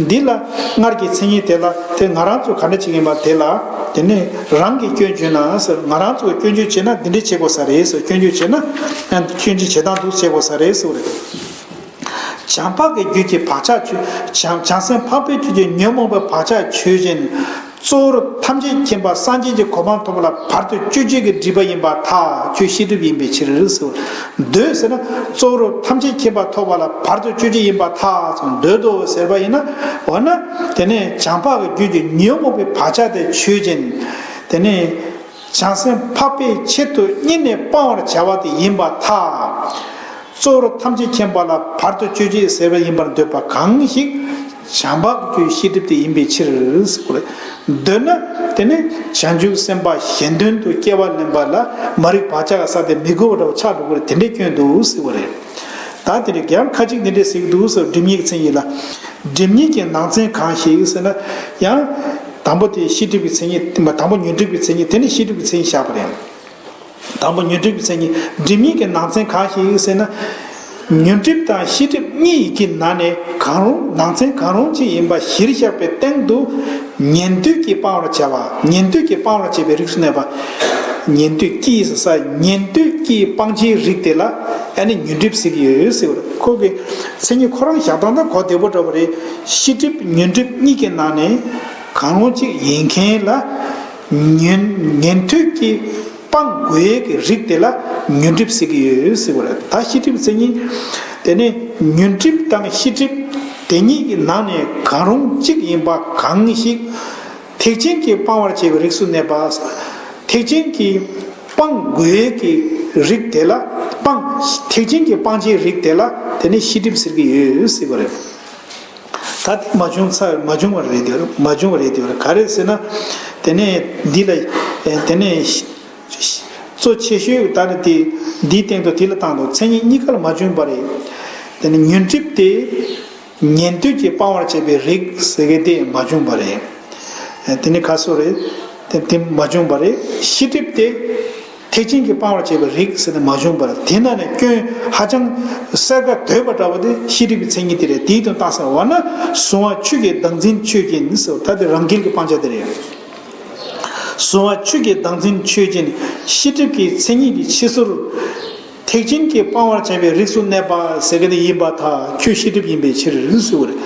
འདི་ལ་སྔར་གྱི་མཚན་ཉིད་དེ་ལ་དེ་ང་རང་ཚོ་ག་འདྲ་བྱེད་ཀྱི་ཡིན་པ་དེ་ལ་དེ་ནས་རང་གི་སྐྱོན་བརྗོད་ན་ཟེར། ང་རང་ཚོ་གི་སྐྱོན་བརྗོད་བྱེད་ན་འདི་འདྲ་བྱེད་དགོས་ས་རེད་ཟེར། སྐྱོན་བརྗོད་བྱེད་ན་སྐྱོན་བརྗོད་བྱེད་སྟངས་འདུག་བྱེད་དགོས་ས་རེད་ཟེར་བ་རེད། བྱམས་པ་གི་རྒྱུད་ཀྱི་བག་ཆགས་ཆོས། བྱམས་བྱམས་སེམས་འཕགས་པའི་རྒྱུད་ཀྱི་ཉོན་མོངས་པའི་བག་ཆགས་ཆོས་ཅན། གཙོ་བོར་ཐམས་ཅད་མཁྱེན་པ་སངས་རྒྱས་ཀྱི་གོ་འཕང་ཐོབ་པ་ལ་བར་དུ་གཅོད་བྱེད་ཀྱི་སྒྲིབ་པ་ཡིན་པར་ཐལ། ཁྱོད་ཤེས་སྒྲིབ་ཡིན་པའི་ཕྱིར་ཟེར། འདོད་ཟེར་ན་གཙོ་བོར་ཐམས་ཅད་མཁྱེན་པ་ཐོབ་པ་ལ་བར་དུ་གཅོད་བྱེད་ཡིན་པར་ཐལ་ཟེར། འདོད་དོ་ཟེར་བ་ཡིན་ན། འོ་ན་དེ་ནས་བྱམས་པ་གི་རྒྱུད་ཀྱི་ཉོན་མོངས་པའི་བག་ཆགས་དེ་ཆོས་ཅན། དེ་ནས། བྱང་སེམས་འཕགས་པའི་ཆེད་དུ་གཉེར་ནས་སྤང་བར་བྱ་བ་དེ་ཡིན་པར་ཐལ། གཙོ་བོར་ཐམས་ཅད་མཁྱེན་པ་ལ་བར་དུ་གཅོད་བྱེད་ཟེར་བ་ཡིན་པར་འདོད་པ་གང་ཞིག་བྱམས་པ་གི་རྒྱུད་ཤེས་སྒྲིབ་དེ་ཡིན་པའི་ཕྱིར་ཟེར་བ་རེད། འདོད་ན་དེ་ནི་བྱང་ཆུབ་སེམས་དཔའ་གཞན་དོན་དུ་སྐྱེ་བ་ལེན་པ་ལ་མ་རིག་བག་ཆགས་ཀྱི་ས་དེ་མི་དགོས་པ་འདྲ་བ་ཆགས་འགྲོ་གི་རེད། དེ་འདྲའི་སྐྱོན་འདུག་ཟེར་བ་རེད། ད་དེ་རིང་ཡང་ཁ་ཅིག་འདི་འདྲས་ཟེར་གྱི་འདུག་ཟེར། སྒྲིབ་གཉིས་ཀྱི་མཚན་ཉིད་ལ། སྒྲིབ་གཉིས་ཀྱི་ནང་ཚན་གང་ཞིག་ཟེར་ན། ཡང་དང་པོ་དེ་ཤེས་སྒྲིབ་ཀྱི་མཚན་ཉིད། དང་པོ་ཉོན་སྒྲིབ་ཀྱི་མཚན་ཉིད། དེ་ནས་ཤེས་སྒྲིབ་ཀྱི་མཚན་ཉིད་བཞག་པ་རེད། དང་པོ་ཉོན་སྒྲིབ་ཀྱི་མཚན་ཉིད། སྒྲིབ་གཉིས་ཀྱི་ནང་ཚན་གང་ཞིག་ཟེར་ན། ཉོན་སྒྲིབ་དང་ཤེས་སྒྲིབ་གཉིས་ཀྱི་ནང་ནས་གང་རུང་། ནང་ཚན་གང་རུང་ཅིག་ཡིན་པ་གཞིར་བཞག་པའི་སྟེང་དུ། ཉན་ཐོས་ཀྱིས་སྤང་བར་བྱ་བ། ཉན་ཐོས་ཀྱིས་སྤང་བར་བྱ་བའི་རིགས་སུ་གནས་པ། ཉན་ཐོས་ཀྱིས་ཟེར་ས། ཉན་ཐོས་ཀྱིས་སྤང་བྱའི་རིགས་དེ་ལ་ཨ་ནི་ཉོན་སྒྲིབ་ཟེར་གྱི་ཡོད་ཟེར་བ་རེད། ཁོ་གི་མཚན་ཉིད་ཁོ་རང་བཞག་སྟངས་དང་གོ་བདེ་པོ་འདྲ་བོ་རེད། ཤེས་སྒྲིབ་ཉོན་སྒྲིབ་གཉིས་ཀྱི་ནང་ནས་གང་རུང་གཅིག་ཡིན་མཁན་ལ་ཉན་ཉན་ཐོས་ཀྱིས་སྤང་དགོས་ཡས་ཀྱི་རིགས་དེ་ལ་ཉོན་སྒྲིབ་ཟེར་གྱི་ཡོད་ཟེར་བ་རེད། ད་ཤེས་སྒྲིབ་མཚན་ཉིད་དེ་ནི་ཉོན་སྒྲིབ་དང་ཤེས་སྒྲིབ་དེ་གཉིས་ཀྱི་ནང་ནས་གང་རུང་གཅིག་ཡིན་པ་གང་ཞིག་ཐེག་ཆེན་གྱིས་སྤང་བར་བྱ་བའི་རིགས་སུ་གནས་པ། ཐེག་ཆེན་གྱིས་སྤང་དགོས་ཀྱི་རིགས་དེ་ལ་སྤང་། ཐེག་ཆེན་གྱིས་སྤང་བྱའི་རིགས་དེ་ལ་དེ་ནི་ཤེས་སྒྲིབ་ཟེར་གྱི་ཡོད་ཟེར་བ་རེད། ད་དེ་མ་བྱུང་ཚར། མ་བྱུང་བ་རེད་དེ། མ་བྱུང་བ་རེད་དེ། ག་རེ་ཟེར་ན། དེ་ནས་འདི་ལ་དེ་ནས་གཙོ་ཆེ་ཤོས་ད་ནི་དེ་འདིའི་སྟེང་དུ་དེ་ལ་བཏང་དུས་མཚན་ཉིད་གཉིས་ཀ་ལ་མ་བྱུང་བ་རེད། དེ་ནི་ཉོན་སྒྲིབ་དེ། ཉན་ཐོས་ཀྱིས་སྤང་བར་བྱ་བའི་རིགས་ཟེར་མཁན་དེ་མ་བྱུང་བ་རེད། དེ་ནི་ག་སོ་རེད། དེ་དེ་མ་བྱུང་བ་རེད། ཤེས་སྒྲིབ་དེ་ཐེག་ཆེན་གྱིས་སྤང་བར་བྱ་བའི་རིགས་ཟེར་ནས་མ་བྱུང་བ་རེད། དེ་ནང་ནས་སྐྱོན་ཧ་ཅང་གསལ་ཁ་དོད་པ་འདྲ་བོ་དེ་ཤེས་སྒྲིབ་ཀྱི་མཚན་ཉིད་དེ་རེད། དེའི་དོན་བཏང་ས་འོ་ན་གཟུང་བ་ཆོས་ཀྱི་བདག་འཛིན་ཆོས་ཅན་ཟེར། ད་དེ་རང་རྒྱལ་གྱི་སྤང་བྱ་དེ་རེད། གཟུང་བ་ཆོས་ཀྱི་བདག་འཛིན་ཆོས་ཅན། ཤེས་སྒྲིབ་ཀྱི་མཚན་ཉིད་ཀྱི་ཕྱི་ཟུར། ཐེག་ཆེན་གྱིས་སྤང་བར་བྱ་བའི་རིགས་སུ་གནས་པ་ཟེར་གྱི་དེ་ཡིན་པར་ཐལ། ཁྱོད་ཤེས་སྒྲིབ་ཡིན་པའི་ཕྱིར་ཟེར་བ་རེད།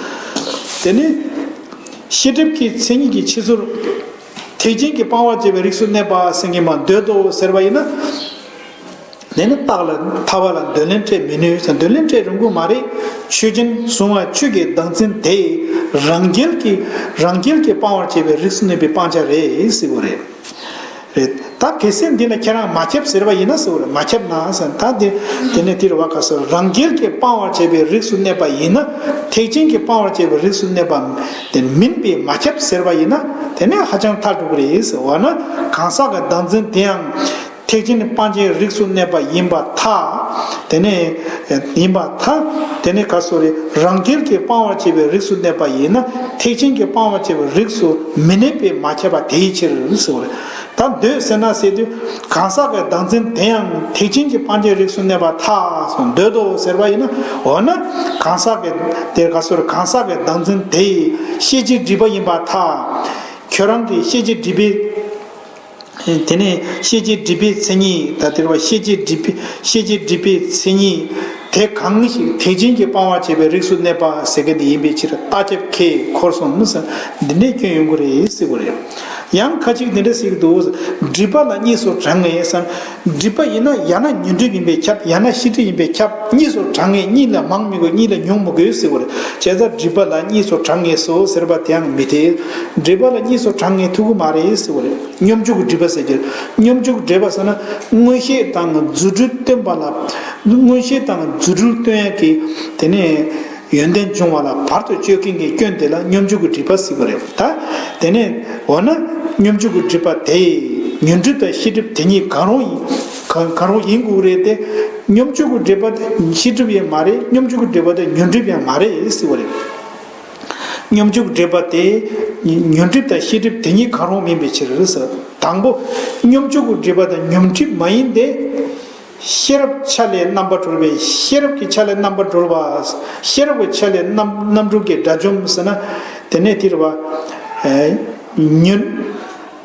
དེ་ནི་ཤེས་སྒྲིབ་ཀྱི་མཚན་ཉིད་ཀྱི་ཕྱི་ཟུར། ཐེག་ཆེན་གྱིས་སྤང་བར་བྱ་བའི་རིགས་སུ་གནས་པ་ཟེར་མཁན་མ་འདོད་དོ་ཟེར་བ་ཡིན་ན། དེ་ནི་རྟགས་ལ་ཐལ་བ་ལ་འདོད་ལན་སྤྲད་མི་ནུས་ཟེར། འདོད་ལན་སྤྲད་རུང་གི་མ་རེད། ཆོས་ཅན། གཟུང་བ་ཆོས་ཀྱི་བདག་འཛིན་དེ་རང་རྒྱལ་གྱིས་རང་རྒྱལ་གྱིས་སྤང་བར་བྱ་བའི་རིགས་སུ་གནས་པའི་སྤང་བྱ་རེད་ཟེར་བ་རེད། རེད། ད་གལ་སྲིད་འདི་ལ་ཁྱེད་རང་མ་ཁྱབ་ཟེར་བ་ཡིན་ན་ཟེར་བ་རེད། མ་ཁྱབ་ན་ཟེར། ད་འདི་དེ་ནས་དེ་རེད་བ། ག་སོ་རང་རྒྱལ་གྱིས་སྤང་བར་བྱ་བའི་རིགས་སུ་གནས་པ་ཡིན་ན། ཐེག་ཆེན་གྱིས་སྤང་བར་བྱ་བའི་རིགས་སུ་གནས་པ་དེ་མིན་པས་མ་ཁྱབ་ཟེར་བ་ཡིན་ན། དེ་ནས་ཧ་ཅང་ཐལ་འགྲོ་གི་རེད་ཟེར་བ་ན། གང་ཟག་གི་བདག་འཛིན་དེའང་ཐེག་ཆེན་སྤང་བྱའི་རིགས་སུ་གནས་པ་ཡིན་པར་ཐལ། དེ་ནས་ཡིན་པར་ཐལ། དེ་ནས་ག་སོ་རེད། རང་རྒྱལ་གྱིས་སྤང་བར་བྱ་བའི་རིགས་སུ་གནས་པ་ཡིན་ན། ཐེག་ཆེན་གྱིས་སྤང་བར་བྱ་བའི་རིགས་སུ་མི་གནས་པས་མ་ཁྱབ་པ་དེའི་ཕྱིར་ཟེར་བ་རེད། ད་འདོད་ཟེར་ན་ཟེར་དུས་གང་ཟག་གི་བདག་འཛིན་དེའང་ཐེག་ཆེན་གྱིས་སྤང་བྱའི་རིགས་སུ་གནས་པར་ཐལ་ཟེར། འདོད་དོ་ཟེར་བ་ཡིན་ན། འོ་ན་གང་ཟག་གི་དེ་ག་སོ་རེད། གང་ཟག་གི་བདག་འཛིན་དེ་ཤེས་བྱའི་སྒྲིབ་པ་ཡིན་པར་ཐལ། ཁྱོད་རང་གི་ཤེས་བྱའི་སྒྲིབ་པའི་ དེ་ནས་ཤེས་བྱའི་སྒྲིབ་པའི་མཚན་ཉིད་ད་དེར་བ་ཤེས་བྱའི་སྒྲིབ་པའི་ཤེས་བྱའི་སྒྲིབ་པའི་མཚན་ཉིད་དེ་གང་ཞིག་དེ་ཅན་གྱི་སྤང་བར་བྱེད་པའི་རིགས་སུ་གནས་པ་ཟེར་མཁན་དེ་ཡིན་པའི་ཕྱིར་རྟག་ཁྱབ་ཁས་འཁོར་གསུམ་ཟེར་འདི་འདྲའི་སྐྱོན་ཡོང་གི་རེད་ཟེར་གི་རེད། ཡང་ཁ་ཅིག་འདི་འདྲ་ཟེར་གི་འདུག་སྒྲིབ་པ་ལ་གཉིས་སུ་གྲངས་ངེས་སམ། སྒྲིབ་པ་ཡིན་ན་ཡང་ན་ཉོན་སྒྲིབ་ཡིན་པས་ཁྱབ། ཡང་ན་ཤེས་སྒྲིབ་ཡིན་པས་ཁྱབ། གཉིས་སུ་གྲངས་ངེས། གཉིས་ལས་མང་མི་དགོས། གཉིས་ལས་ཉུང་མི་དགོས་ཟེར་གི་རེད། བྱས་ཙང་སྒྲིབ་པ་ལ་གཉིས་སུ་གྲངས་ངེས་སོ་ཟེར་བ་དེའང་མི་འཐད། སྒྲིབ་པ་ལ་གཉིས་སུ་གྲངས་ངེས་ཐུབ་ཀྱི་མ་རེད་ཟེར་གི་རེད། སྙོམས་འཇུག་གི་སྒྲིབ་པ་ཟེར་གྱི་རེད། སྙོམས་འཇུག་གི་སྒྲིབ་པ་ཟེར་ན་མངོན་ཤེས་དང་རྫུ་འཕྲུལ་སྟོན་པ་ལ། མངོན་ཤེས་དང་རྫུ་འཕྲུལ་སྟོན་ཡག་གི་དེ་ནས་ཡོན་ཏན་འབྱུང་བ་ལ་བར་དུ་གཅོད་མཁན་གྱི་སྐྱོན་དེ་ལ་སྙོམས་འཇུག་གི་སྒྲིབ་པ་ཟེར་གྱི་རེད། ད་དེ་ནས་འོ་ན་སྙོམས་འཇུག་གི་སྒྲིབ་པ་དེ་ཉོན་སྒྲིབ་དང་ཤེས་སྒྲིབ་དེ་གཉིས་གང་རུང་ཡིན། གང་གང་རུང་ཡིན་དགོས་རེད་དེ། སྙོམས་འཇུག་གི་སྒྲིབ་པ་དེ་ཤེས་སྒྲིབ་ཡང་མ་རེད། སྙོམས་འཇུག་གི་སྒྲིབ་པ་དེ་ཉོན་སྒྲིབ་ཡང་མ་རེད་ཟེར་བ་རེད། སྙོམས་འཇུག་སྒྲིབ་པ་དེ་ཉོན་སྒྲིབ་དང་ཤེས་སྒྲིབ་དེ་གཉིས་གང་རུང་མིན་པའི་ཕྱིར་ཟེར། དང་པོ་སྙོམས་འཇུག་གི་སྒྲིབ་པ་དང་ཉོན་སྒྲིབ་མ་ཡིན་ཏེ། ཤེས་རབ་ཆ་ལས་རྣམ་པར་གྲོལ་བའི་ཤེས་རབ་ཀྱི་ཆ་ལས་རྣམ་པར་གྲོལ་བ། ཤེས་རབ་ཀྱི་ཆ་ལས་རྣམ་རྣམ་གྲོལ་གྱི་དགྲ་བཅོམ་ཟེར་ན། དེ་ནས་དེ་རེད་བ། ཉོན།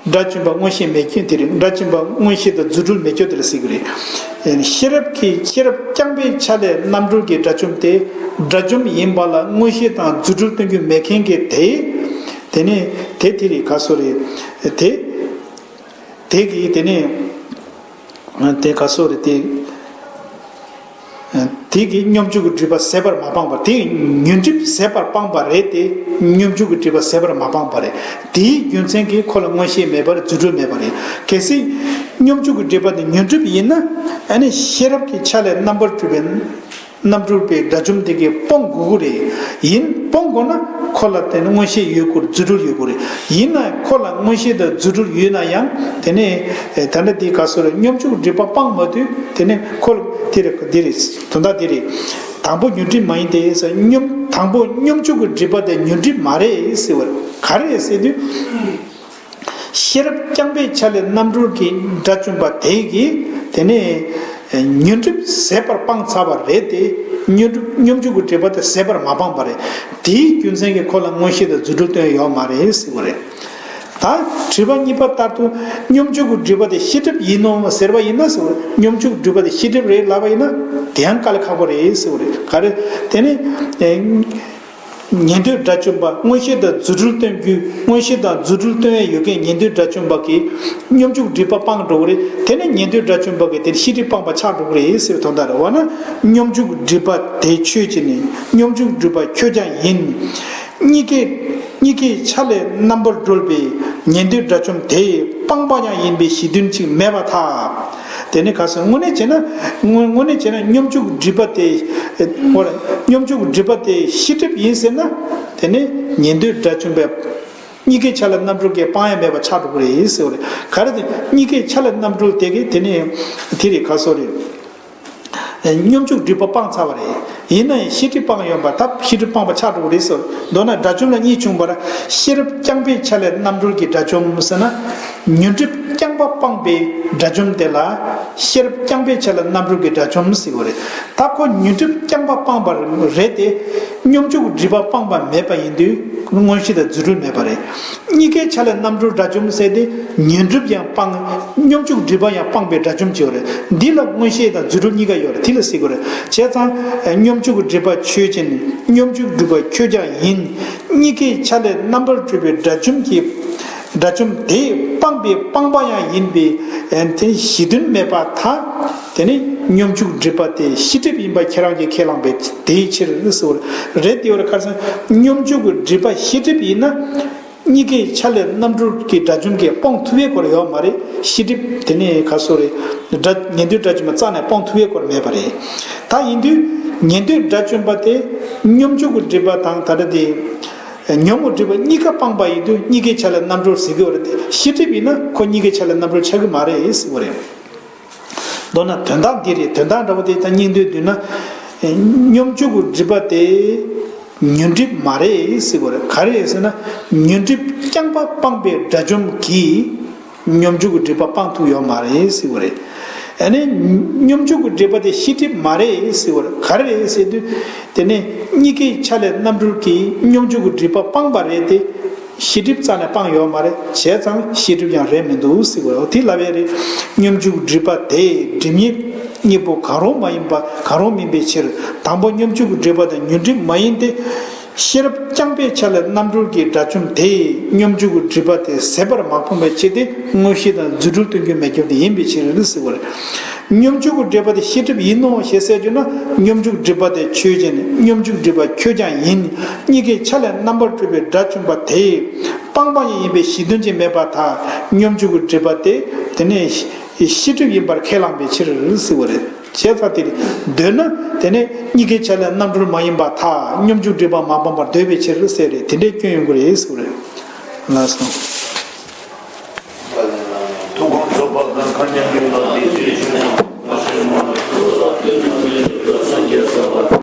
དགྲ་བཅོམ་པ་མངོན་ཤེས་མེད་སྐྱོན་དེ་རེད། དགྲ་བཅོམ་པ་མངོན་ཤེས་དང་རྫུ་འཕྲུལ་མེད་སྐྱོན་དེ་ལ་ཟེར་གྱི་རེད། ཤེས་རབ་ཀྱི་ཤེས་རབ་རྐྱང་པའི་ཆ་ལས་རྣམ་གྲོལ་གྱི་དགྲ་བཅོམ་དེ་དགྲ་བཅོམ་ཡིན་པ་ལ་མངོན་ཤེས་དང་རྫུ་འཕྲུལ་སྟོན་རྒྱུ་མེད་མཁན་གྱི་དེ། དེ་ནས་དེ་དེ་རེད་ག་སོ་རེད། དེ། དེ་གིས་དེ་ནས་དེ་ག་སོ་རེད་དེ། དེ་གིས་སྙོམས་འཇུག་གི་སྒྲིབ་པ་ཟད་པར་མ་སྤངས་པར། དེ་ཉོན་སྒྲིབ་ཟད་པར་སྤངས་པ་རེད་དེ། སྙོམས་འཇུག་གི་སྒྲིབ་པ་ཟད་པར་མ་སྤངས་པ་རེད། དེའི་རྒྱུ་མཚན་གྱིས་ཁོ་ལ་མངོན་ཤེས་མེད་པར་རྫུ་འཕྲུལ་མེད་པ་རེད། གལ་སྲིད་སྙོམས་འཇུག་གི་སྒྲིབ་པ་དེ་ཉོན་སྒྲིབ་ཡིན་ན། ཨ་ནི་ཤེས་རབ་ཀྱི་ཆ་ལས་རྣམ་པར་གྲོལ་བའི་རྣམ་གྲོལ་པའི་དགྲ་བཅོམ་དེ་གིས་སྤོང་དགོས་ཀྱི་རེད། ཡིན་སྤོང་དགོས་ན་ཁོ་ལ་དེ་ནི་མངོན་ཤེས་ཡོད་དགོས། རྫུ་འཕྲུལ་ཡོད་དགོས་རེད། ཡིན་ན་ཁོ་ལ་མངོན་ཤེས་དང་རྫུ་འཕྲུལ་ཡོད་ན་ཡང་དེ་ནི་ད་ལྟ་དེ་ག་སོ་རེད། སྙོམས་འཇུག་སྒྲིབ་པ་སྤངས་མ་དུས་དེ་ནི་ཁོ་ལ་དེ་རེད། དེ་རེད། དོན་དག་དེ་རེད། དང་པོ་ཉོན་སྒྲིབ་མ་ཡིན་ཏེ་ཟེར། སྙོམས་དང་པོ་སྙོམས་འཇུག་གི་སྒྲིབ་པ་དེ་ཉོན་སྒྲིབ་མ་རེད་ཟེར་བ་རེད། ག་རེ་རེད་ཟེར་དུས། ཤེས་རབ་རྐྱང་པའི་ཆ་ལས་རྣམ་གྲོལ་གྱི་དགྲ་བཅོམ་པ་དེ་གིས་དེ་ནས་ཉོན་སྒྲིབ་ཟད་པར་སྤངས་ཚར་བ་རེད་དེ། ཉོན་སྒྲིབ་སྙོམས་འཇུག་གི་སྒྲིབ་པ་དེ་ཟད་པར་མ་སྤངས་པ་རེད། དེའི་རྒྱུ་མཚན་གྱིས་ཁོ་ལ་མངོན་ཤེས་དང་རྫུ་འཕྲུལ་སྟོན་ཡོད་མ་རེད་ཟེར་བ་རེད། ད་དྲི་བ་གཉིས་པ་ལྟར་དུ་སྙོམས་འཇུག་གི་སྒྲིབ་པ་དེ་ཤེས་སྒྲིབ་ཡིན་ནོ་ཟེར་བ་ཡིན་ན་ཟེར་བ་རེད། སྙོམས་འཇུག་སྒྲིབ་པ་དེ་ཤེས་སྒྲིབ་རེད་ལབ་པ་ཡིན་ན་དེ་ཡང་དཀའ་ལས་ཁག་པོ་རེད་ཟེར་བ་རེད། ག་རེ། དེ་ནི། ཉན་ཐོས་དགྲ་བཅོམ་པ། མངོན་ཤེས་དང་རྫུ་འཕྲུལ་སྟོན་རྒྱུ། མངོན་ཤེས་དང་རྫུ་འཕྲུལ་སྟོན་ཡས་ཡོད་མཁན་ཉན་ཐོས་དགྲ་བཅོམ་པ་གིས་སྙོམས་འཇུག་སྒྲིབ་པ་སྤངས་འགྲོ་གི་རེད། དེ་ནས་ཉན་ཐོས་དགྲ་བཅོམ་པ་གིས་དེ་ཤེས་སྒྲིབ་སྤངས་པ་ཆགས་འགྲོ་གི་རེད་ཟེར་བའི་དོན་དག་རེད། འོ་ན་སྙོམས་འཇུག་སྒྲིབ་པ་དེ་ཆོས་ཅན། སྙོམས་འཇུག་སྒྲིབ་པ་ཁྱོད་ཀྱང་ཡིན། གཉིས་ཀའི་གཉིས་ཀའི་ཆ་ལས་རྣམ་པར་གྲོལ་བའི་ཉན་ཐོས་དགྲ་བཅོམ་དེ་སྤངས་པ་ཡང་ཡིན་པའི་གཞི་མཐུན་ཅིག་མེད་པར་ཐལ། དེ་ནི་ག་ཟེར། དངོས་གནས་བྱས་ན། དངོས་དངོས་གནས་བྱས་ན་སྙོམས་འཇུག་སྒྲིབ་པ་དེ། ཨེ། འོ་རེད། སྙོམས་འཇུག་སྒྲིབ་པ་དེ་ཤེས་སྒྲིབ་ཡིན་ཟེར་ན། དེ་ནི་ཉན་ཐོས་དགྲ་བཅོམ་པས་གཉིས་ཀའི་ཆ་ལས་རྣམ་གྲོལ་གྱིས་སྤང་ཡ་མེད་པ་ཆགས་འགྲོ་གི་རེད་ཟེར་བ་རེད། ག་རེ་དེ་གཉིས་ཀའི་ཆ་ལས་རྣམ་གྲོལ་དེ་གིས་དེ་ནི་དེ་རེད་ག་ཟེར་རེད། ཨེ། སྙོམས་འཇུག་སྒྲིབ་པ་སྤངས་ཚར་བ་རེད། ཡིན་ན་ཡང་ཤེས་སྒྲིབ་སྤངས་ཡོད་པ། ད་ཤེས་སྒྲིབ་སྤངས་པ་ཆགས་འགྲོ་གི་རེད་ཟེར། མདོར་ན་དགྲ་བཅོམ་ལ་གཉིས་བྱུང་བར་ཤེས་རབ་རྐྱང་པའི་ཆ་ལས་རྣམ་གྲོལ་གྱི་དགྲ་བཅོམ་ཟེར་ན། ཉོན་སྒྲིབ་རྐྱང་པ་སྤངས་པའི་དགྲ་བཅོམ་དེ་ལ་ཤེས་རབ་རྐྱང་པའི་ཆ་ལ་རྣམ་གྲོལ་གྱི་དགྲ་བཅོམ་ཟེར་བ་རེད། ད་ཁོ་ཉོན་སྒྲིབ་རྐྱང་པ་སྤངས་པ་རེད་དེ། སྙོམས་འཇུག་སྒྲིབ་པ་སྤངས་པ་མེད་པ་ཡིན་དུས་མངོན་ཤེས་དང་རྫུ་འཕྲུལ་མེད་པ་རེད། གཉིས་ཀའི་ཆ་ལ་རྣམ་གྲོལ་དགྲ་བཅོམ་ཟེར་ཏེ། ཉོན་སྒྲིབ་ཡང་སྤངས། སྙོམས་འཇུག་སྒྲིབ་པ་ཡང་སྤངས་པའི་དགྲ་བཅོམ་ཅིག་ཡོད་རེད། འདི་ལ་མངོན་ཤེས་དང་རྫུ་འཕྲུལ་གཉིས་ཀ་ཡོད་རེད། དེ་ལ་ཟེར་དགོས་རེད། བྱས་ཙང་སྙོམས་འཇུག་སྒྲིབ་པ་ཆོས་ཅན། སྙོམས་འཇུག་སྒྲིབ་པ་ཁྱོད་ཀྱང་ཡིན། གཉིས་ཀའི་ཆ་ལས་རྣམ་པར་གྲོལ་བའི་དགྲ་བཅོམ་གྱི། དགྲ་བཅོམ་དེ་སྤངས་པའི་སྤངས་པ་ཡང་ཡིན་པའི་དེ་གཞི་མཐུན་མེད་པར་ཐལ། དེ་ནི་སྙོམས་འཇུག་སྒྲིབ་པ་དེ་ཤེས་སྒྲིབ་ཡིན་པ་ཁྱེད་རང་གིས་ཁས་བླངས་པའི་དེའི་ཕྱིར་ཟེར་བ་རེད། དེ་ཡོད་རེད། ག་རེ་ཟེར་ན་སྙོམས་འཇུག་གི་སྒྲིབ་པ་ཤེས་སྒྲིབ་ཡིན་ན། གཉིས་ཀའི་ཆ་ལས་རྣམ་གྲོལ་གྱི་དགྲ་བཅོམ་གྱིས་སྤོང་ཐུབ་པའི་སྐོར་ཡོད་མ་རེད། ཤེས་སྒྲིབ་དེ་ནི་ག་ཟེར་རེད། དགྲ་ཉན་ཐོས་དགྲ་བཅོམ་པ་རྩ་ནས་སྤོང་ཐུབ་པའི་སྐོར་མེད་པ་རེད། ད་ཡིན་དུས་ཉན་ཐོས་དགྲ་བཅོམ་པ་དེ་སྙོམས་འཇུག་གི་སྒྲིབ་པ་དང་ད་ལྟ་དེ་ཉོན་མོངས་སྒྲིབ་པ་གཉིས་ཀ་སྤངས་པ་ཡིན་དུས་གཉིས་ཀའི་ཆ་ལས་རྣམ་གྲོལ་ཟེར་གྱི་ཡོད་རེད་དེ། ཤེས་སྒྲིབ་ཡིན་ན་ཁོ་གཉིས་ཀའི་ཆ་ལས་རྣམ་གྲོལ་ཆགས་ཀྱི་མ་རེད་ཟེར་བ་རེད། མདོར་ན་དོན་དག་འདི་རེད། དོན་དག་འདྲ་པོ་དེ་ད་སྙིང་བསྡུས་བསྡུས་ན། སྙོམས་འཇུག་གི་སྒྲིབ་པ་དེ་ཉོན་སྒྲིབ་མ་རེད་ཟེར་བ་རེད། ག་རེ་རེད་ཟེར་ན། ཉོན་སྒྲིབ་རྐྱང་པ་སྤངས་པའི་དགྲ་བཅོམ་གྱིས་སྙོམས་འཇུག་གི་སྒྲིབ་པ་སྤང་ཐུབ་ཡོད་མ་རེད་ཟེར་བ་རེད། ཨ་ནི་སྙོམས་འཇུག་གི་སྒྲིབ་པ་དེ་ཤེས་སྒྲིབ་མ་རེད་ཟེར་བ་རེད། ག་རེ་རེད་ཟེར་དུས། དེ་ནས་གཉིས་ཀའི་ཆ་ལས་རྣམ་གྲོལ་གྱིས་སྙོམས་འཇུག་གི་སྒྲིབ་པ་སྤངས་པ་རེད་དེ། ཤེས་སྒྲིབ་རྩ་ནས་སྤངས་ཡོད་མ་རེད། བྱས་ཙང་ཤེས་སྒྲིབ་ཀྱང་རེད་མི་འདུག་ཟེར་བ་རེད། དེ་ལབ་ཡས་རེད། སྙོམས་འཇུག་སྒྲིབ་པ་དེ་སྒྲིབ་གཉིས་གཉིས་པོ་གང་རུང་མ་ཡིན་པ་གང་རུང་མིན་པའི་ཕྱིར། དང་པོ་སྙོམས་འཇུག་སྒྲིབ་པ་དེ་ཉོན་སྒྲིབ་མ་ཡིན་ཏེ། ཤེས་རབ་རྐྱང་པའི་ཆ་ལས་རྣམ་གྲོལ་གྱི་དགྲ་བཅོམ་དེས་སྙོམས་འཇུག་སྒྲིབ་པ་དེ་ཟད་པར་མ་སྤངས་པའི་ཕྱིར་ཏེ། དངོས་གཞི་དང་རྫུ་འཕྲུལ་སྟོན་རྒྱུ་མེད་རྒྱུ་དེ་ཡིན་པའི་ཕྱིར་ཟེར་བ་རེད། སྙོམས་འཇུག་སྒྲིབ་པ་དེ་ཤེས་སྒྲིབ་ཡིན་ནོ་ཞེས་ཟེར་རྒྱུ་ན། སྙོམས་འཇུག་སྒྲིབ་པ་དེ་ཆོས་ཅན། སྙོམས་འཇུག་སྒྲིབ་པ་ཁྱོད་ཀྱང་ཡིན། གཉིས་ཀའི་ཆ་ལས་རྣམ་པར་གྲོལ་བའི་དགྲ་བཅོམ་པ་དེས་སྤངས་པ་ཡང་ཡིན་པའི་གཞི་དོན་ཅན་མེད་པར་ཐལ། སྙོམས་འཇུག་སྒྲིབ་པ་དེ་དེ་ནས་ཤེས་སྒྲིབ་ཡིན་པར་ཁས་བླངས་པའི་ཕྱིར་ཟེར་བ་རེད། བྱས་ཙང་དེ་འདོད་ན་དེ་ནས་གཉིས་ཀའི་ཆ་ལས་རྣམ་གྲོལ་མ་ཡིན་པར་ཐལ། སྙོམས་འཇུག་སྒྲིབ་པ་མ་སྤངས་པར་འདོད་པའི་ཕྱིར་ཟེར་རེད། དེ་འདྲའི་སྐྱོན་ཡོང་གི་རེད་ཟེར་བ་རེད། ལགས་སོ། ཐུགས་དགོངས་རྫོགས་པ་དང་མཁའ་མཉམ་ཡིན་ལ། དེ་ཕྱིར་ཆོས་ཀྱི་